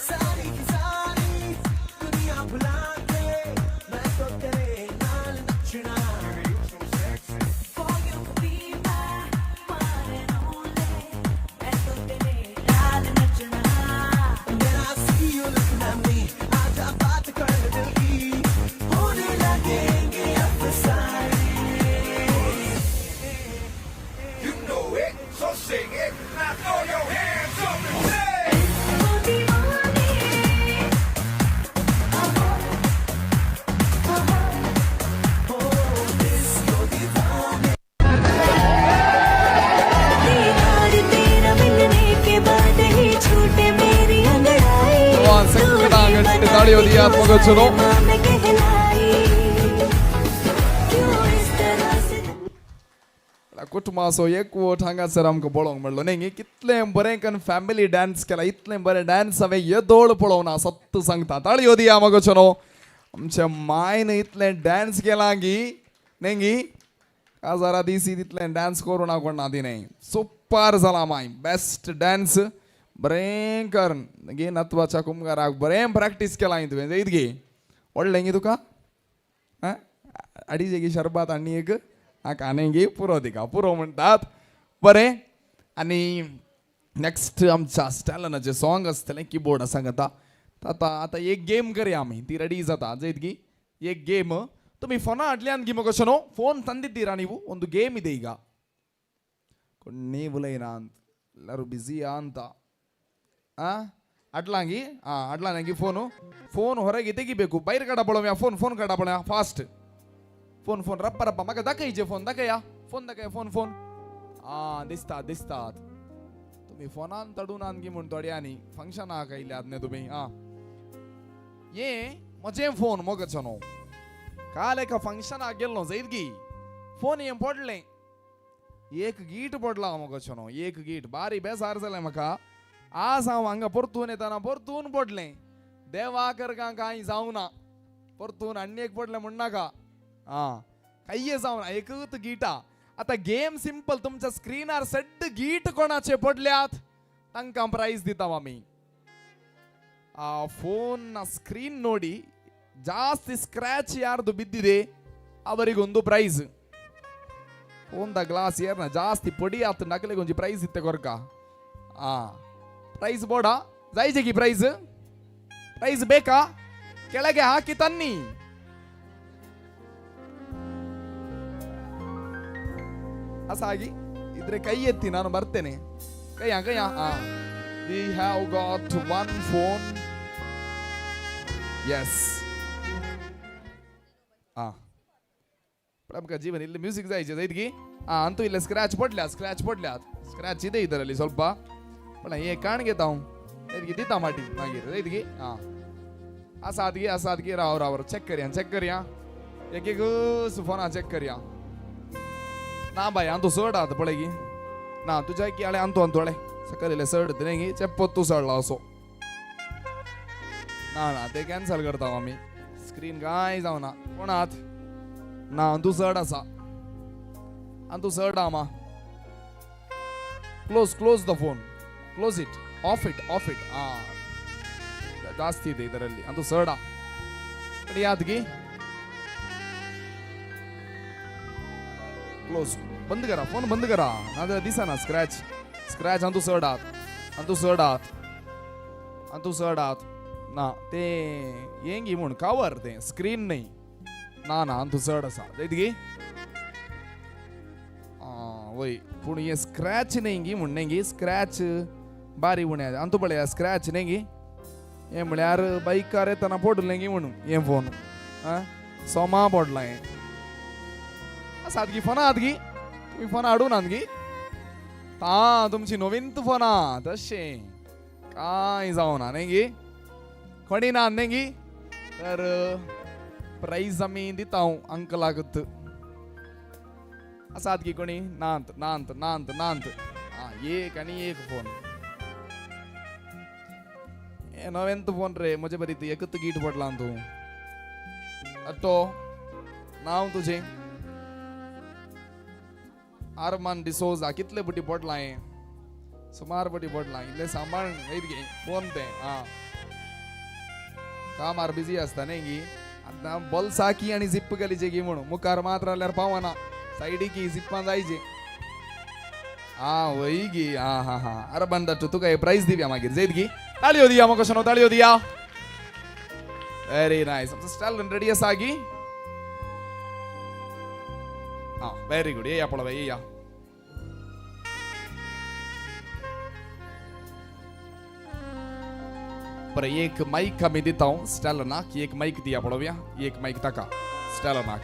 सारी की सारी दुनिया भुला के मैं तो तेरे नाल नचना। For you to be my one and only, मैं तो तेरे नाल नचना। मेरा see you looking at me, आजा बात कर दिल की, होने लगेंगे अफसाने। You know it, so sing it. Now throw your hands up and say. दीदार तेरा मिलने के बाद ही छूटे मेरी अंगड़ाई। Come on, संघटना गट्टी ताळयो दियात मगोचनो। मैं कहलाई क्यों इस तरह से। कुटुंबाचो एकवट हांगासर आमकां पळोवंक मेळ्ळो न्ही, कितलें बरें कन फॅमिली डान्स केला, इतलें बरें डान्स हांवें येदोळ पळोवना, सत्त सांगता। ताळयो दिया मगोचनो। आमच्या मायन इतलें डान्स केला गी न्ही गी, काजारा दीस तितलें डान्स करूं ना कोण ना ती न्ही, सुपर जाला my, best dance बरें कर गे। नत्वाच्या कुमगाराक बरें प्रॅक्टीस केलां तुवें जयत गे, व्हडलें गे तुका आं अडीच गी शरबत आनी एक आनी गे पुरो तिका पुरो म्हणटात। बरें आनी नेक्स्ट आमच्या स्टॅलनाचें सॉंग आसतलें किबोर्ड सांगता. आतां आतां एक गेम करया आमी, ती रेडी जाता जैत ಗಿ एक गेಮ್. तुम्ही ಫೋನ ಅಡ್ಲ್ಯಾನ್ ಗಿ ಮಗಶನೋ ಫೋನ್ ತಂದಿದ್ದೀರಾ ನೀವು? ಒಂದು ಗೇಮ್ ಇದೆ ಈಗ. ಕೊಣ್ಣೇ ಉಲೈನಾ ಅಂತ ಎಲ್ಲರೂ ಬ್ಯುಸಿಯಾ ಅಂತ ಅಡ್ಲಾಂಗಿ ಅಡ್ಲಾಂಗಿ ಫೋನು ಫೋನ್ ಹೊರಗೆ ತೆಗಿಬೇಕು. ಬೈರ್ ಕಡ ಬಳವ್ಯಾ ಫೋನ್ ಫೋನ್ ಕಡ ಬಳ ಫಾಸ್ಟ್ ಫೋನ್ ಫೋನ್ ರಪ್ಪ ರಪ್ಪ ಮಗ ದಕೈಜೆ ಫೋನ್ ದಕಯ್ಯ ಫೋನ್ ದಕಯ್ಯ ಫೋನ್ ಫೋನ್ दिसता दिसतात तुम्ही फोनान तडून आणखी म्हण थोड्यांनी फंक्शन आयल्यात न्ही तुमी. ये म्हजें फोन मोगचो काल एका फंक्शनाक गेल्लो जैत गी फोन हें पडलें एक गीट पडला मोगचो एक गीट बारी बेजार जालें म्हाका. आज हांव हांगा परतून येतना परतून पडलें. देवा करका कांय जावना परतून आनी एक पडलें म्हण नाका. कांय जावना एकूच गिटा. आता गेम सिंपल, तुमच्या स्क्रीनार सड्ड गीट कोणाचे पडल्यात तांकां प्राइज दिता आमी. ಆ ಫೋನ್ನ ಸ್ಕ್ರೀನ್ ನೋಡಿ ಜಾಸ್ತಿ ಸ್ಕ್ರ್ಯಾಚ್ ಯಾರ್ದು ಬಿದ್ದಿದೆ ಅವರಿಗೊಂದು ಪ್ರೈಸ್. ಫೋನ್ದ ಗ್ಲಾಸ್ ಏರ್ನ ಜಾಸ್ತಿ ಪೊಡಿ ಆತು ನಕಲಿಗೆ ಒಂಜಿ ಪ್ರೈಸ್ ಇತ್ತೆ ಕೊರ್ಕ. ಪ್ರೈಸ್ ಬೋಡ ಜೈಜಗಿ ಪ್ರೈಸ್ ಪ್ರೈಸ್ ಬೇಕಾ? ಕೆಳಗೆ ಹಾಕಿ ತನ್ನಿ. ಅಸಾಗಿ ಇದ್ರೆ ಕೈ ಎತ್ತಿ ನಾನು ಬರ್ತೇನೆ. ಕೈಯ ಕೈಯ. We have got one phone. Yes. ಪ್ರಮುಖ ಜೀವನ ಇಲ್ಲಿ ಮ್ಯೂಸಿಕ್ ಜಾಯ್ಜೆ ಅಂತೂ ಇಲ್ಲ ಸ್ಕ್ರ್ಯಾಚ್ ಪಡ್ಲ್ಯಾ ಸ್ಕ್ರ್ಯಾಚ್ ಪಡ್ಲ್ಯಾ ಸ್ಕ್ರ್ಯಾಚ್ ಇದೆ ಇದರಲ್ಲಿ ಸ್ವಲ್ಪ ಪಣ ಏ ಕಾಣಿಗೆ ತಾವು ಇದಕ್ಕೆ ದಿತ್ತಾ ಮಾಟಿ ಮಾಗಿರ ಇದಕ್ಕೆ. ಅಸಾದ್ಗೆ ಅಸಾದ್ಗೆ ರಾವ್ ರಾವ್ ಚೆಕ್ ಕರಿಯಾ ಚೆಕ್ ಕರಿಯಾ ಏಕೆಗೂ ಫೋನ್ ಚೆಕ್ ಕರಿಯಾ. ना बाय अंतू चड आत पळय ना तुज्या की आळे अंतू अंतू आळे सकयल इल्लें चड न्ही चेप्पोत तूं चडला असो ना ना ते कॅन्सल करता आमी. स्क्रीन कांय जावना कोण आत ना अंतू चड आसा अंतू चड आमा. Close close the phone close it off it off it. ಜಾಸ್ತಿ ಇದೆ ಇದರಲ್ಲಿ ಅಂತೂ ಚಡ ಯಾತ್ಗಿ क्लोज बंद करा फोन बंद करा ना दिसना स्क्रॅच स्क्रॅच अंतू चड आत अंतू चड आत अंतू चड आत ना ते हेंगी म्हूण कवर ते स्क्रीन न्ही ना ना अंतू चड आसा जायत गी. वय पूण हे स्क्रॅच न्ही गी म्हूण न्ही गी स्क्रॅच बारी उणें अंतू पळया स्क्रॅच न्ही गी हें म्हळ्यार बायकार येतना पडलें गी म्हणून हें फोन सोमा पडलां हें. सादगी फोनां आहात गी तुमी फोनां हाडून आहात गी तुमची नवीन फोनां तशें कांय जावना न्ही गी कोणी ना न्ही गी. तर प्रायज आमी दिता हांव अंकलाकूच. आसात गी कोणी नात नात नात नात. एक आनी एक फोन हे नवेंत फोन रे म्हजे बरी एकूच गीट पडलां तूं अट्टो नांव तुजें आरमान डिसोजा. कितले बुटी पडलां हें सुमार बुटी पडलां इल्लें सांबाळ गे फोन तें. कामार बिजी आसता न्ही गी आतां बोल्साकी आनी जिप्प घालीचे गी म्हणून मुखार मात्र जाल्यार पावना सायडीकी जिप्पां जायचे. वय गी. हा हा अरबान दाटू तुका हे प्रायज दिवया मागीर जैत गी. ताळयो दिया म्हाका कशें ताळयो दिया. Very nice. आमचो स्टॅलन रेडी आसा गी? Very good. येया पळोवया येया. बरें एक मायक आमी दिता स्टॅलनाक. एक मायक दिया पळोवया. एक मायक ताका स्टॅलनाक.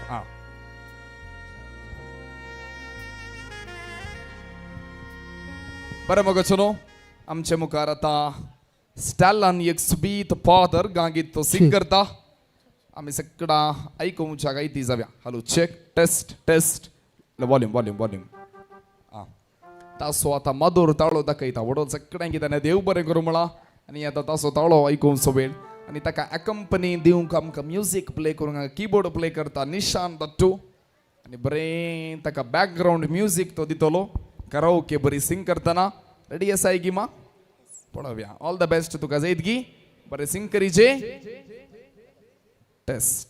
बरें मगो चलो आमचे मुखार आतां स्टॅलन एक सुबीत फादर गांगीत तो सिंग करता. आमी सगळां आयकुच्या गायती जावया. Hello check test test volume volume volume. तासो आतां मधुर ताळो दाखयता व्हडो सगळ्यांक ताणें देव बरें करूं म्हळां आनी आतां तासो ताळो आयकुचो वेळ आनी ताका अकंपनी दिवंक आमकां म्युजीक प्ले करूंक किबोर्ड प्ले करता निशान दट्टू आनी बरें ताका बॅकग्रावंड म्युजीक तो दितलो कराओके बरी सिंग करतना. रेडी आसाय गी मा पळोवया. ऑल the best तुका जैत गी बरें Singh करीचे. Test.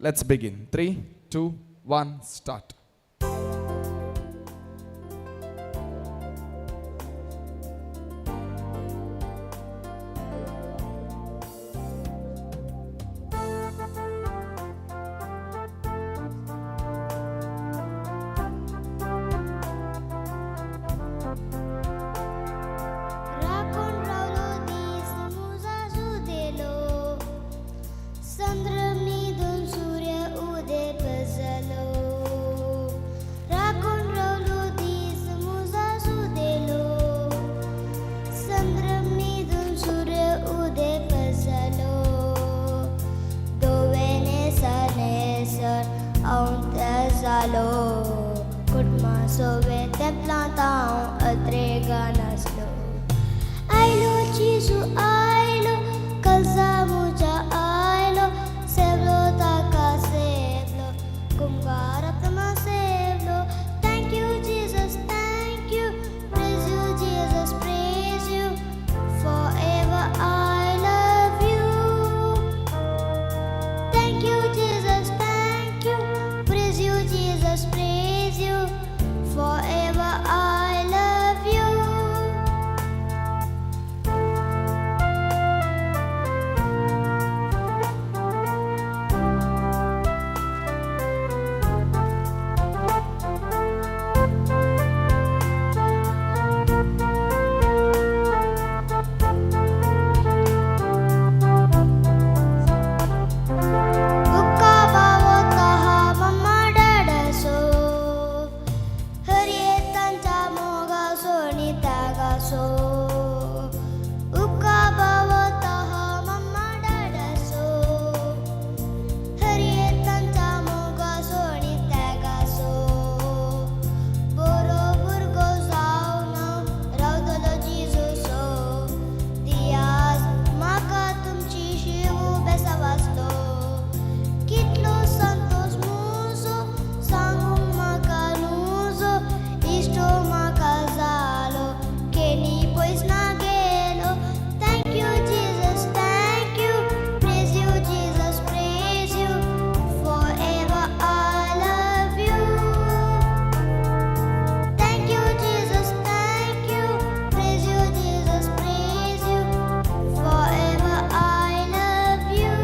Let's begin. 3, 2, 1 start. पापासो उका बावता हा मम्मा डाडासो हरये तांचा मोगासो आनी त्यागासो बरो भुरगो जावन हांव रावतलो जेजूसो दियाज म्हाका तुमची शिवू बेसा वाचलो कितलो संतोष मुजो सांगूंक म्हाका नुजो इश्टो म्हाका जालो केणी पयस ना गेलो. Thank you Jesus, thank you, praise you Jesus, praise you, forever I love you. Thank you Jesus, thank you, praise you Jesus, praise you, forever I love you.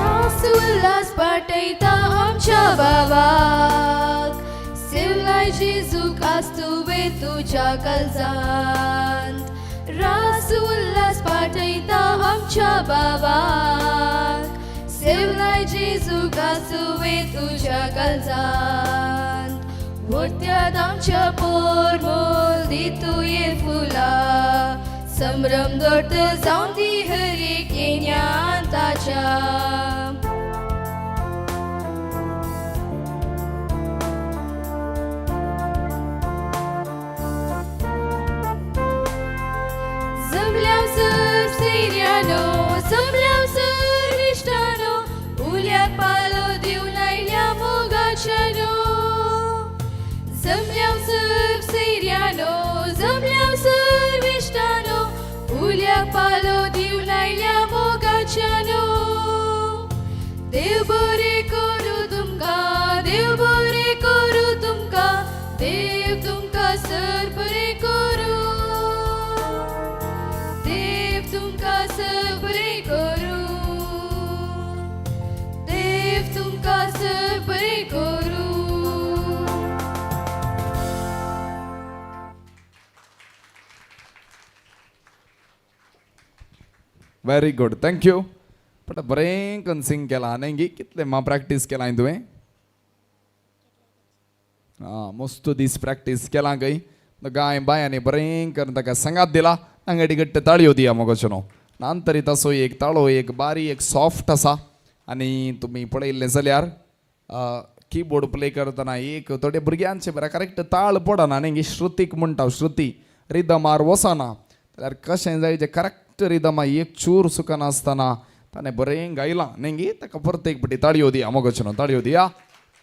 रास उल्हास पाठयता आमच्या बाबाक सिवलाय जेजूक आस्तुवे तुज्या काळजांत रास उल्हास पाठयता आमच्या बाबाक सिवलाय जेजूक आस्तुवे तुज्या काळजांत व्हरत्यात आमच्या पोरमोल दी तुये फुलां संभ्रम दवरत जावन दी हर एक येण्यान ताच्या. जमल्याव सर सैर्यानो, जमल्याव सर इश्टानो, उल्याक पालो दिवन आयल्या मोगाच्यानो. जमल्याव सर सैर्यानो, जमल्याव सर इश्टानो, उल्याक पालो दिवन आयल्या मोगाच्यानो. देव बरें करूं तुमकां, देव बरें करूं तुमकां, देव तुमकां सर बरें करूं, देव तुमकां सर बरें करूं, देव तुमकां सर बरें करूं. Very good, thank you. पण बरें करून सिंग केलां न्ही गी? कितले मा प्रॅक्टीस केलां तुवें? आं, मस्त दीस प्रॅक्टीस केलां खंय. गाय बायांनी बरें करून ताका सांगात दिला. तांगडी घट्ट ताळयो दिया मगो न्हू. नान तरी तसो एक ताळो एक बारीक एक सॉफ्ट आसा आनी तुमी पळयल्लें जाल्यार किबोर्ड प्ले करतना एक थोडे भुरग्यांचे बरें करेक्ट ताळ पडना न्ही गी. श्रुतीक म्हणटा, श्रुती रिदमार वचना जाल्यार कशें जाय जें करेक्ट रिदमा एक चूर चुकनासतना ताणें बरें गायलां न्ही गी. ताका परत एक पटी ताळयो दिया मगो न्हू, ताळयो दिया.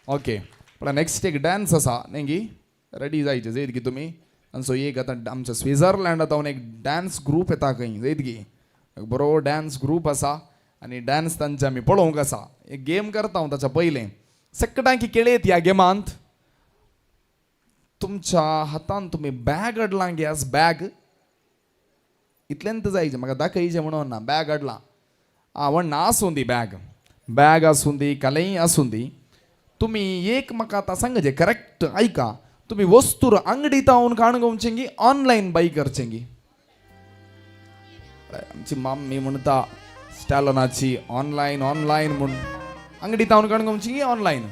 ओके, पण नेक्स्ट एक डान्स आसा न्ही गी, रेडी जायचे जयत गी तुमी. आनी सो एक आतां आमच्या स्विझर्लंडा तावन एक डान्स ग्रूप येता खंय जयत गी, एक बरो डान्स ग्रूप आसा आनी डान्स तांचे आमी पळोवंक आसा. एक गेम करता हांव, ताच्या पयलें सगळ्यांकी केळयत ह्या गेमांत तुमच्या हातान तुमी बॅग हाडलां गे. आज बॅग इतल्यान तर जायचें म्हाका दाखयचें म्हणून ना, बॅग हाडलां. आं, व्हडना आसूं दी, बॅग बॅग आसूं दी, कालेंय आसूं दी. तुमी एक म्हाका आतां सांगचें करेक्ट आयका, तुमी वस्तूर अंगडी तावन काणगोवचें गी ऑनलायन बाय करचें गी? आमची मम्मी म्हणटा स्टॅलनाची ऑनलायन ऑनलायन म्हूण. अंगडी तावन काणगोवची गी ऑनलायन?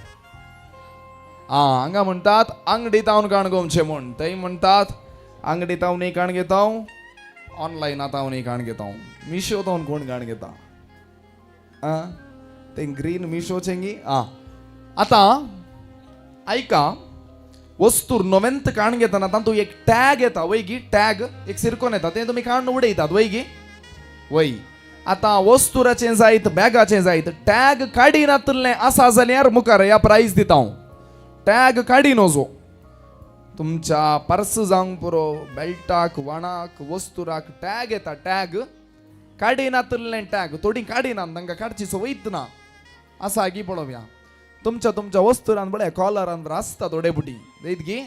आं, हांगा म्हणटात अंगडी तावन काणगोवचें म्हूण, थंय म्हणटात अंगडी तावन काण घेता, ऑनलायन आतां काण घेता. मिशो तावन कोण काण घेता? आं, तें ग्रीन मिशोचें गी. आं, आतां आयका, वस्तूर नव्यांत काण घेतना तातूंत एक टॅग येता वय गी, टॅग एक सिरकोन येता, तें तुमी काडून उडयतात वय गी? वय. आतां वस्तुराचें जायत बॅगाचें जायत टॅग काडिनातलें आसा जाल्यार मुखार ह्या प्रायज दिता हांव. टॅग काडिनो जो तुमच्या पर्स जावंक पुरो, बेल्टाक वाणाक वस्तुराक टॅग येता, टॅग काडिनातलें, टॅग थोडीं काडिनात, तांकां काडची संवयच ना आसा गी. पळोवया तुमच्या तुमच्या वस्तुरान पळय कॉलरान आसता थोडे बुटी न्हीत गी.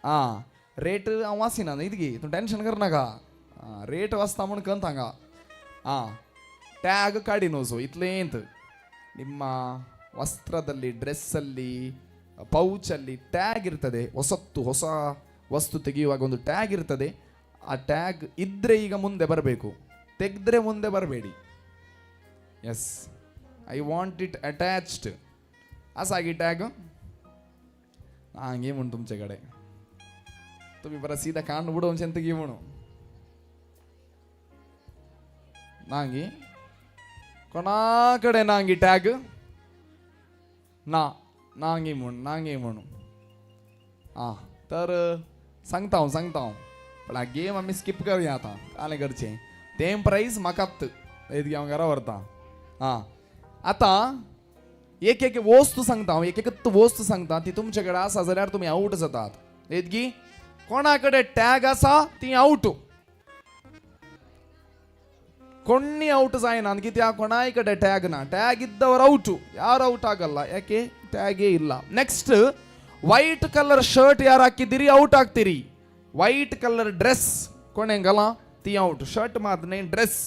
आं, रेट हांव वाचिना न्हीत गी, तूं टेंशन करनाका. आं, रेट वाचता म्हूण कंत हांगा. आं, टॅग काडिनो सो इतलेंत निम्मा ವಸ್ತ್ರದಲ್ಲಿ, ಡ್ರೆಸ್ಸಲ್ಲಿ, ಪೌಚಲ್ಲಿ ಟ್ಯಾಗ್ ಇರ್ತದೆ. ಹೊಸತ್ತು ಹೊಸ ವಸ್ತು ತೆಗೆಯುವಾಗ ಒಂದು ಟ್ಯಾಗ್ ಇರ್ತದೆ. ಆ ಟ್ಯಾಗ್ ಇದ್ದರೆ ಈಗ ಮುಂದೆ ಬರಬೇಕು, ತೆಗೆದ್ರೆ ಮುಂದೆ ಬರಬೇಡಿ. Yes, I want it attached. आसा गी टॅग हांगे म्हूण तुमचे कडेन तुमी बरा सीधा कान उडोवचें गी म्हणून नांगी कोणा कडेन नांगी टॅग ना नांगी म्हूण नांगी म्हणून. आं तर सांगता हांव सांगता हांव, पण हा गेम आमी स्कीप करुया आतां. कालें करचें तें प्रायज म्हाकात येतकी हांव घरा व्हरता. आं आतां एक एक वस्तू सांगता हांव, एक एक वस्तू सांगता, ती तुमचे कडेन आसा जाल्यार तुमी आवट जातात. येतकी कोणा कडेन टॅग आसा ती आवट, कोणी ಔಟ್ जायना कित्याक कोणाय कडेन ಟ್ಯಾಗ್ ना. ಟ್ಯಾಗ್ ಇದ್ದವರು ಔಟು, ಯಾರು ಔಟ್ ಆಗಲ್ಲ, ಯಾಕೆ ಟ್ಯಾಗೇ ಇಲ್ಲ. ನೆಕ್ಸ್ಟ್ ವೈಟ್ ಕಲರ್ ಶರ್ಟ್ ಯಾರು ಹಾಕಿದ್ದೀರಿ ಔಟ್ ಆಗ್ತೀರಿ. ವೈಟ್ ಕಲರ್ ಡ್ರೆಸ್ ಕೊಣೆಂಗಲ ತಿ ಔಟ್, ಶರ್ಟ್ ಮಾತ್ರ ಡ್ರೆಸ್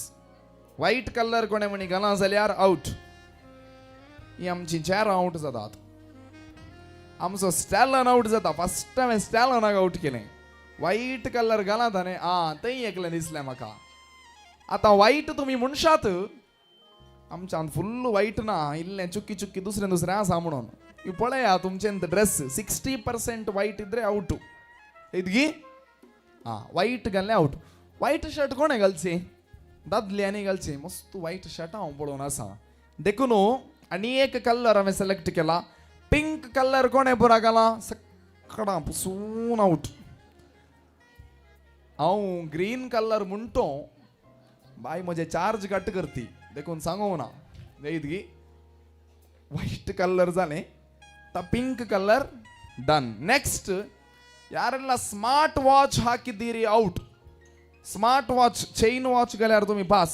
ವೈಟ್ ಕಲರ್ ಕೊणे म्हणी गला जाल्यार ಔಟ್. ही आमची चेरां ಔಟ್ जातात. आमचो स्टॅलन ಔಟ್ जाता. फर्स्ट हांवें स्टॅलनाक ಔट केलें. वैट कलर घाला न्ही, आं थंय एकलें दिसलें म्हाका. आतां वायट तुमी म्हणशात आमच्यान फुल्ल वायट ना, इल्लें चुकी चुकी दुसरें दुसरें आसा म्हणून. पळया तुमचें ड्रेस 60% वायट इद्रे आवट इतकी. आं वायट घाल्लें आवट. वायट शर्ट कोणें घालची? दादल्यांनी घालची. मस्त वायट शर्ट हांव पळोवन आसा. देखून आनी एक कलर हांवें सिलेक्ट केला, पिंक कलर. कोणें पुरा घाला सकडा पुसून आवट. हांव ग्रीन कलर म्हणटो, बाय म्हजे चार्ज कट करती देखून सांगू ना. इतकी वायट कलर जालें, ता पिंक कलर डन. ನೆಕ್ಸ್ಟ್ ಯಾರೆಲ್ಲ ಸ್ಮಾರ್ಟ್ ವಾಚ್ ಹಾಕಿದ್ದೀರಿ out. Smart watch chain watch घाल्यार तुमी पास,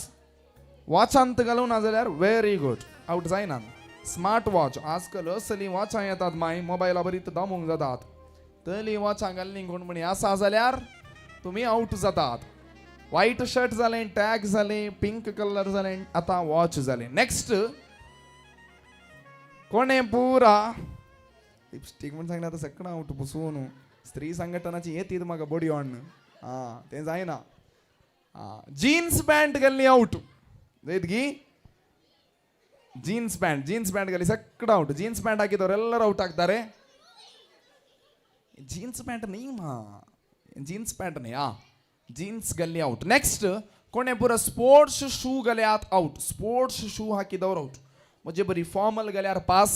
वॉचांत घालूं ना जाल्यार व्हेरी गुड, आवट जायना. स्मार्ट वॉच आजकाल असलीं वॉचां येतात माय मोबायला बरी दामूंक जातात, तली वॉचां घाल्लीं कोण म्हणी आसा जाल्यार तुमी आवट जातात. वायट शर्ट जालें, टॅग जालें, पिंक कलर जालें, आतां वॉच जालें. नेक्स्ट कोणें पुरा लिपस्टीक म्हूण सांगलें आतां सगळें आवट पुसून. स्त्री संघटनाची येतीत म्हाका बडी ऑन, आं तें जायना. आं जीन्स पॅन्ट घाल्ली आवट. येतकी ಜೀನ್ಸ್ ಪ್ಯಾಂಟ್, ಜೀನ್ಸ್ ಪ್ಯಾಂಟ್ ಗಲಿ ಸಕ್ಕಡ ಔಟ್. ಜೀನ್ಸ್ ಪ್ಯಾಂಟ್ ಹಾಕಿದವರೆಲ್ಲರೂ ಔಟ್ ಆಗ್ತಾರೆ. ಜೀನ್ಸ್ ಪ್ಯಾಂಟ್ ನೀಮಾ ಜೀನ್ಸ್ ಪ್ಯಾಂಟ್ ನ್ಹय, आं ಜೀನ್ಸ್ ಗಲ್ಲಿ ಔಟ್. ನೆಕ್ಸ್ಟ್ कोणें पुरा स्पोर्ट्स शू घाल्यात ಔಟ್. ಸ್ಪೋರ್ಟ್ಸ್ ಶೂ ಹಾಕಿದವರು ಔಟ್. म्हजे बरी फॉर्मल घाल्यार पास,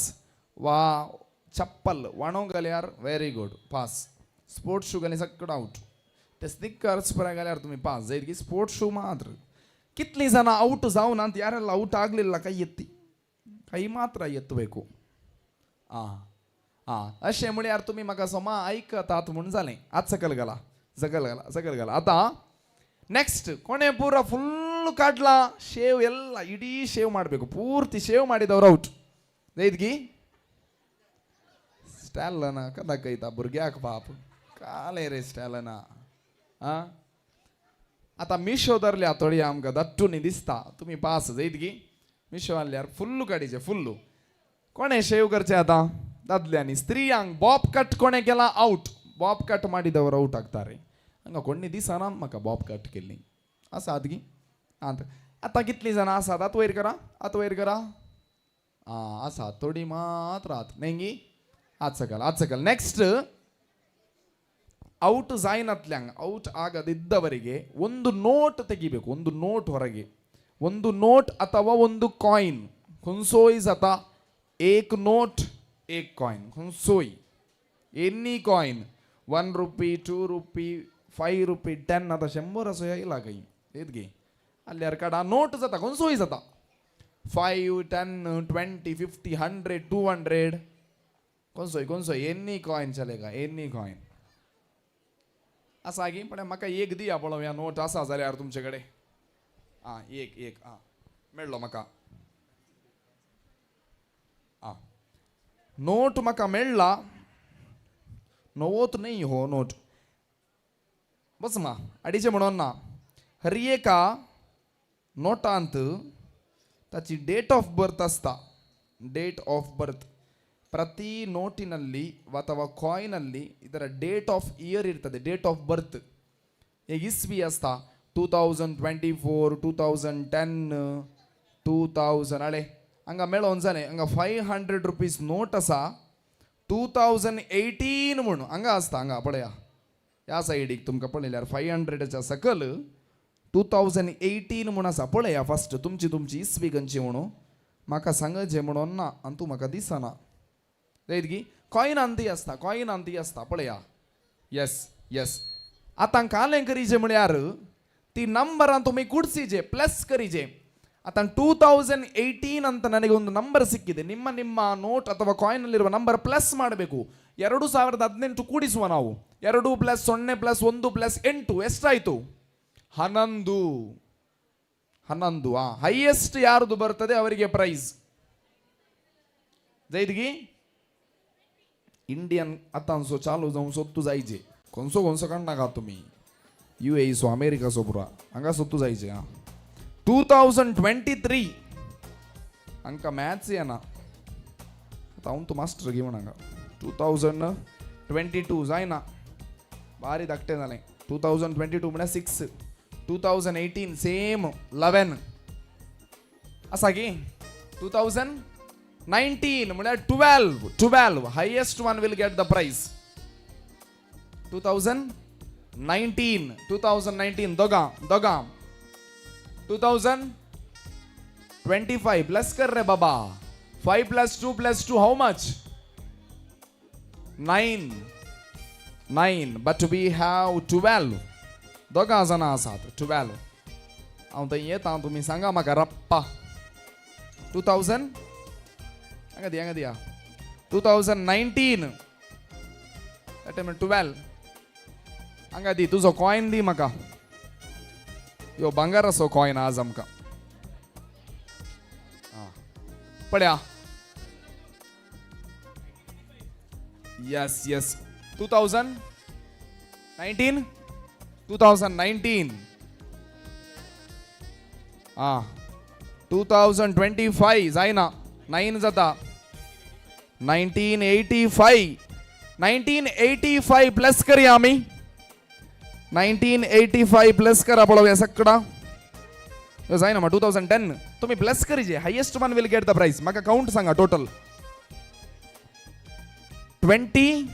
वा चप्पल वाणो घाल्यार very good pass. Sports shoe घाली सगळं ಔಟ್. ते स्निकर्स ಪರ घाल्यार तुमी पास जायत की स्पोर्ट्स शू मात्र. कितली ಜನ ಔಟ್ जावना ಅಂತ ಯಾರೆಲ್ಲ ಔಟ್ ಆಗಲಿಲ್ಲ ಕೈ ಎತ್ತಿ, ಕೈ ಮಾತ್ರ ಎತ್ತಬೇಕು. आं आं अशें म्हळ्यार तुमी म्हाका सोमा आयकतात म्हूण जालें. आत सकल घाला, सकल घाला, सकल घाला. आतां ನೆಕ್ಸ್ಟ್ ಕೊನೆ ಪೂರ ಫುಲ್ ಕಾಡ್ಲಾ ಶೇವ್ ಎಲ್ಲ ಇಡೀ ಶೇವ್ ಮಾಡಬೇಕು, ಪೂರ್ತಿ ಶೇವ್ ಮಾಡಿದವರು ಔಟ್. ಇದ್ಗಿ ಸ್ಟ್ಯಾಲನ ಕದಕೈತ ಭುರ್ಗ್ಯಾक ಪಾಪ काले रे स्टॅलना. आं आतां मिशो धरल्या थोडी आमकां दट्टूनी दिसता, तुमी पास जायत की. मिशो आहल्यार फुल्लू काडीचे फुल्लू. कोणें शेव करचें आतां दादल्यांनी. स्त्रियांक बॉब कट कोणें केला ಔಟ್. ಬಾಬ್ ಕಟ್ ಮಾಡಿದವರು ಔಟ್ ಆಗ್ತಾರೆ. ಹಂಗ कोणी दिसना म्हाका बॉब कट केल्ली आसात गी. आं आतां कितलीं जाणां आसात? आत वयर करा, आत वयर करा. आं आसात थोडी मात्र आत न्ही गी. आत सकल, आत सकल. ನೆಕ್ಸ್ಟ್ ಔಟ್ जायनातल्यांक, ಔಟ್ ಆಗದಿದ್ದವರಿಗೆ ಒಂದು ನೋಟ್ ತೆಗಿಬೇಕು, ಒಂದು ನೋಟ್ ಹೊರಗೆ, ಒಂದು ನೋಟ್ ಅಥವಾ ಒಂದು ಕಾಯಿನ್. खुंसोय जाता एक नोट एक कॉइन खुंसोय एनी कॉइन 1 रुपी 2 रुपी 5 रुपी 10 आतां 100 असो येयला खंय येत गे. आल्यार काडा नोट जाता खंयसोय जाता 5 10 20 50 100 200 खंयसोय खंयसोय एनी कॉइन चलेगा एनी कॉइन आसा गी. पण म्हाका एक दिया पळोवया नोट आसा जाल्यार तुमचे कडेन. आं एक एक आं मेळ्ळो म्हाका. आं नोट म्हाका मेळ्ळा. नवोत न्ही हो नोट बस मा अडीचें म्हणून ना. हर एका नोटांत ताची डेट ऑफ बर्थ आसता. ಡೇಟ್ ಆಫ್ ಬರ್ತ್ ಪ್ರತಿ ನೋಟಿನಲ್ಲಿ ಅಥವಾ ಕಾಯಿನಲ್ಲಿ ಇದರ ಡೇಟ್ ಆಫ್ ಇಯರ್ ಇರ್ತದೆ, ಡೇಟ್ ಆಫ್ ಬರ್ತ್. ಈಗ ಇಸ್ವಿ ಆಸ್ತಾ 2024, 2010, 2000 ಅಳೆ ಹಂಗ ಮೇಳ ಒಂದ್ಸನೆ ಹಂಗ 500 ರುಪೀಸ್ ನೋಟ್ ಅಸ 2018 म्हणून हांगा आसता. हांगा पळया ह्या सायडीक तुमकां पळयल्यार 500च्या सकल 2018 म्हूण आसा. पळया फस्ट तुमची तुमची इस्वी खंयची म्हणून म्हाका सांगचें म्हणून ना आनी तूं म्हाका दिसना जायत की कॉयनान ती आसता, कॉयनान ती आसता. पळया येस येस. आतां कालें करीचे म्हळ्यार ती ನಂಬರಾನ್ ತುಮಿ ಕೂಡಿಸಿಜೆ ಪ್ಲಸ್ ಕರಿಜೆ. ಆತ 2018 ಅಂತ ನನಗೆ ಒಂದು ನಂಬರ್ ಸಿಕ್ಕಿದೆ. ನಿಮ್ಮ ನಿಮ್ಮ ನೋಟ್ ಅಥವಾ ಕಾಯಿನಲ್ಲಿರುವ ನಂಬರ್ ಪ್ಲಸ್ ಮಾಡಬೇಕು. 2018 ಕೂಡಿಸುವ ನಾವು. 2 + 0 + 1 + 8 ಎಷ್ಟಾಯಿತು? 11. 11. ಹೈಯೆಸ್ಟ್ ಯಾರ್ದು ಬರ್ತದೆ ಅವರಿಗೆ ಪ್ರೈಸ್. ಜೈದ್ಗಿ ಇಂಡಿಯನ್ आतांचो चालू जावन सोत्तू जायचे. कोणसो कोणसो काडनाका तुमी U A so America so पुरा हांगा सोत्तू जायचे. हां 2023 हांकां मॅथ्स येना. आतां हांव तूं मास्टर घेवन हांगा 2022 जायना, बारी धाकटें जालें. 2022 म्हळ्यार 6, 2018 सेम 11 आसा की. 2019 म्हळ्यार 12, 12 highest one will get the prize. 2019, 2019 दोगां दोगां. 2025 प्लस कर रे बाबा. 5 + 2 + 2 how much? 9, 9. But we have 12. दोगां जाणां आसात 12. हांव थंय येता, तुमी सांगा म्हाका रप्पा. 2000 हांगा दी, हांगा दिया. 2019 12 हांगा दी. तुजो कॉयन दी म्हाका. यो भांगाराचो कॉयन आज आमकां. पळया येस येस. 2019, 2019. आं 2025 जायना, 9 जाता. 1985, 1985 प्लस करया आमी. 1985 प्लस करा पळोवया सकडा. जायना मा 2010 तुमी प्लस करीजे. Highest one will get the prize. म्हाका काउंट सांगा टोटल. 20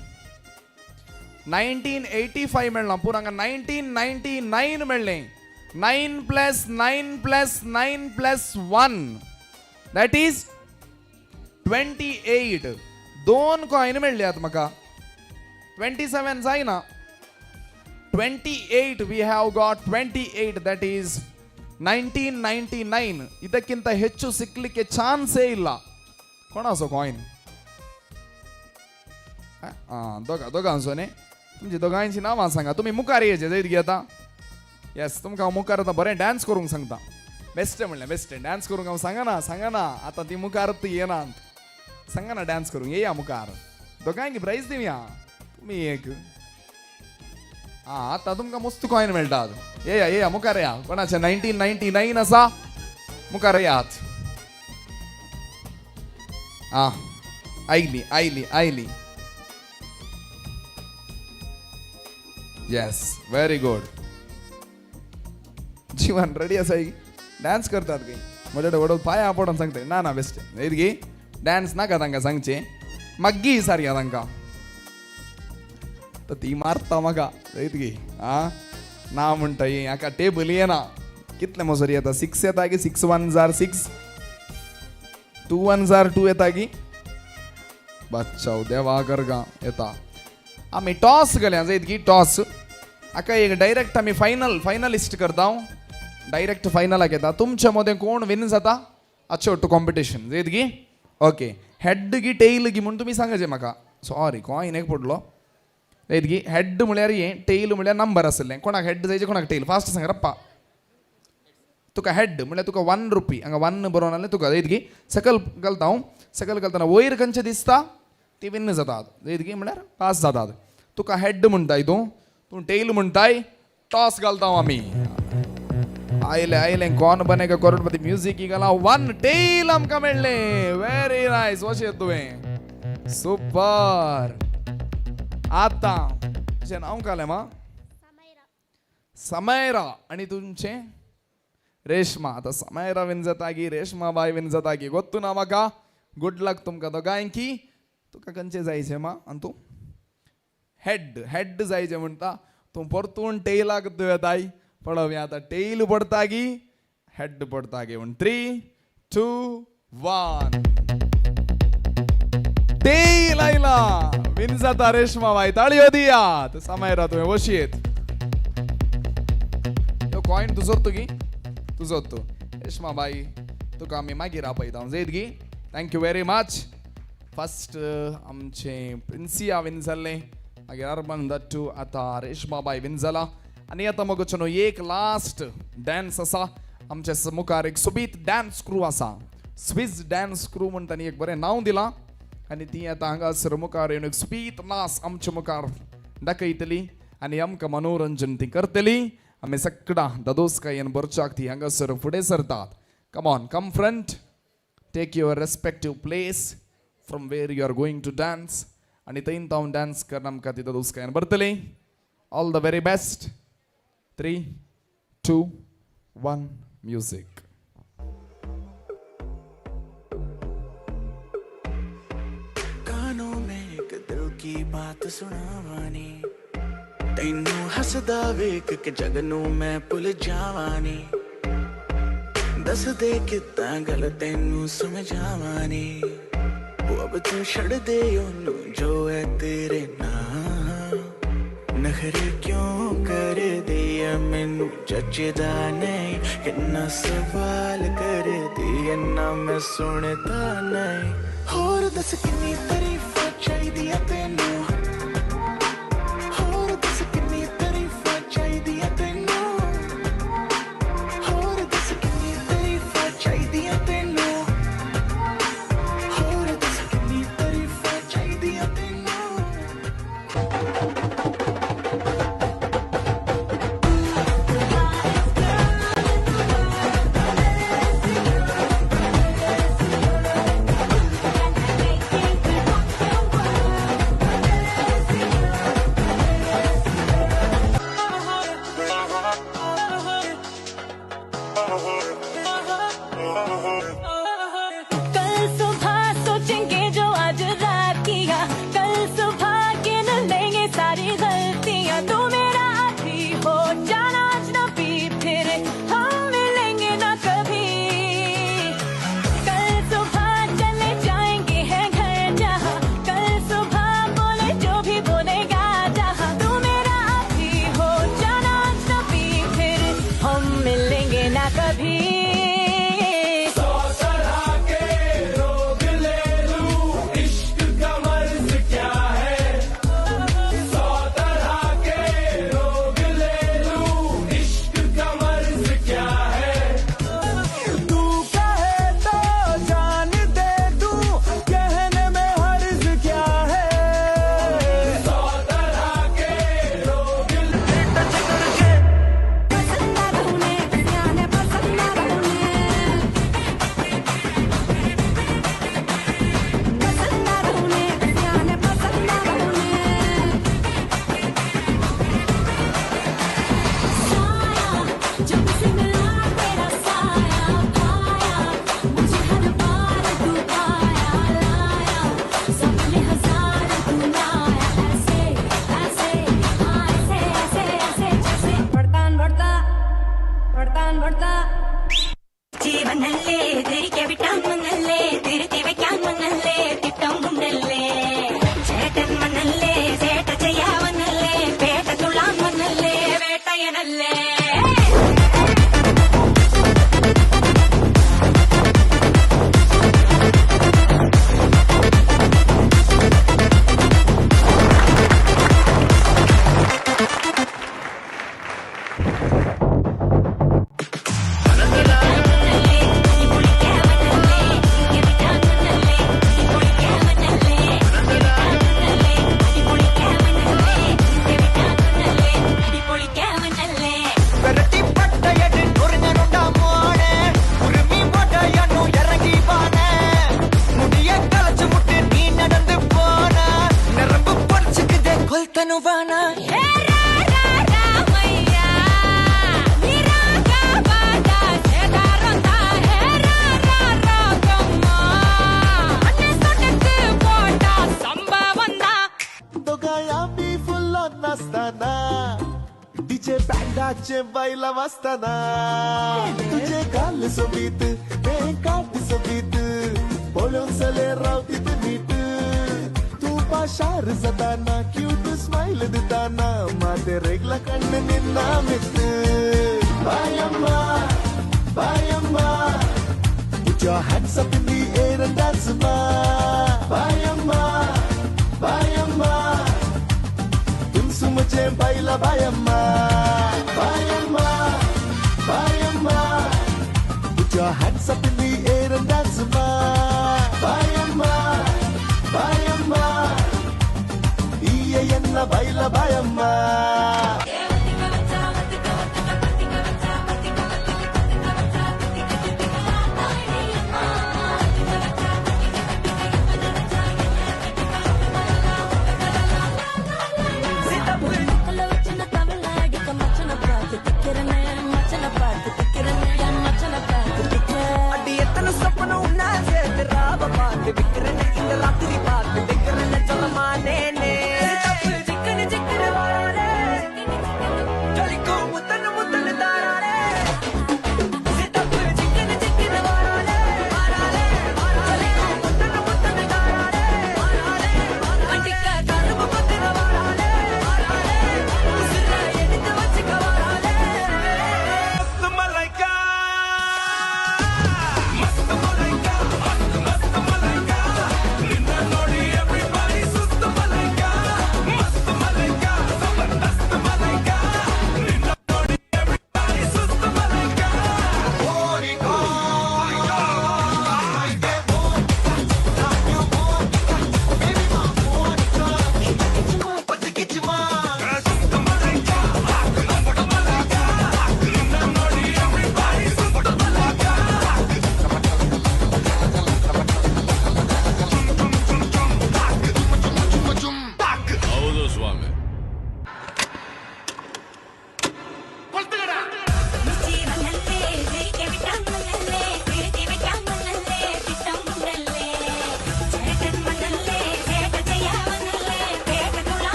1985 मेळ्ळां पूण हांगा 1999 मेळ्ळें. 9 + 9 + 9 + 1 that is 28. दोन कॉयन मेळ्ळ्यात म्हाका. 27 जायना. 28 we have got 28 that is 1999. ಇದಕ್ಕಿಂತ ಹೆಚ್ಚು ಸಿಕ್ಕಲಿಕ್ಕೆ ಚಾನ್ಸೇ ಇಲ್ಲ. कोणाचो कॉयन? दोगा दोगांचो न्ही. तुमची दोगांयची नांवां सांगा. तुमी मुखार येचे जायत गी आतां. येस तुमकां हांव मुखार आतां बरें डान्स करूंक सांगता. बेश्टें म्हणलें बेश्टें डान्स करूंक हांव सांगना सांगना. आतां ती मुखार येनात. सांगना डान्स करूंक येया मुखार. दोगांयकी प्रायज दिवया तुमी एक. आं आतां तुमकां मस्त कॉयन मेळटात. येया येया मुखार येया. कोणाचें 1999 आसा मुखार येयात. आं आयली आयली आयली. Yes very good. Jeevan ready आसा डान्स करतात की म्हजे वडो पांया पडोन सांगता. ना ना बेश्टें येत गी डान्स नाका तांकां सांगचें. मागीर सारया तांकां तर ती मारता म्हाका येत गी. आं ना म्हणटा हाका टेबल येना. कितले मोसरी येता? 6 येता की 6 1 जार 6, 2 1 जार 2 येता की बादशाह देवा करगा येता. आमी टॉस घालया जायत की टॉस. हाका एक डायरेक्ट आमी फायनल फायनलिस्ट करता. डायरेक्ट फायनलाक येता. तुमच्या मदें कोण विन जाता आच्छे टू कॉम्पिटिशन जायत की. ओके हेड गी टेल गी म्हूण तुमी सांगाचे म्हाका. सॉरी कॉयन एक पडलो जायत की. हेड म्हळ्यार हें, टेल म्हळ्यार नंबर आसलें. कोणाक हेड जायचे कोणाक टेल? फास्ट सांग रप्पा. तुका हेड म्हळ्यार तुका 1 रुपी. हांगा 1 बरोवन आसलें तुका जायत की. सकल घालता हांव. सकल घालतना वयर खंयचें दिसता ती विन्न जातात जायत की, म्हळ्यार पास जातात. तुका हेड म्हणटाय तूं, तूं टेल म्हणटाय. टॉस घालता आमी. आयले आयले कोण बनेगा करोडपती म्युझिक गेला वन टेल आमकां मेळ्ळें. Very nice. अशें तुवें सुपर. आतां तुजें नांव कालें मा? समयरा. आनी तुमचें? रेश्मा. आतां समयरा विन जाता गी रेश्मा बाय विन जाता गी गोत्तू ना म्हाका. गुड लक तुमकां दोगांयकी. तुका खंयचें जायचें मा? आनी तूं हेड हेड जायचें म्हणटा. तूं परतून टेलाक तूं येताय. पळोवया आतां टेल पडटा गी हेड पडटा गी म्हण. 3 2 1 टेल आयला. विन जाता रेश्मा बाय. ताळयो दियात. समयरा तुवें वशयेत. यो कॉयन तुजो तूं गी? तुजो तूं. रेश्मा बाई तुका आमी मागीर आपयता जयत गी. Thank you very much. First आमचें प्रिन्सिया विन जाल्लें, मागीर अर्बन दट्टू, आतां रेश्मा बाय विन जाला. आनी आतां मगो न्हू एक लास्ट डान्स आसा आमच्या मुखार. एक सोबीत डान्स क्रू आसा. स्विस डान्स क्रू म्हूण तांणी एक बरें नांव दिलां आनी ती आतां हांगासर मुखार येवन एक सोबीत नाच आमच्या मुखार दाखयतली आनी आमकां मनोरंजन ती करतली. आमी सगळां दादोसकायेन बरच्याक ती हांगासर फुडें सरतात. Come on, come front, take your respective place from where you are going to dance. आनी थंय तावन डान्स करून आमकां ती दादोसकायेन भरतली. All the very best. 3 2 1 music. कानों में एक दिल की बात सुनावानी, तैनू हसदा वेख के जग नू मैं भुल जावानी, दस दे कितना गल तैनू समझावानी, अब तू छड़ दे ओनू जो है तेरे नाल, नखरे क्यों कर दे मैनू जचदा नहीं, कितना सवाल कर दे ना मैं सुनता नहीं, होर दस कितनी तारीफां चाहिदी तैनू, होर दस कितनी तारीफां चाहिदी तैनू, होर दस कितनी तारीफां चाहिदी तैनू, होर दस कितनी तारीफां चाहिदी तैनू. वाजताना, डीजे बँडाचे बायला वाजताना, तुझे गाल सोबीत ते काट सोबीत, पळोवन चले रावतीत नीट, तूं पाशार जाताना क्यूट स्मायल दिताना, माते रेगला कण्ण निन्ना मित. बायम्मा बायम्मा, put your hands up in the air and dance ma. Bayamma Bayamma, तुमसु मुझे बायला बायम्मा. बायम्मा बायम्मा, put your hands up in the air and dance ma. Bayamma Bayamma, iye enna baila bayamma.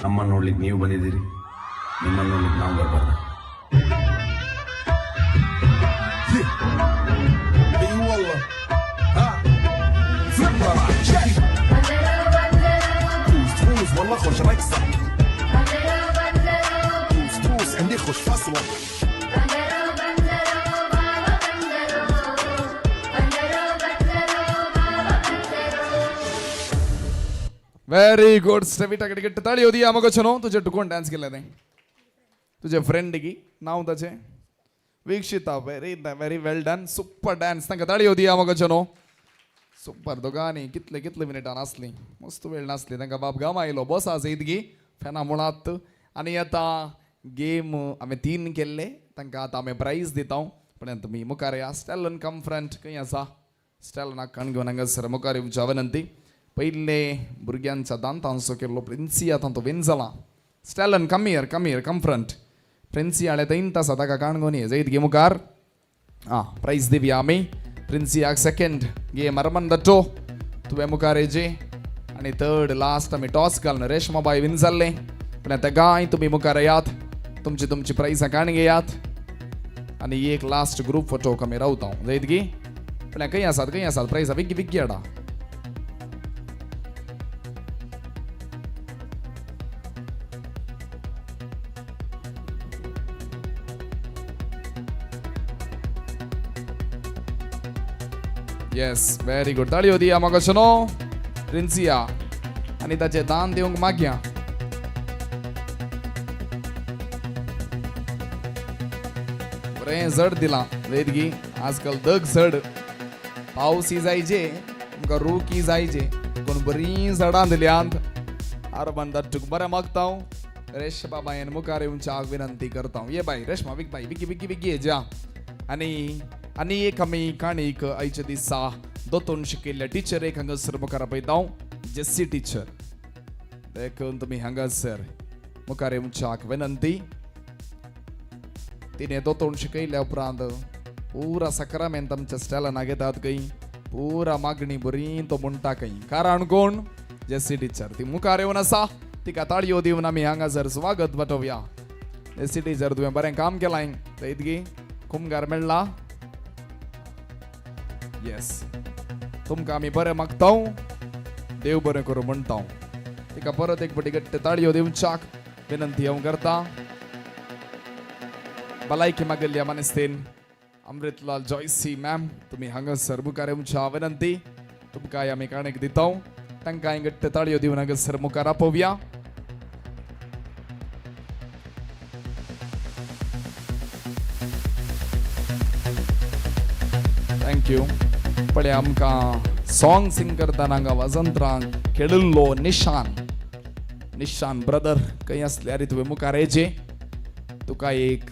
ನಮ್ಮನ್ನು ನೋಡ್ಲಿಕ್ಕೆ ನೀವು ಬಂದಿದ್ದೀರಿ, ನಿಮ್ಮನ್ನು ನೋಡ್ಲಿಕ್ಕೆ ನಾವು ಬರಬಾರ್ದು. वेरी गुड स्टेविटा कडे ताळी होती आमकां न्हू. तुझे कोण डान्स केले तें तुझे फ्रेंड की नांव ताचें Vikshita. Very very well done, super dance. तांकां ताळी होती आमकां न्हू. सुपर दोगांनी कितले कितले मिनटां नासली, मस्त वेळ नासली. तांकां बाब गाम आयलो बस आज इतकी फॅना मुळात. आनी आतां गेम हांवें 3 केल्ले, तांकां आतां आमी प्रायज दिता. पण तुमी मुखार या. स्टेलन कम फ्रंट खंय आसा? स्टेलनाक कण घेवन हांगासर मुखार येवच्या विनंती. पयले भुरग्यांच्या दांतांचो केल्लो प्रिन्सी आतां तो विन जाला. Stellan come here, come here, come front. Princy हाणें तैंत आसा, ताका काणकोण ये जैत गे मुखार. आं प्रायज दिवया आमी प्रिन्सियाक. सेकंड गेम अरमन दट्टो तुवें मुखार येजे. आनी थर्ड लास्ट आमी टॉस घालून रेशमाबाई विन जाल्लें. पूण आतां गाय तुमी मुखार येयात, तुमची तुमची प्रायजां काण घेयात आनी एक लास्ट ग्रूप फोटो आमी रावता. जैत गी पूण खंय आसात, खंय आसात प्रायजां? विग्गी विग्गी हाडा. येस व्हेरी गुड. ताळयो दिया म्हाका शनो प्रिन्सिया आनी ताचे दान दिवंक मागया. बरें जड दिलां वेदगी आजकाल दग जड. पावस जायजे तुमकां रुकी जायजे कोण बरीं झाडां दिल्यांत आरबान दाट्टूक बरें मागता रेशमा बायन मुखार येवच्याक विनंती करता. ये बाय रेशमा विक बाय विकी विकी विकी ज्या. आनी आनी एक आमी काणीक आयच्या दिसा दोतोन शिकयल्ल्या टिचर एक हांगासर मुखार आपयता, जेसी टिचर. देखून तुमी हांगासर मुखार येवच्याक विनंती. तिणें दोतोन शिकयल्या उपरांत पुरा साक्रामेंत आमच्या स्टॅलनाक घेतात खंय पुरा मागणी बरी तो म्हणटा खंय कारण कोण जेसी टिचर ती मुखार येवन आसा. तिका ताळयो दिवन आमी हांगासर स्वागत वाटोवया. जेसी टिचर तुवें बरें काम केलां इतकी कुमगार मेळ्ळा. येस तुमकां आमी बरें मागता, देव बरें करूं म्हणटा. तिका परत एक फावटी घट्ट ताळयो दिवच्याक विनंती हांव करता. भलायकी मागिल्ल्या मानेस्तेन अमृतलाल जॉयसी मॅम तुमी हांगासर मुखार येवच्या विनंती. तुमकां आमी काणेक दिता, तांकां घट्ट ताळयो दिवन हांगासर मुखार आपोवया. Thank you. पळय आमकां सॉंग सिंग करतना हांगा वाजंत्रांक खेळिल्लो निशान, निशान ब्रदर खंय आसल्यार तुवें मुखार येचे. तुका एक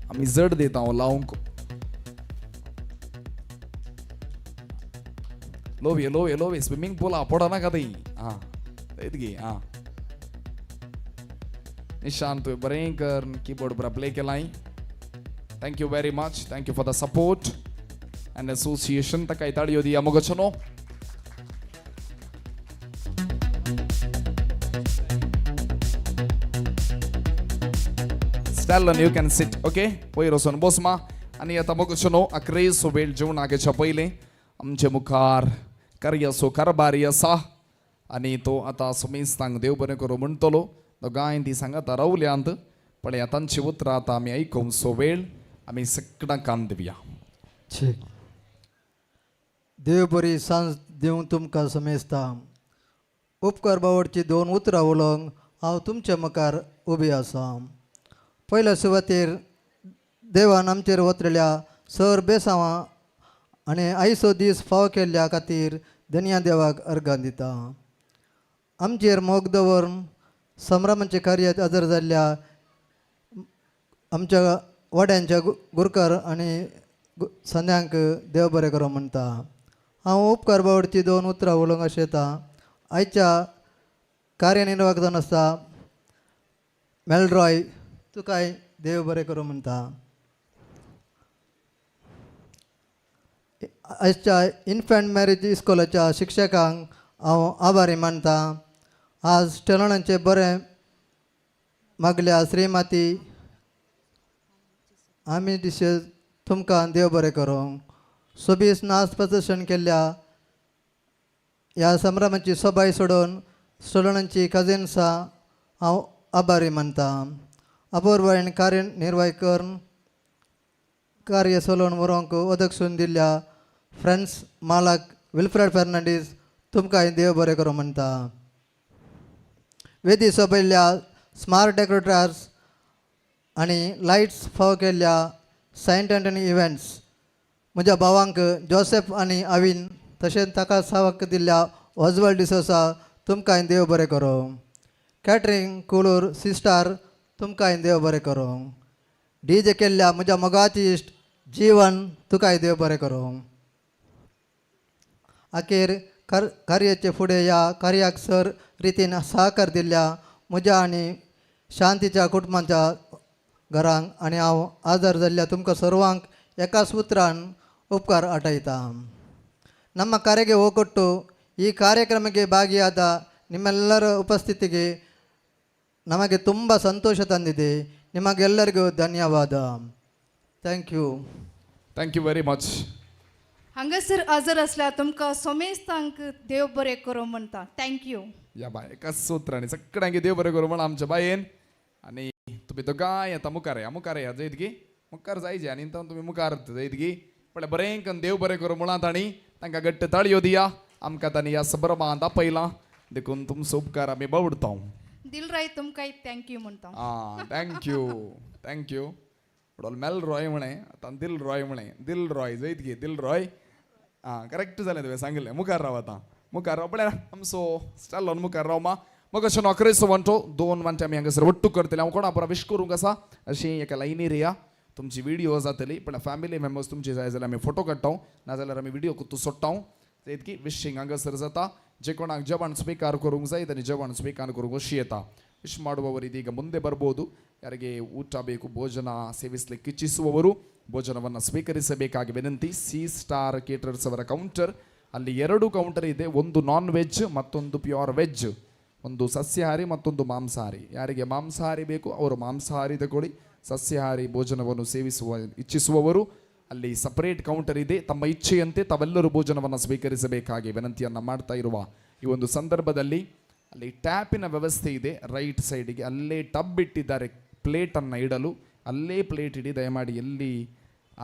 आमी जड दिता हांव लावंक. लोवे लोवे लोवे स्विमींग पुला पडनाका थंय. आं इतकी आं निशान तुवें बरें कर किबोर्ड बरा प्ले केलाय. Thank you very much, thank you for the support and association. ताका ताळयो दिया मगो no. Stalin you can sit okay पयर वचून बसमा. आनी आतां मगो नो अकरेचो वेळ जेवणाच्या पयलें आमचे मुखार कार्याचो कारभारी आसा आनी तो आतां समेस्तांक देव बरें करूं म्हणटलो. दोगांय ती सांगाता रावल्यांत पळया तांची उतरां आतां आमी आयकुचो वेळ आमी सगळ्यां कान दिवया. देव बरी सांज दिवंक तुमकां समेस्ता. उपकार बावडची दोन उतरां उलोवंक हांव तुमच्या मुखार उबी आसा. पयल्या सुवातेर देवान आमचेर वतलेल्या सर बेसांवां आनी आयचो दीस फाव केल्ल्या खातीर धनया देवाक अर्गां दिता. आमचेर मोग दवरून संभ्रमाचे कार्यात हजर जाल्ल्या आमच्या वाड्यांच्या गुरकार आनी संद्यांक देव बरें करूं म्हणटा. हांव उपकार बावडची दोन उतरां उलोवंक अशें येता. आयच्या कार्यनिर्वाहक जावन आसा मेलरॉय तुकाय देव बरें करूं म्हणटा. आयच्या इन्फंट मॅरेज इस्कॉलाच्या शिक्षकांक हांव आभारी मानता. आज स्टेलनाचें बरें मागल्या श्रीमती आमी दिशे तुमकां देव बरें करूं. सोबीस नाच प्रदर्शन केल्ल्या ह्या संभ्रमाची सोबाय सोडून स्टोलनाची कजिन्सां हांव आभारी मानता. अपूर्वायन कार्यनिर्वाह करून कार्य सोलोवन व्हरूंक ओदकसून दिल्ल्या फ्रेंड्स मालक विल्फ्रेड फेर्नांडीस तुमकां देव बरें करूं म्हणटा. वेदी सोबयल्ल्या स्मार्ट डेकोरेटर्स आनी लायट्स फाव केल्ल्या सेंट एंटनी इव्हेंट्स म्हज्या भावांक जोसेफ आनी अविन तशेंच ताका सावक दिल्ल्या ऑजवल्ड डिसोसा तुमकां देव बरें करूं. कॅटरींग कुलूर सिस्टार तुमकां देव बरें करूं. डी जे केल्ल्या म्हज्या मोगाची इश्ट जीवन तुकाय देव बरें करूं. अखेर कार्याचे फुडें ह्या कार्याक सर रितीन सहकार दिल्ल्या म्हज्या आनी शांतीच्या कुटुंबाच्या घरांक आनी हांव आजार जाल्ल्या तुमकां सर्वांक एकाच उतरान उपकार आटायता. ನಮ್ಮ ಕರೆಗೆ ಹೋಗೊಟ್ಟು ಈ ಕಾರ್ಯಕ್ರಮಕ್ಕೆ ಭಾಗಿಯಾದ ನಿಮ್ಮೆಲ್ಲರ ಉಪಸ್ಥಿತಿಗೆ ನಮಗೆ ತುಂಬ ಸಂತೋಷ ತಂದಿದೆ. ನಿಮಗೆಲ್ಲರಿಗೂ ಧನ್ಯವಾದ. Thank you. Thank you very much. हांगासर हजर आसल्या तुमकां समेस्तांक देव बरें करूं म्हणटा. Thank you. या बाय एकाच सूत्रांनी सगळ्यांक देव बरें करूं म्हण आमच्या बायेन. आनी तुमी दोगांय आतां मुखार या, मुखार या जयत गी, मुखार जायचे आनी तुमी मुखार जयत गी. पण बरें करून देव बरें करूं म्हणात आनी तांकां घट्ट ताळयो दिया. आमकां तांणी ह्या संभ्रमांत आपयलां देखून तुमचो उपकार आमी बावडता. दिलराय तुमकां thank you म्हणटा. आं thank you thank you. Mel Roy म्हळें आतां दिल रॉय म्हळें, दिल रॉय जयत गी, दिल रॉय. आं करेक्ट जालें तुवें सांगिल्लें. मुखार राव आतां, मुखार राव. पळय आमचो स्टॅलोन मुखार राव मा. मग अशें नोकरेचो वांटो दोन वांटे आमी हांगासर वट्टू करतले. हांव कोणा पुरा विश करूंक आसा अशी एका लायनीर या तुमची व्हिडिओ जातली. पण फॅमिली मेंबर्स तुमची जाय जाल्यार आमी फोटो काडटा, नाजाल्यार आमी व्हिडिओ कुत्तू सोडटा. इतकी विशींग हांगासर जाता. जे कोणाक जेवण स्वीकार करूंक जाय तांणी जेवण स्वीकार करूंक अशी येता. ವಿಶ್ ಮಾಡುವವರು ಇದೀಗ ಮುಂದೆ ಬರ್ಬೋದು. ಯಾರಿಗೆ ಊಟ ಬೇಕು, ಭೋಜನ ಸೇವಿಸಲಿಕ್ಕೆ ಇಚ್ಛಿಸುವವರು ಭೋಜನವನ್ನು ಸ್ವೀಕರಿಸಬೇಕಾಗಿ ವಿನಂತಿ. ಸಿ ಸ್ಟಾರ್ ಕೇಟರ್ಸ್ ಅವರ ಕೌಂಟರ್, ಅಲ್ಲಿ ಎರಡು ಕೌಂಟರ್ ಇದೆ. ಒಂದು ನಾನ್ ವೆಜ್, ಮತ್ತೊಂದು ಪ್ಯೂರ್ ವೆಜ್. ಒಂದು ಸಸ್ಯಾಹಾರಿ, ಮತ್ತೊಂದು ಮಾಂಸಾಹಾರಿ. ಯಾರಿಗೆ ಮಾಂಸಾಹಾರಿ ಬೇಕು ಅವರು ಮಾಂಸಾಹಾರಿ ತಗೊಳ್ಳಿ. ಸಸ್ಯಾಹಾರಿ ಭೋಜನವನ್ನು ಸೇವಿಸುವ ಇಚ್ಛಿಸುವವರು ಅಲ್ಲಿ ಸಪರೇಟ್ ಕೌಂಟರ್ ಇದೆ. ತಮ್ಮ ಇಚ್ಛೆಯಂತೆ ತಾವೆಲ್ಲರೂ ಭೋಜನವನ್ನು ಸ್ವೀಕರಿಸಬೇಕಾಗಿ ವಿನಂತಿಯನ್ನು ಮಾಡ್ತಾ ಇರುವ ಈ ಒಂದು ಸಂದರ್ಭದಲ್ಲಿ ಅಲ್ಲಿ ಟ್ಯಾಪಿನ ವ್ಯವಸ್ಥೆ ಇದೆ. ರೈಟ್ ಸೈಡಿಗೆ ಅಲ್ಲೇ ಟಬ್ ಇಟ್ಟಿದ್ದಾರೆ ಪ್ಲೇಟನ್ನು ಇಡಲು. ಅಲ್ಲೇ ಪ್ಲೇಟ್ ಇಡಿ, ದಯಮಾಡಿ ಎಲ್ಲಿ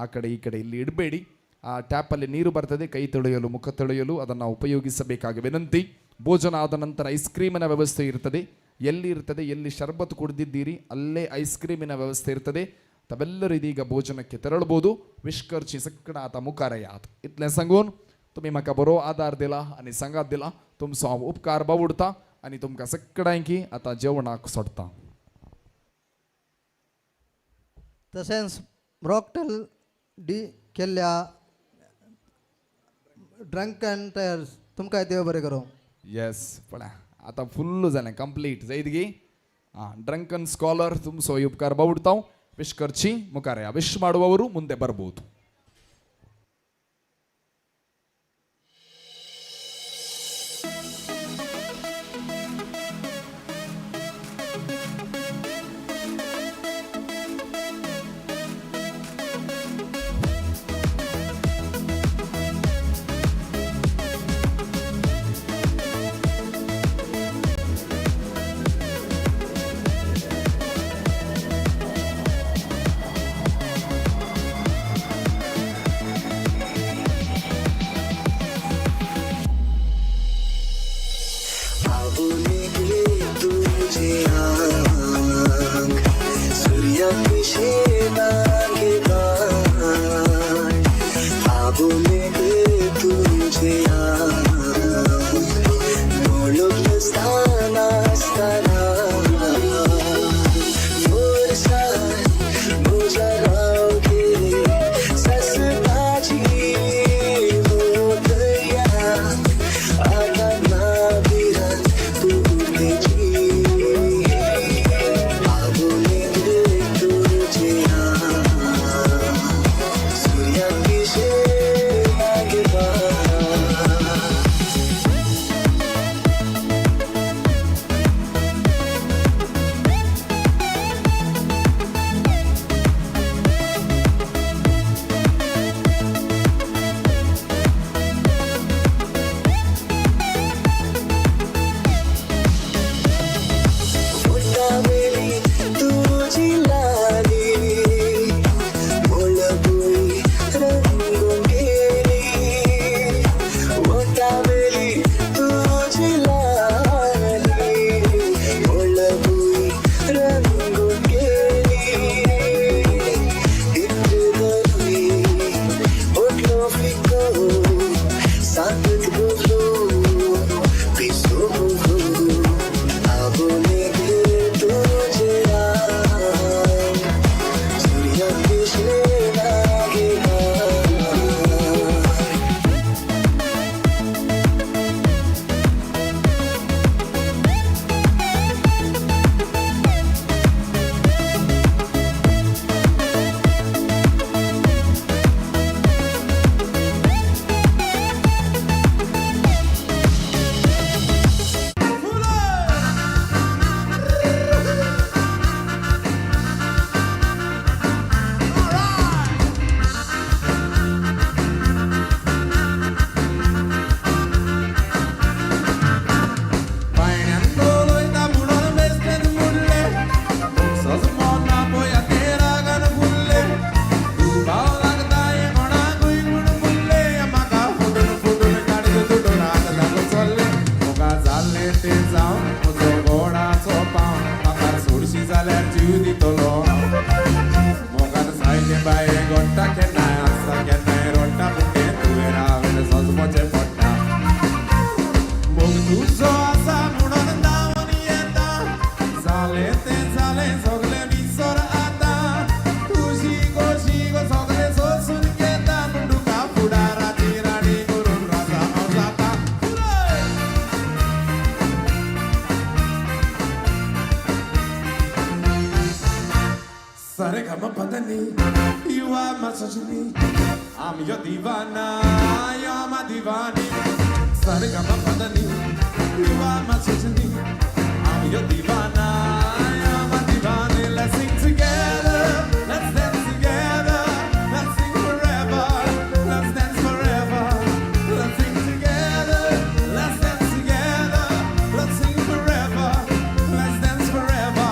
ಆ ಕಡೆ ಈ ಕಡೆ ಇಲ್ಲಿ ಇಡಬೇಡಿ. ಆ ಟ್ಯಾಪಲ್ಲಿ ನೀರು ಬರ್ತದೆ, ಕೈ ತೊಳೆಯಲು ಮುಖ ತೊಳೆಯಲು ಅದನ್ನು ಉಪಯೋಗಿಸಬೇಕಾಗಿ ವಿನಂತಿ. ಭೋಜನ ಆದ ನಂತರ ಐಸ್ ಕ್ರೀಮಿನ ವ್ಯವಸ್ಥೆ ಇರ್ತದೆ. ಎಲ್ಲಿ ಇರ್ತದೆ, ಎಲ್ಲಿ ಶರ್ಬತ್ ಕುಡಿದಿದ್ದೀರಿ ಅಲ್ಲೇ ಐಸ್ ಕ್ರೀಮಿನ ವ್ಯವಸ್ಥೆ ಇರ್ತದೆ. ತಾವೆಲ್ಲರೂ ಇದೀಗ ಭೋಜನಕ್ಕೆ ತೆರಳಬಹುದು. ವಿಶ್ಕರ್ಚಿ ಸಕ್ಕಡ ಆತ मुखार इतलें सांगून तुमी म्हाका बरो आदार दिला आनी सांगात दिला, तुमचो हांव उपकार बावुडता आनी तुमकां सगळ्यांकी आतां जेवणाक सोडटा. तशेंच ब्रॉकटेल डी केल्ल्या ड्रंक अँड टायर्स तुमकां देव बरें करूं. येस, पळय आतां फुल्ल जालें कंप्लीट जायत गी. आं, ಡ್ರಂಕನ್ ಸ್ಕಾಲರ್ तुमचो उपकार ಬಾವುಡ್ತಾವ್. ವಿಶ್ ಕರ್ಚಿ ಮುಖಾರ ವಿಶ್ ಮಾಡುವವರು ಮುಂದೆ ಬರ್ಬೋದು. Sajani, you are my Sajani. I'm your divana, you're my divani. Sarigama Padani, you are my Sajani. I'm your divana, you're my divani. Let's sing together, let's dance together, let's sing forever, let's dance forever. Let's sing together, let's dance together, let's sing forever, let's dance forever.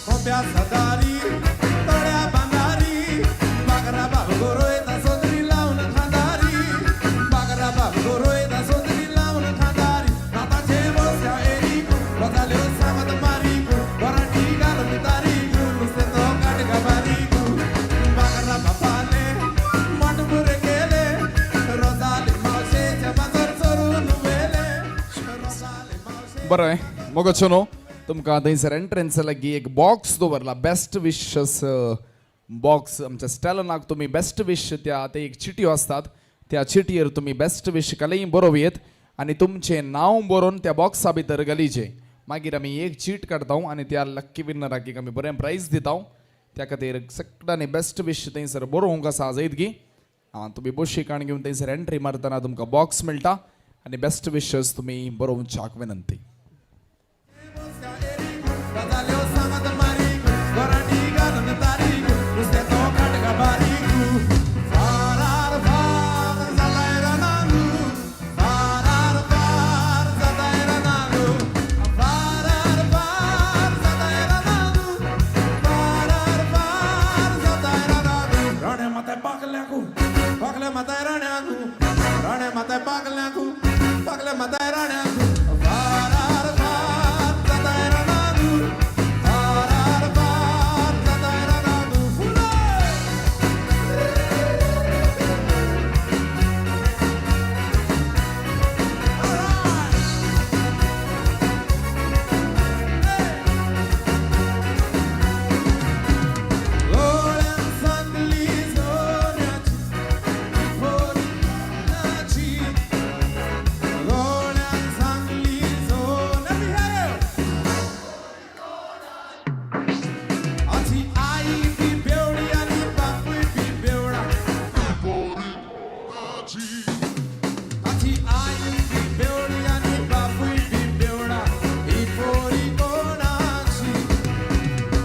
कोंब्या सदारी तळ्या बांदारी Bagra बाब गोरोयता सोदरी लावन खांदारी बागरा बाब गोरोयता सोदरी लावन खांदारी नाताचे बसल्या Eric रोजाल्यो सांगत मारीक वरांटी घालून तारीक नुस्तें तो काडगा बारीक बागरा बापाले मोटपुरे केले रोजाले मावशेचे माजर चोरून व्हेले. बरें मोगचो न्हू तुमकां थंयसर एंट्रन्सा लागीं एक बॉक्स दवरला, बेस्ट विशस बॉक्स. आमच्या स्टॅलनाक तुमी बेस्ट विश त्या ते एक चिटयो आसतात, त्या चिटयेर तुमी बेस्ट विश कलेय बरोवयेत आनी तुमचें नांव बरोवन त्या बॉक्सा भितर घालीचें. मागीर आमी एक चीट काडटा आनी त्या लक्की विनराक आमी बरें प्रायज दिता. त्या खातीर सगळ्यांनी बेस्ट विश थंयसर बरोवंक आसा जैतगी. आं, तुमी बोशीकाण घेवन थंयसर एंट्री मारतना तुमकां बॉक्स मेळटा आनी बेस्ट विशस तुमी बरोवच्याक विनंती. रोजाल्यो सांगत मारीक वरांटी घालून तारीक नुस्तें तो काडगा बारीक फारार फार जाताय रनालू फारार फार जाताय रनालू फारार फार जाताय रनालू फारार फार जाताय रनालू. राणे माताय पाकल्याकू पाकल्या माताय राण्याकू राणे माताय पाकल्याकू पाकल्या माताय राण्याकू फारार फार जाताय रनालू फारार फार जाताय रनालू. फुले गोळ्यान सांगली सोन्याची फोनाची गोळ्यान सांगली सोन्याची आजी आई बी बेवडी आनी बापूय बी बेवडा आजी आई बी बेवडी आनी बापूय बी बेवडा ही पोरी कोणाची.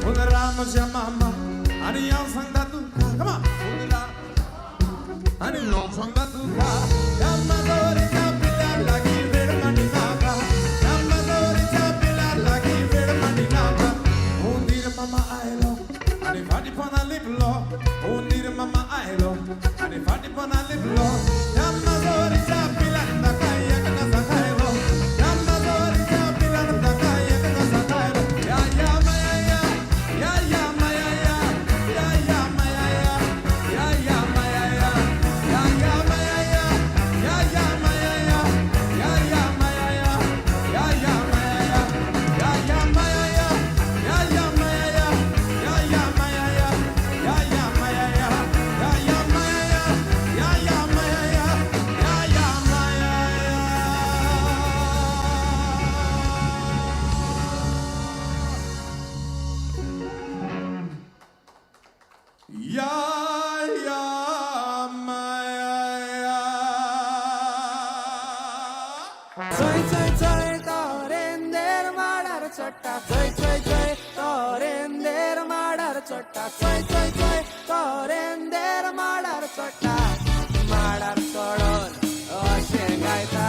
उदरा म्हज्या मामा आनी हांव सांगता तुका कमा उदरा आनी हांव सांगता तुका ह्या माजोरीच्या पिल्यार लागीं वेळ मांडी नाका ह्या माजोरीच्या पिल्यार लागीं वेळ मांडी नाका. उंदीर मामा आयलो आनी फाटीपणा लिपलो उंदीर मामा आयलो आनी फाटीपणा लिपलो ह्या माजोरीच्या पिल्यार ताका एक कसा खायलो ह्या माजोरीच्या पिल्यार ताका एक कसा खायलो. या या माया या या या माया या या या माया या या या माया या या या माया या या या माया या या या माया या या या माया या या या माया या या या माया या या या माया या या या माया या या या माया या या या माया या या या माया. या या माया या. चोय चोय चोय तोरेंदेर माडार चडटा चोय चोय चोय तोरेंदेर माडार चडटा चोय चोय चोय तोरेंदेर माडार चडटा माडार चडोन अशें गायता.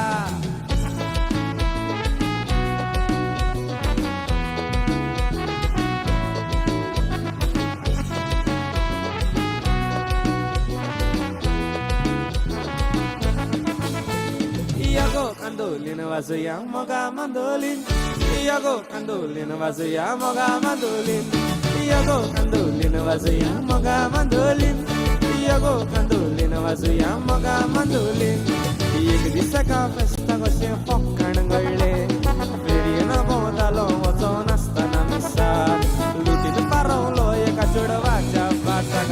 Iago candolin vazoia moga mandolin Iago candolin vazoia moga mandolin Iago candolin vazoia moga mandolin Iago candolin vazoia moga mandolin एक दीस एका फेस्ताक अशें फोकाण घडलें फेरयेन भोंवतालो वचोन आसतना मिसाक लुटीन पारवलो एका चेडवाच्या बाटाक.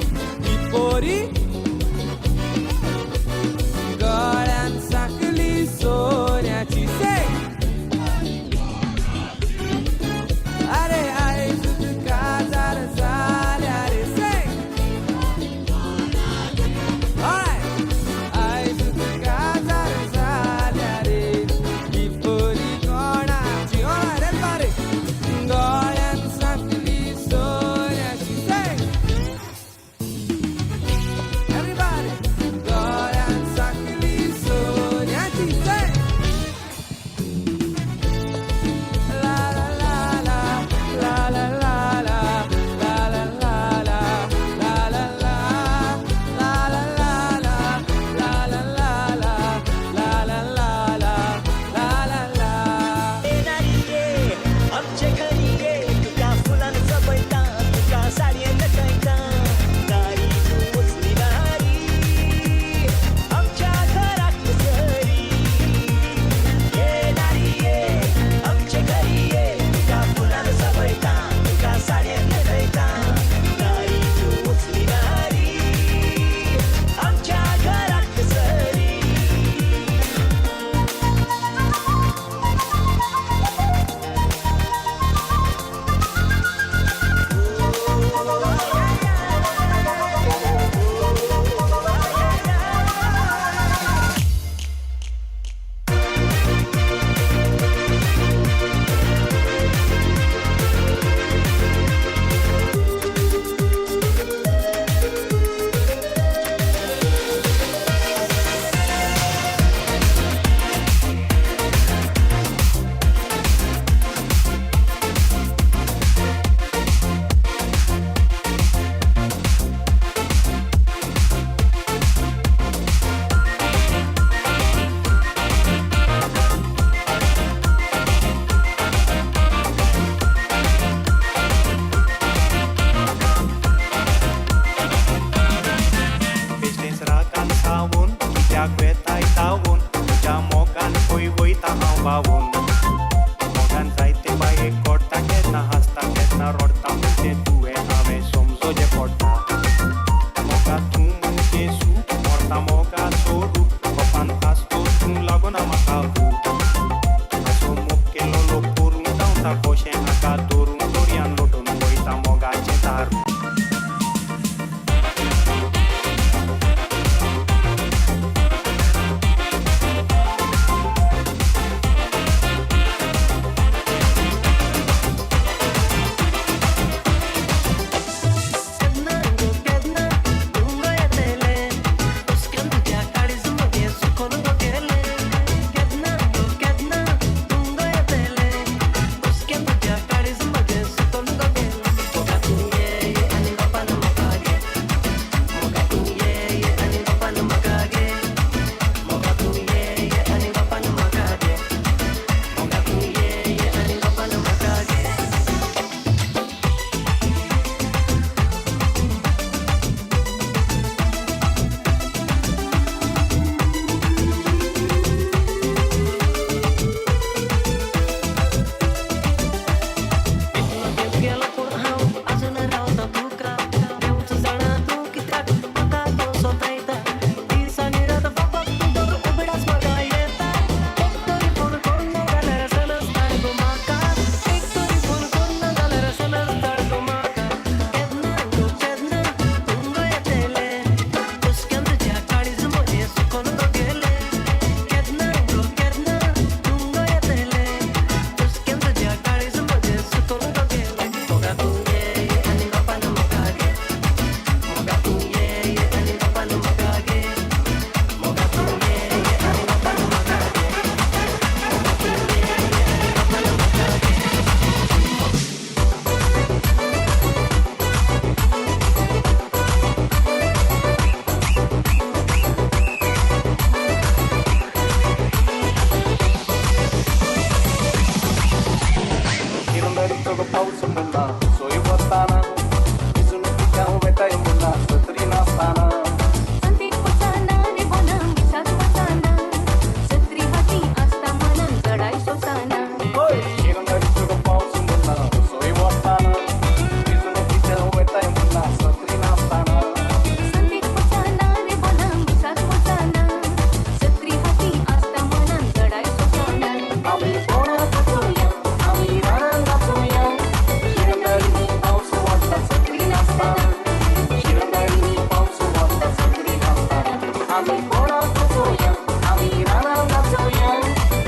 आमी कोणाक वचोया, आमी रानां नाचोया.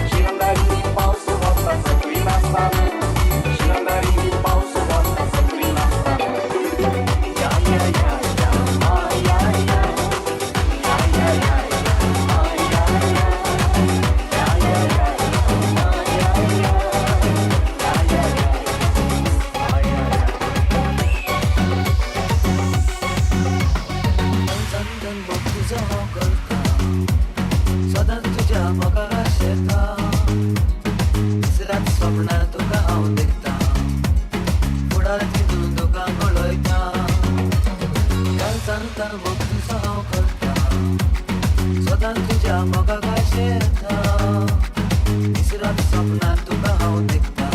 शिरंगारीनी पावस वता सगळीं नाचतान, शिरंगारीनी पावस वता सगळीं नाचतान. या या या या या या या या या या या या या या या. चंदन मोग तुजो हांव करता, सदांच तुज्या मोगाक शेता. दीस रात सपनां तुका हांव देखता, फुडार चिंतून तुका गळयता. काल मोग तुजो हांव करता, सदांच तुज्या मोगाक शेता. दीस रात सपनां तुका हांव देखता,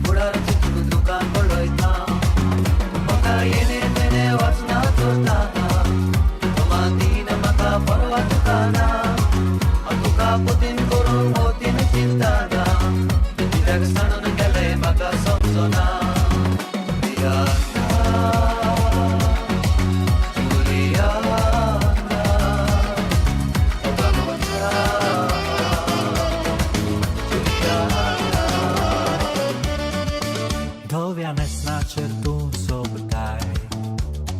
फुडार चिंतून तुका गळयता. म्हाका येणे तेणे वचना चोरता, दीन म्हाका परवा तुका ना. तुका पोतीन करूंक मोतीन चिंता ना, कित्याक सांडून गेलें म्हाका समजना. धव्या न्हेसणाचेर तूं सोबताय,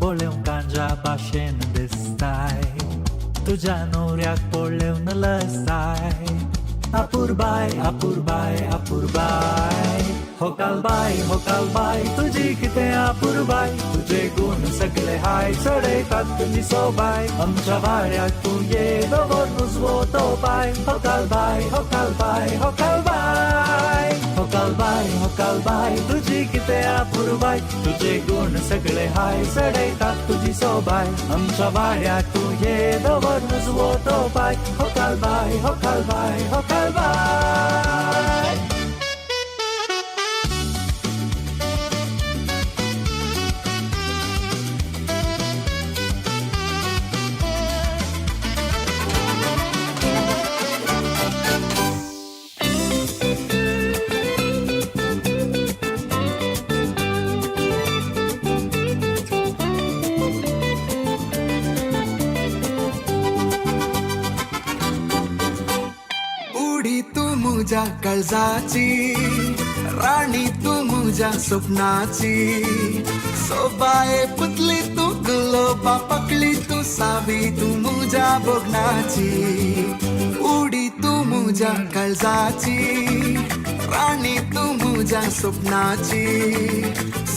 पळोवंक गांजा भाशेन दिसताय. तुज्या न्हवऱ्याक पळोवन लजताय. अपुरबाय अपुरबाय अपुरबाय, हो कालबाय हो कालबाय, तुजी कितें अपुरबाय. तुजे गूण सगळे हाय, चडयतात तुजी सोबाय. आमच्या वाड्याक तूं ये, दवर उजवो तो पाय. हो कालबाय हो कालबाय हो कालबाय, हो कालबाय हो कालबाय, तुजी कितें अपुरबाय. तुजे गूण सगळे हाय, चडयतात तुजी सोबाय. आमच्या वाड्याक तूं ये, दवर उजवो तो पाय. हो कालबाय हो कालबाय हो कालबाय. उडी तू मुझ्या काळजाची, राणी तू मुझ्या स्वप्नाची. सोबाये पुतली तू, गुलोबा पकली तू, सावी तू मुझ्या भोगणाची. उडी तू मुझ्या काळजाची, राणी तू मुझ्या स्वप्नाची.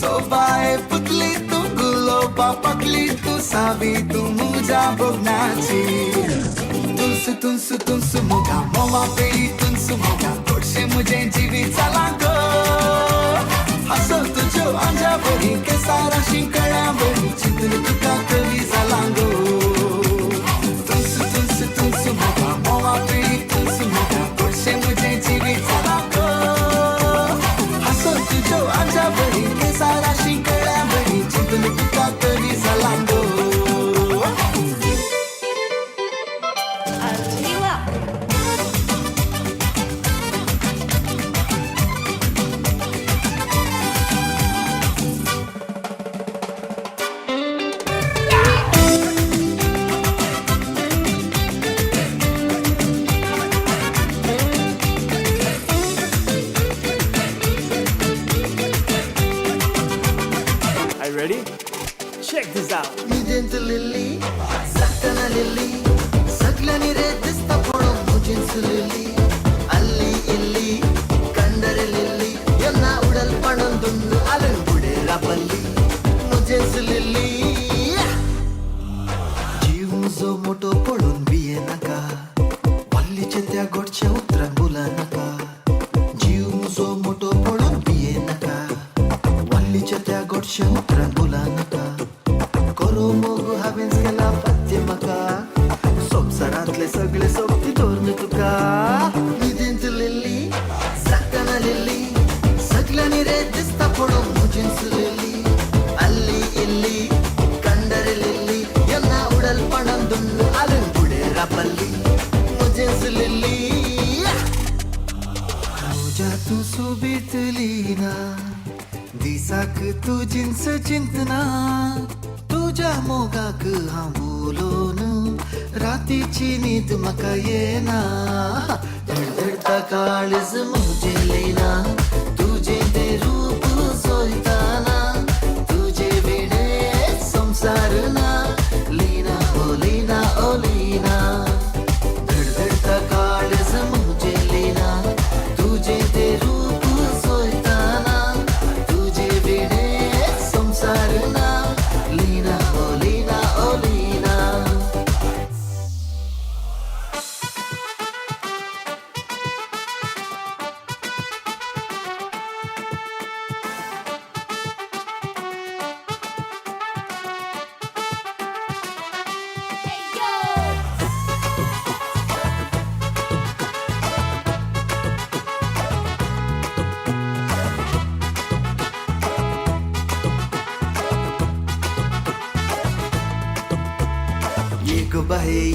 सोबाये पुतली तू, गुलोबा पकली तू, सावी तू मुझ्या भोगणाची. तुलसु तुलसु तुलसु मोगा, मोवा पेळी तुलसु मोगा, गोडशे मुझे जिवीत जालां गो. हांसो तुज्यो आंज्या बरी, केसारा शिंकळ्या बरी, चिंतून तुका कवी जालां गो. तुलसु तुलसु तुलसु मोगा, मोवा पेळी तुलसु मोगा, गोडशे मुझे जिवीत जालां गो. हांसो तुज्यो आंज्या बरी, केसारा शिंकळ्या बरी, चिंतून तुका कवी जालां गो. Are you ready? Check this out. मुजेंच लिल्ली, जागतना लिल्ली, सगळ्यांनी रे दिसता पळोवंक मुजेंच लिल्ली. अल्ली इल्ली कंडरे लिल्ली, यांना उडल पणून दुंदू आलून पुढे राबल्ली मुजेंच लिल्ली. जीव मुजो मोठो पळोवन भिये नाका, वल्लीचे त्या गोडच्या उतरान बोला नाका. जीव मुजो मोठो पळोवन भिये नाका, वल्लीच्या त्या गोडच्या उतरान बोला नाका. करो मोग हांवेंच केला पथ्य म्हाका, संवसारांतले सगळे सोबती दवरून तुका. न्हिदेंत लिल्ली, जागतना लिल्ली, सगळ्यांनी रे दिसता पळोवंक मुजेंच लिल्ली. अल्ली इल्ली कंडरे लिल्ली, यांना उडल पणून दुंदू आलून पुढे राबल्ली मुजेंच लिल्ली. तुज्या तूं सोबीत लीना, दिसाक तूं जिन्स चिंतना. तुज्या मोगाक हांव उलोवन रातीची न्हीद म्हाका येना धडधडता काळीज म्हजें लीना तुजें तें रूप चोयताना तुजे विणे संवसार ना लीना ओ लीना ओ लीना धडधडता काळीज म्हजें लीना तुजें तें रूप चोयताना तुजे विणे संवसार ना लीना ओ लीना ओ लीना.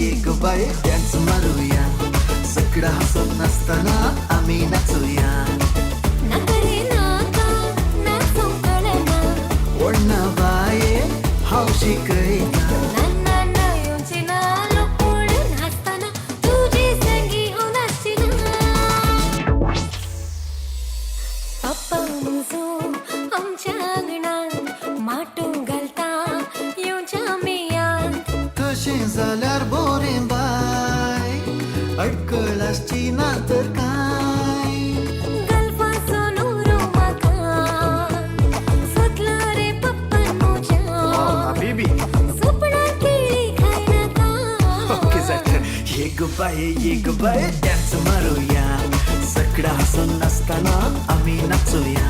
एक बाय डान्स मारूया सगळा हसत नासतना आमी नाचूया ओडना बाये हांव शिकयता तशें जाल्यार बोरें बाय अडकळ आसची ना तर काय हबीबी. ओके जाता. एक बाय डान्स मारूया सगळा हसून नासतना आमी नाचूया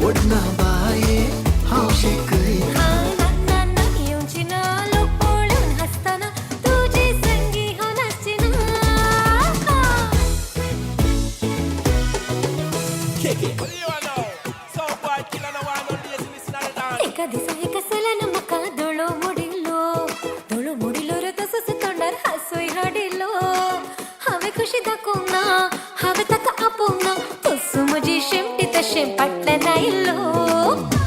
ओडना बाये हांव शिकयता एका दिसा एका सल्यान म्हाका दोळो मोडिल्लो दोळो मोडिल्लो रे तसोच तोंडार हांसूय हाडिल्लो हांवें खुशी दाखोवंक ना हांवें ताका आपोवंक ना तसो म्हजी शेमटी तशें फाटल्यान आयिल्लो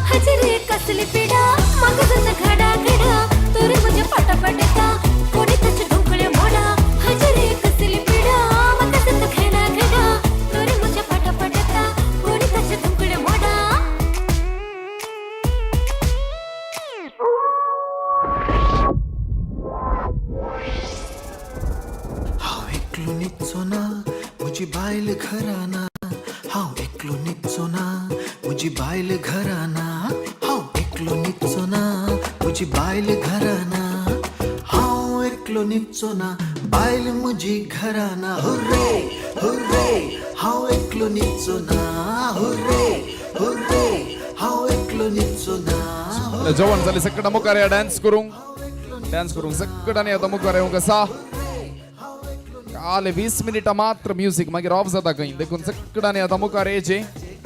हाजेर कसली पिडा म्हाका जाता घडा घडा तर म्हज्या फाटाफाट येता कोणी ताचे ढोकळे मोडा हाजेर कसली पिडा म्हाका जाता घडा घडा तर म्हज्या फाटाफाट येता कोणी ताचे ढोकळे मोडा. हांव एकलो न्हिदचो ना म्हजी बायल घरा ना हांव एकलो न्हिदचो ना म्हजी बायल घरा ना हांव एकलो न्हिदचो ना म्हजी बायल घरा ना हांव एकलो न्हिदचो ना बायल म्हजी घरा ना हुर्रे हुर्रे हांव एकलो न्हिदचो ना हुर्रे हुर्रे हांव एकलो न्हिदचो ना. जेवण जालें सगळ्या मुखार या डान्स करूंक डान्स करूंक सगळ्यांनी आतां मुखार येवंक आसा. काल 20 मिनिटां मात्र म्युजीक मागीर ऑफ जाता खंय देखून सगळ्यांनी आतां मुखार येयचें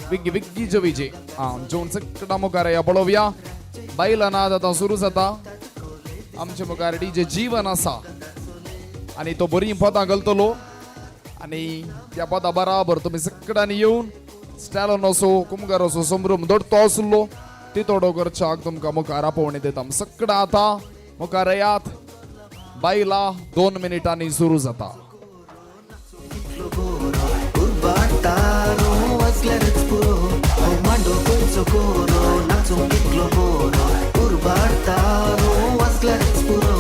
विग्गी विग्गी जेवचे आं जेवण सगळ्यां मुखार या पळोवया. बायलां नाच आतां सुरू जाता. आमचे मुखार डीजे जीवन आसा आनी तो बरीं पदां घालतलो आनी त्या पदां बराबर तुमी सगळ्यांनी येवन स्टॅलन असो कुमगार असो संभ्रम दोडतो आसलो तितोडो करच्याक तुमकां मुखार आपोवणी दिता. सगळ्यां आतां मुखार येयात. बायलां 2 मिनिटांनी सुरू जाता. उरबाटारो वाजल्यारच पुरो हो मांडो खंयचो कोरो नाचूंक कितलो बरो उरबाटारो वाजल्यारच पुरो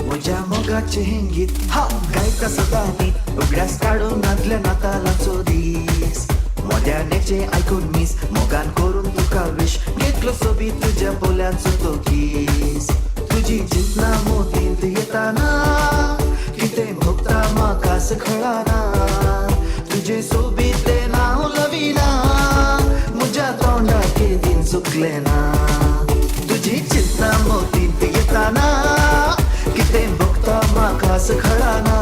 म्हज्या मोगाचें हें गीत हांव गायता सदां न्हीद उगडास काडून नातल्या नातालाचो दीस मोद्यानेचें आयकून मीस मोगान करून तुका विश घेतलो सोबीत तुज्या पोल्यांचो तो कीस तुजी चिंतना मोतींत येताना कितें भोगता म्हाका सखळाना तुजें सोबीत तें नांव लवीना म्हज्या तोंडाक केदीन चुकलें ना तुजी चिंतना मोतींत येताना कितें भोगता म्हाका सखळाना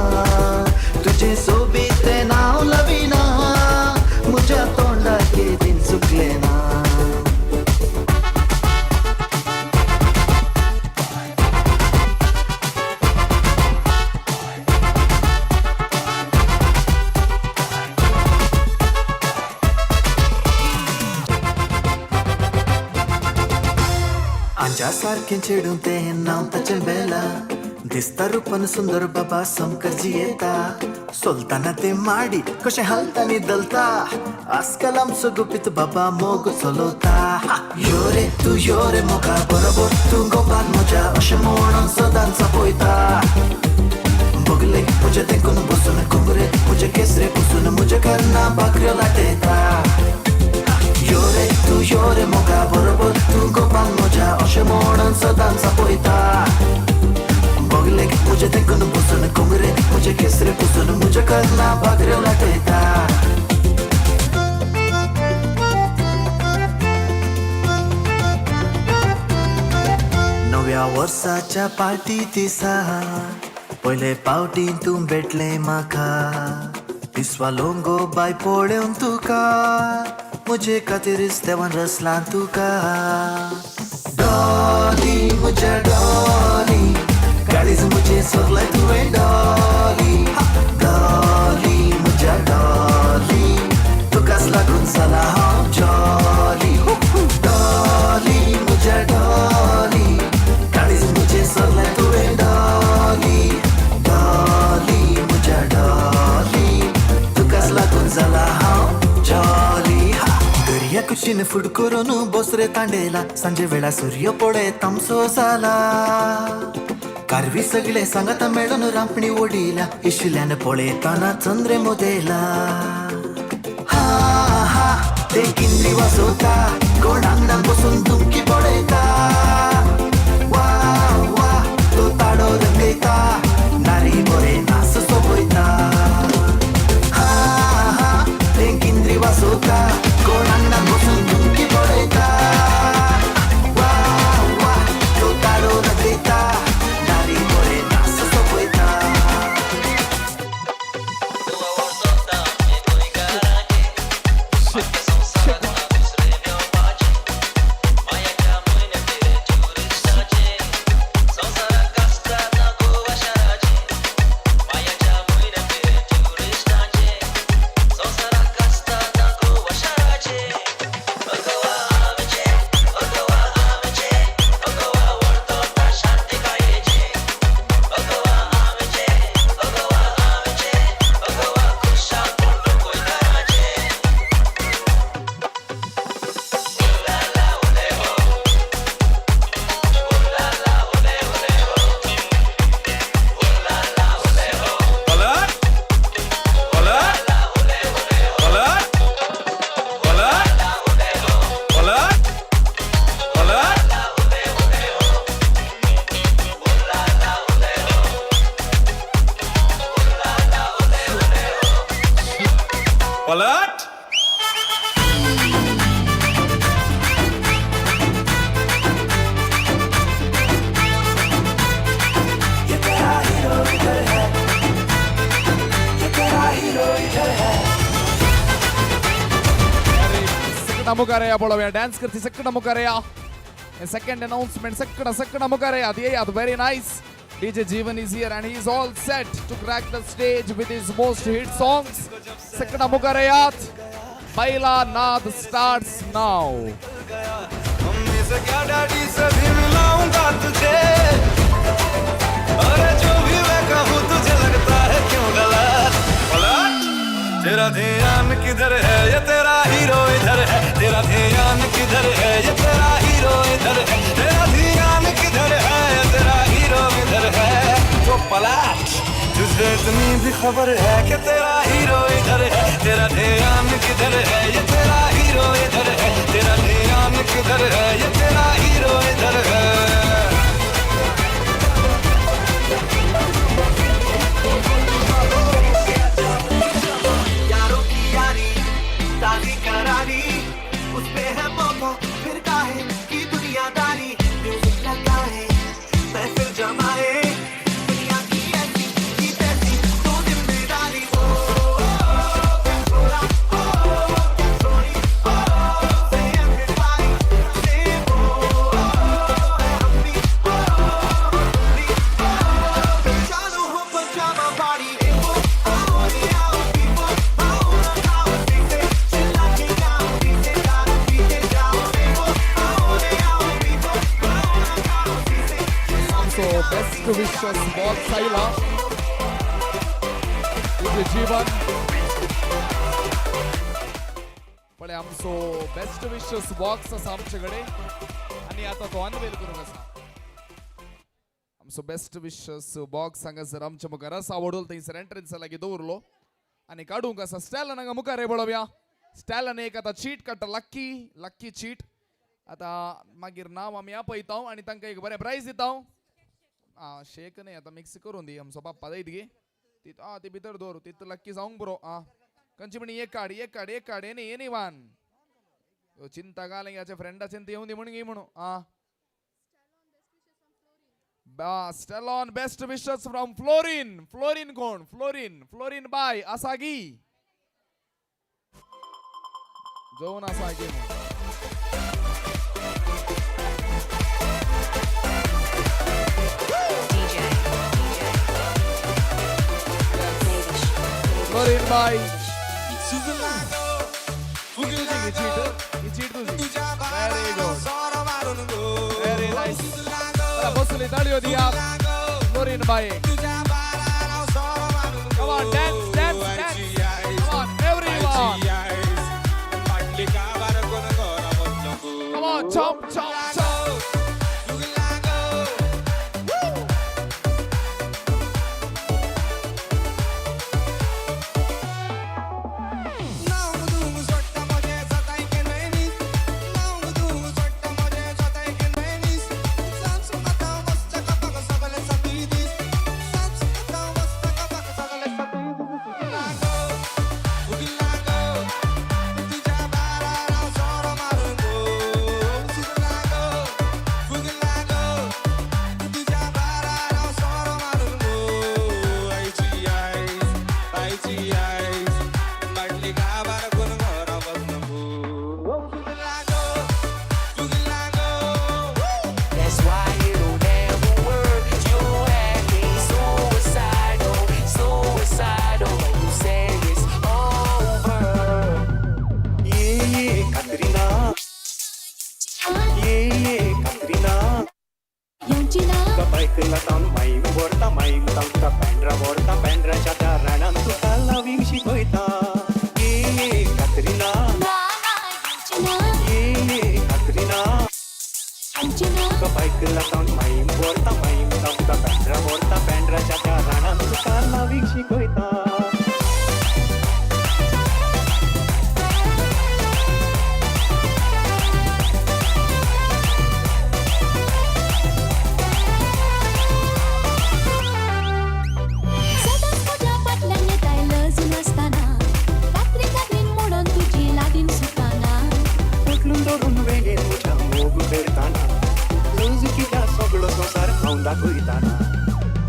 तुजें सोबीत तें नांव लवीना म्हज्या तोंडाक केदीन चुकलें ना. तुझ्या सारखें चेडूं तें नांव ताचें बेला, दिसता रुपान सुंदर बाबा समकर जियेता, सोलताना ते माडी कशें हालता नी दलता, आजकाल आमचो गुपीत बाबा मोग चलवता. यो रे तूं यो रे मोगा बरोबर तूं गोपान म्हज्या अशें म्हणून सदांच पळयता. बगले म्हज्या तेंकून बसून कुंबरे म्हजे केसरे पुसून म्हज्या कर्ना भाकऱ्यो लाटयता. यो रे तूं यो रे मोगा बरोबर तूं गोपान म्हज्या अशें म्हणून सदांच पळयता. बगले म्हज्या तेंकून बसून कुंबरे म्हजे केसरे पुसून म्हज्या कर्ना भाकऱ्यो लाटयता. नव्या वर्साच्या पार्टी दिसा पयले पावटी तूं भेटलें म्हाका, पिसवा लोंगो बाय पळोवन तुका, म्हजे खातीर देवान रसलां तुका. डॉली म्हज्या डॉली, काळीज म्हजें सोदलें तुवें डॉली, डॉली म्हज्या डॉली, तुकाच लागून जाला हांव जॉली. डॉली म्हज्या डॉली, काळीज म्हजें सोदलें तुवें डॉली, डॉली म्हज्या डॉली, तुकाच लागून जाला हांव जॉली. दर्या कुशीन फूड करून बोसरे तांडेला, सांजे वेळा सूर्य पळय तामसो जाला, कारवी सगळे सांगाता मेळून रांपणी ओडिला, इशिल्यान पळयताना चंद्रे मोदेला. हा हा ते किंद्री वाजोवता, कोण आंगणान बसून धुमकी पळयता, वा वा तो ताडो रंगयता, नारी बरे नास सोबयता. हा हा ते किंद्री वाजोवता, कोण आंगणान बसून धुमकी पळयता, वा वा तो ताडो रंगयता, नारी बरे नास सोबयता. पलट. ये तेरा हीरो इधर है, ये तेरा हीरो इधर है. सेकंड मुखार या पळोवया डान्स करती सेकंड मुखार या सेकंड अनाउन्समेंट सेकंड सेकंड मुखार या येयात. Very nice. DJ Jeevan is here and he is all set to crack the stage with his most hit songs. Second मुखार यात Baila Naad starts now. Mummy से क्या daddy से भी मिलाऊंगा तुझे, अरे जो भी मैं कहूँ तुझे लगता है क्यों गलत. पलट. तेरा ध्यान किधर है, ये तेरा हीरो इधर है, तेरा ध्यान किधर है, ये तेरा हीरो इधर है, तेरा ध्यान किधर है, ये तेरा हीरो इधर है. तो पलट. तुझे इतनी भी खबर है कि तेरा हीरो इधर है, तेरा ध्यान किधर है, ये तेरा हीरो इधर है, तेरा ध्यान किधर है, ये तेरा हीरो इधर है. यारों की यारी ताजी करारी, उस पे है मौका फिर काहे की दुनियादारी, म्यूजिक लगाए महफिल जमाए, दुनिया की ऐसी की तैसी तो जिम्मेदारी. ओ ओ ओ से एवरीबॉडी से ओ हम भी ओ चालू हो पजामा पार्टी. बेस्ट विशेस बॉक्स आयला तुजें जीवन पळय आमचो बेस्ट विशेस बॉक्स आसा आमचे कडेन आनी आतां तो अनवेल करूंक आसा. आमचो बेस्ट विशेस बॉक्स हांगासर आमच्या मुखार आसा. वडोल थंयसर एंट्रन्सा लागीं दवरलो आनी काडूंक आसा. स्टॅलन हांगा मुखार पळोवया. स्टॅलन एक आतां चीट काडटा, लक्की लक्की चीट. आतां मागीर नांव आमी आपयता आनी तांकां एक बरें प्रायज दिता. आं शेक न्ही आतां मिक्स करून दी आमचो बाप्पा जायत गे ती. आं ती भितर दवर, तितू लक्की जावंक बरो. आं खंयची म्हणी एक काड एक काड एक काड एनी एनी वन चिंता घाल ह्याच्या फ्रेंडाचें ती येवन दी म्हण गी म्हणू. आं Stallone best wishes from Florin. Florin कोण? फ्लोरीन फ्लोरीन बाय आसा गी जोवन आसा गी. फ्लोरीन बाय चीट तुझी. Very good, very nice. बसली ताळयो दिया Florine bye. Come on, dance, dance, dance. Come on, everyone. Come on, jump, jump, jump. That's why it'll never work. You had me suicidal, suicidal. When you say it's over. ये ये Katrina, ये ये Katrina. तुका बायकला तावन mime व्हरता, mime तावन तुका बँड्रा व्हरता, बँड्राच्या त्या रानान तुका लवींग शिकयता. ये ये कात्रिना, ये ये कात्रिना. तुका बायकला तावन माईम व्हरता, माईम तावन तुका बँड्रा व्हरता, बँड्राच्या त्या रानान तुका लवींग शिकयता. सदांच म्हज्या फाटल्यान येताय लजून आसतना, कात्री कात्रीन म्हणून तुजी लागीं सुताना. उखलून धरून वेगेन म्हज्या मोग करताना, लज कित्या सगळो संवसार हांव दाखयताना.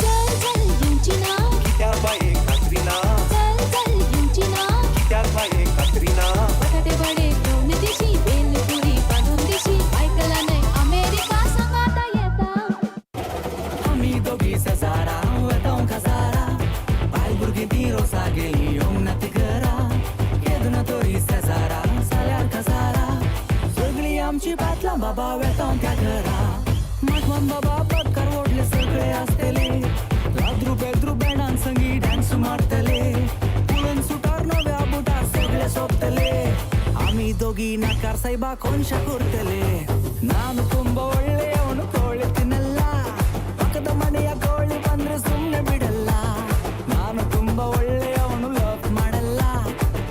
चल चल येवची ना, कित्याक बाये कात्रिना, चल चल येवची ना. कित्याक बाये कात्रिना. बटाटे वडे घेवन दिशी, भेलपुरी बांदून दिशी, आयकलां न्हय अमेरिका सांगाता येता. आमी दोगी सेजारा वेतांव काजारा, बायल भुरगीं ती रोसा गेली येवंक ना ती घरा. केदना तरी सेजारा जाल्यार काजारा, सगळीं आमची बातलां बाबा वेतांव त्या घरा. मागवान बाबा पटकार व्हडले सगळे आसतले, लाद्रू बेद्रू बँडान संगी डान्स मारतले, पुळून सुटार नव्या बुटार सगळे सोंपतले. आमी दोगी नाकार सायबा कोनशा करतले. ನಾನು ತುಂಬ ಒಳ್ಳೆಯವನು ಕೋಳಿ ತಿನ್ನಲ್ಲ, ಪಕ್ಕದ ಮನೆಯ ಕೋಳಿ ಬಂದ್ರೆ ಸುಮ್ಮನೆ ಬಿಡಲ್ಲ. ನಾನು ತುಂಬ ಒಳ್ಳೆಯವನು ಲವ್ ಮಾಡಲ್ಲ,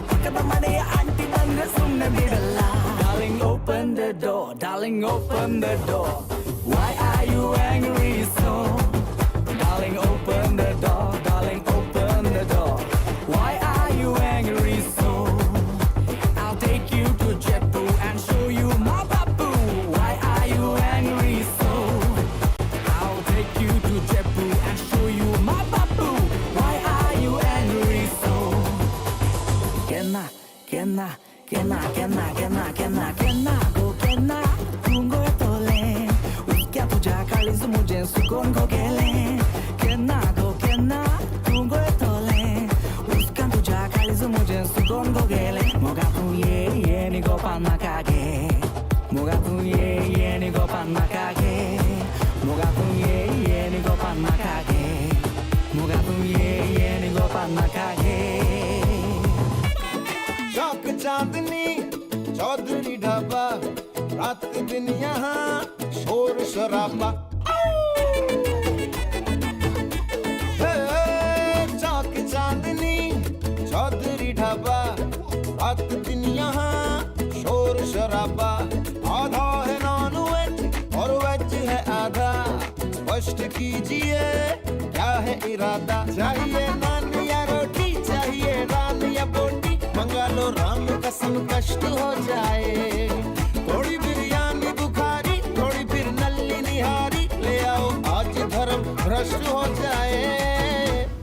ಪಕ್ಕದ ಮನೆಯ ಆಂಟಿ ಬಂದ್ರೆ ಸುಮ್ಮನೆ ಬಿಡಲ್ಲ. Darling open the door, darling open the door. Why are you angry so? Darling open the door, darling open the door. Why are you angry so? I'll take you to Jaipur and show you my babu. Why are you angry so? I'll take you to Jaipur and show you my babu. Why are you angry so? Kenna, kenna, kenna, kenna, kenna, kenna, kenna, go kenna, tungo etole. Uskya tuja kalis muje sukon go gele. Kenna go kenna, tungo etole. Uskya tuja kalis muje sukon go gele. Moga tu ye ye ni go panakage. Moga tu ye ye ni go panakage. Moga tu ye ye ni go panakage. चांदनी चौधरी ढाबा, रात दिन यहाँ शोर शराबा। चौक चांदनी चौधरी ढाबा, रात दिन यहाँ शोर शराबा। आधा है नॉन वेज और वेज है आधा, स्पष्ट कीजिए क्या है इरादा। चाहिए नान या रोटी, चाहिए रान या बोटी, मंगा लो राम कसम कष्ट हो जाए। थोड़ी बिरयानी बुखारी, थोड़ी फिर नल्ली निहारी, ले आओ आज धर्म भ्रष्ट हो जाए।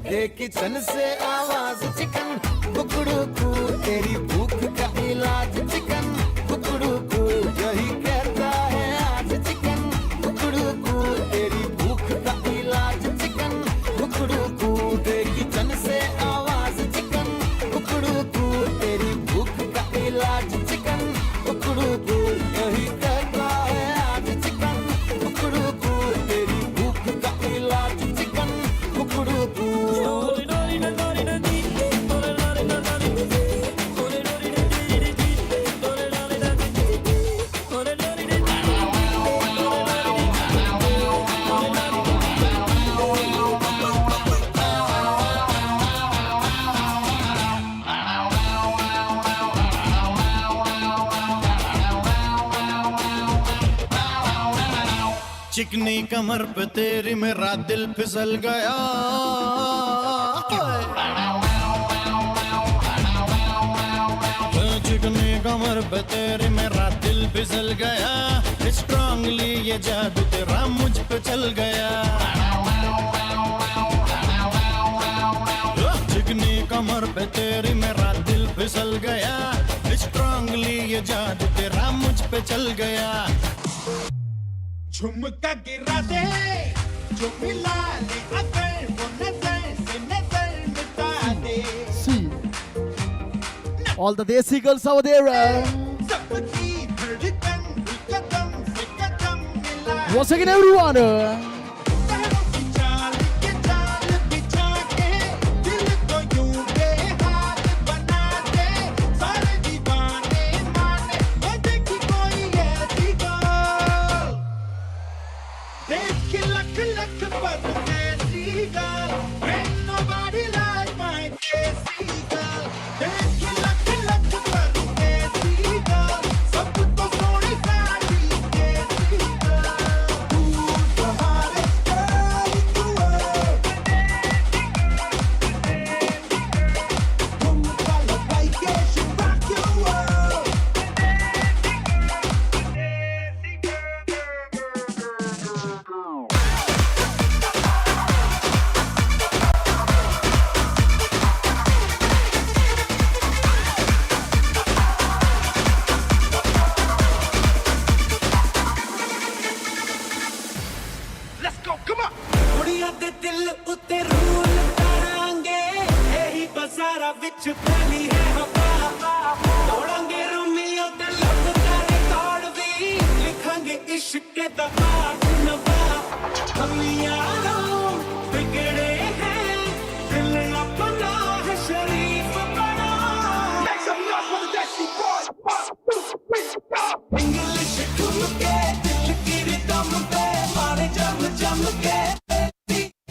दे किचन से आवाज चिकन कुकड़ू कू, तेरी भूख का इलाज चिकन कुकड़ू कू, यही कहता है आज चिकन कुकड़ू कू, तेरी भूख का इलाज चिकन कुकड़ू कू। दे किचन से आवाज चिकन कुकड़ू कू, तेरी भूख का इलाज चिकन कुकड़ू कू, यही कहता है आज चिकन कुकड़ू कू, तेरी भूख का इलाज चिकन कुकड़ू कू। चिकनी कमर पे तेरी मेरा दिल फिसल गया, चिकनी कमर पे तेरी मेरा दिल फिसल गया, स्ट्रांगली ये जादू तेरा मुझ पे चल गया। चिकनी कमर पे तेरी मेरा दिल फिसल गया, स्ट्रांगली ये जादू तेरा मुझ पे चल गया। झुमका गिरा दे जो मिला ले अगर वो नजर से नजर मिटा दे। See all the desi girls out there. सबकी धड़कन भी कदम से कदम मिला। Once again everyone. पैरों की चाल के जाल बिछा के दिल को यूं बेहाल बना दे, सारे दीवाने माने वो देखी कोई ऐसी गाल। देख लख लख परदेसी गाल, ain't nobody like my desi girl। देख लख लख परदेसी गाल, सबको सोनी साड़ी देसी girl। Who's the hottest girl in the world? ठुमका लगाई K she rock your world। Let's go, come on. ਕੁੜੀਆਂ ਦੇ ਦਿਲ ਉੱਤੇ ਰੂਲ ਕਰਾਂਗੇ, ਇਹੀ ਬਾਜ਼ਾਰਾਂ ਵਿੱਚ ਫੈਲੀ ਹੈ ਹਵਾ। ਤੋੜਾਂਗੇ ਰੋਮੀਓ ਤੇ ਲੱਭ ਦਾ ਰਿਕਾਰਡ ਵੀ, ਲਿਖਾਂਗੇ ਇਸ਼ਕ ਦਾ ਪਾਠ ਨਵਾਂ। ਹਮ ਯਾਰੋਂ ਬਿਗੜੇ ਹੈ, ਦਿਲ ਆਪਣਾ ਹੈ ਸ਼ਰੀਫ ਬਣਾ। Make some noise for the desi boys. 1, 2, 3, go. English ठुमके दिल की रिदम पे मारे जम जम के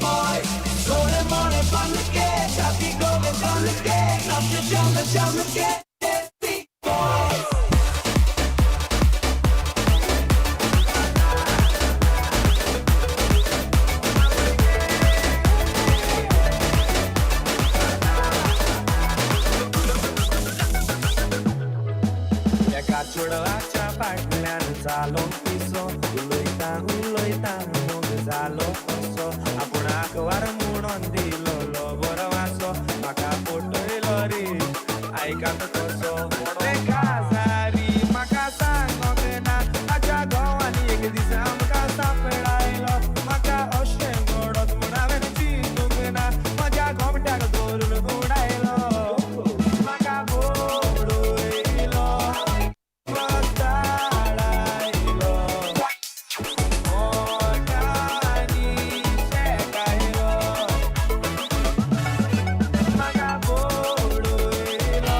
बॉय, सोने मोने बन के छाती गोवे बन के नच जम जम के बॉय। एका चेडवाच्या फाटल्यान जालो पिसो, उलयता उलयता मोग जालो कसो, आपणाक वार म्हणून दिलो बरो वासो, म्हाका फटयलो रे आयकात कसो। काजारी म्हाका सांगोंक ना, ताच्या घोवान एक दीस आमकां सांपडायलो, म्हाका अशें घडत म्हूण हांवें चिंतूंक ना, म्हज्या गोमट्याक धरून उडायलो, म्हाका बोडयलो वताडायलो, मोट्यांनी शेकायलो, म्हाका बोडयलो।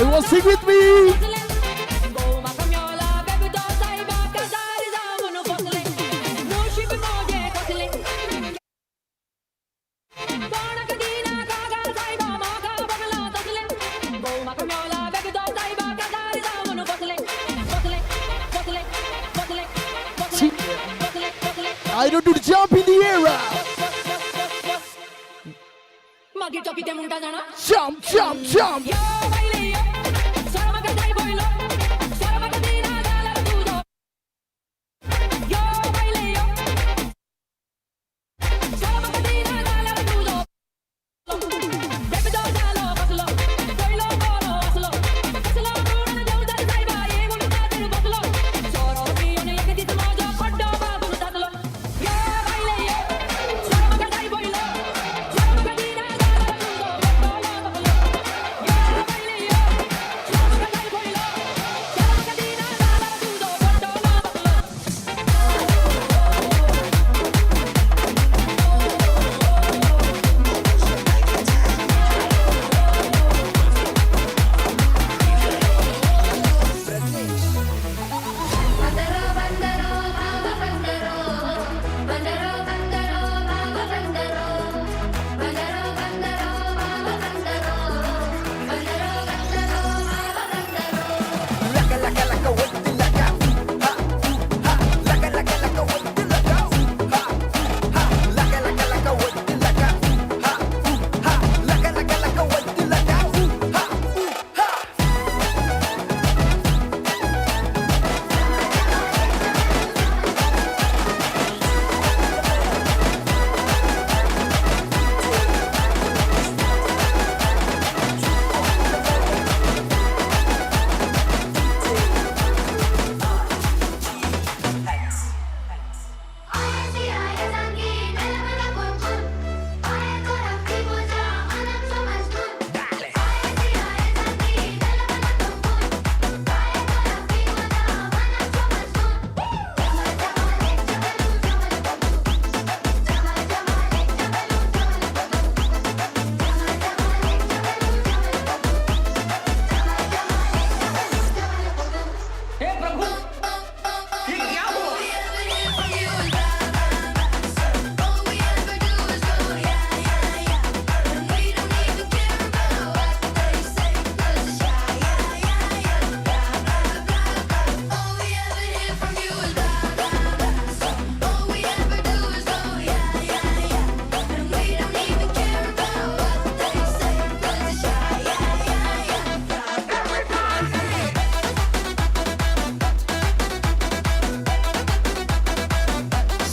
Everyone sing with me. I don't do the jump in the air. Jump, jump, jump.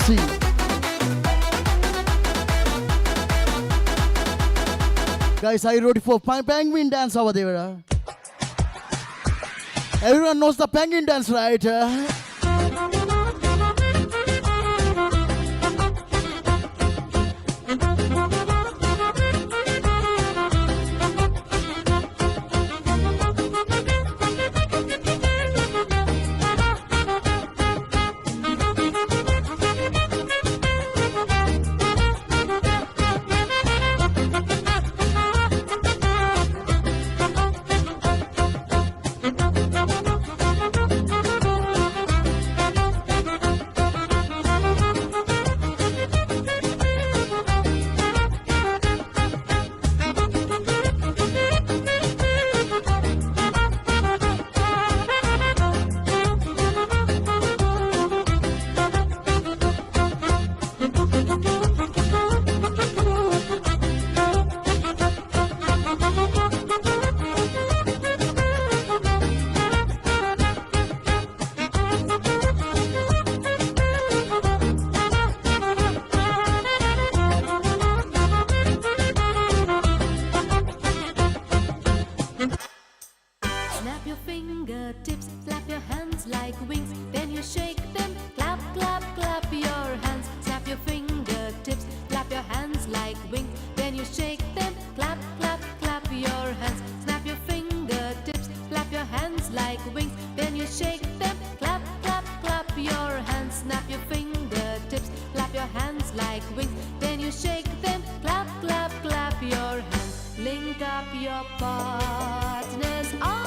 See. Guys, are you ready for penguin dance over there? Everyone knows the penguin dance, right? Snap your fingertips, flap your hands like wings, then you shake them, clap, clap, clap your hands. Snap your fingertips, flap your hands like wings, then you shake them, clap, clap, clap your hands. Snap your fingertips, flap your hands like wings, then you shake them, clap, clap, clap your hands. Snap your fingertips, flap your hands like wings, then you shake them, clap, clap, clap your hands. Link up your partner's arms.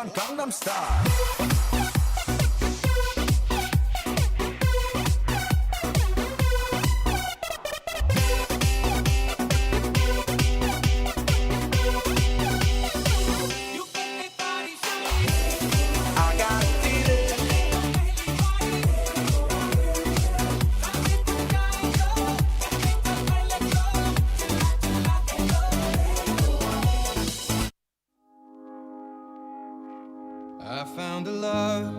Oppan Gangnam Style. I got a feeling. I found a love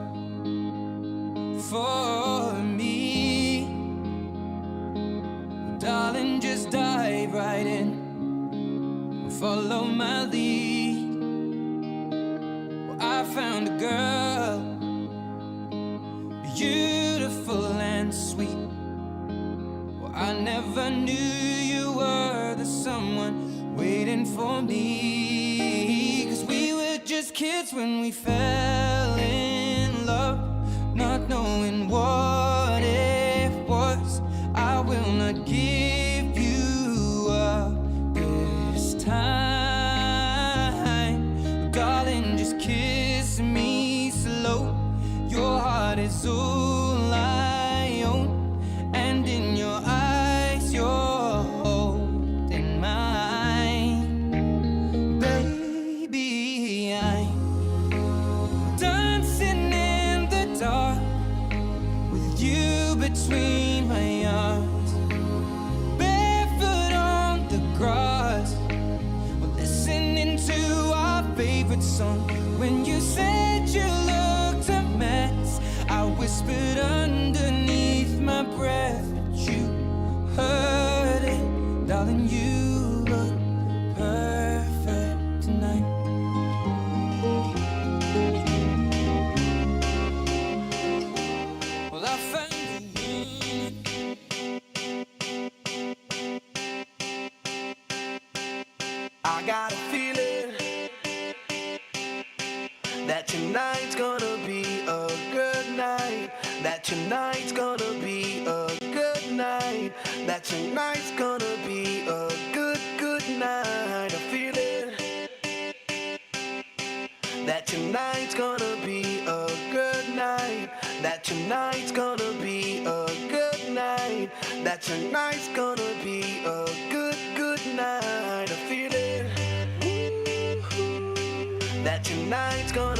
for me. Darling, just dive right in. Follow my lead. Well, I found a girl, beautiful and sweet. Well, I never knew you were the someone waiting for me. 'Cause we were just kids when we fell in love, not knowing what it was. I will not give you up this time. Darling, just kiss me slow. Your heart is all I own, and in your eyes, you're holding mine. Baby, I'm dancing in the dark with you between my arms, barefoot on the grass, listening to our favorite song. When you said you looked a mess, I whispered underneath my breath, but you heard it, darling. You look perfect tonight. Well, I found you. I got a feeling that tonight's gonna be a good night. That tonight's gonna be a good night. That tonight's gonna be a good, good night. A feeling that tonight's gonna be a good night. That tonight's gonna be a good night. That tonight's gonna be a good, good night. A feeling that tonight's gonna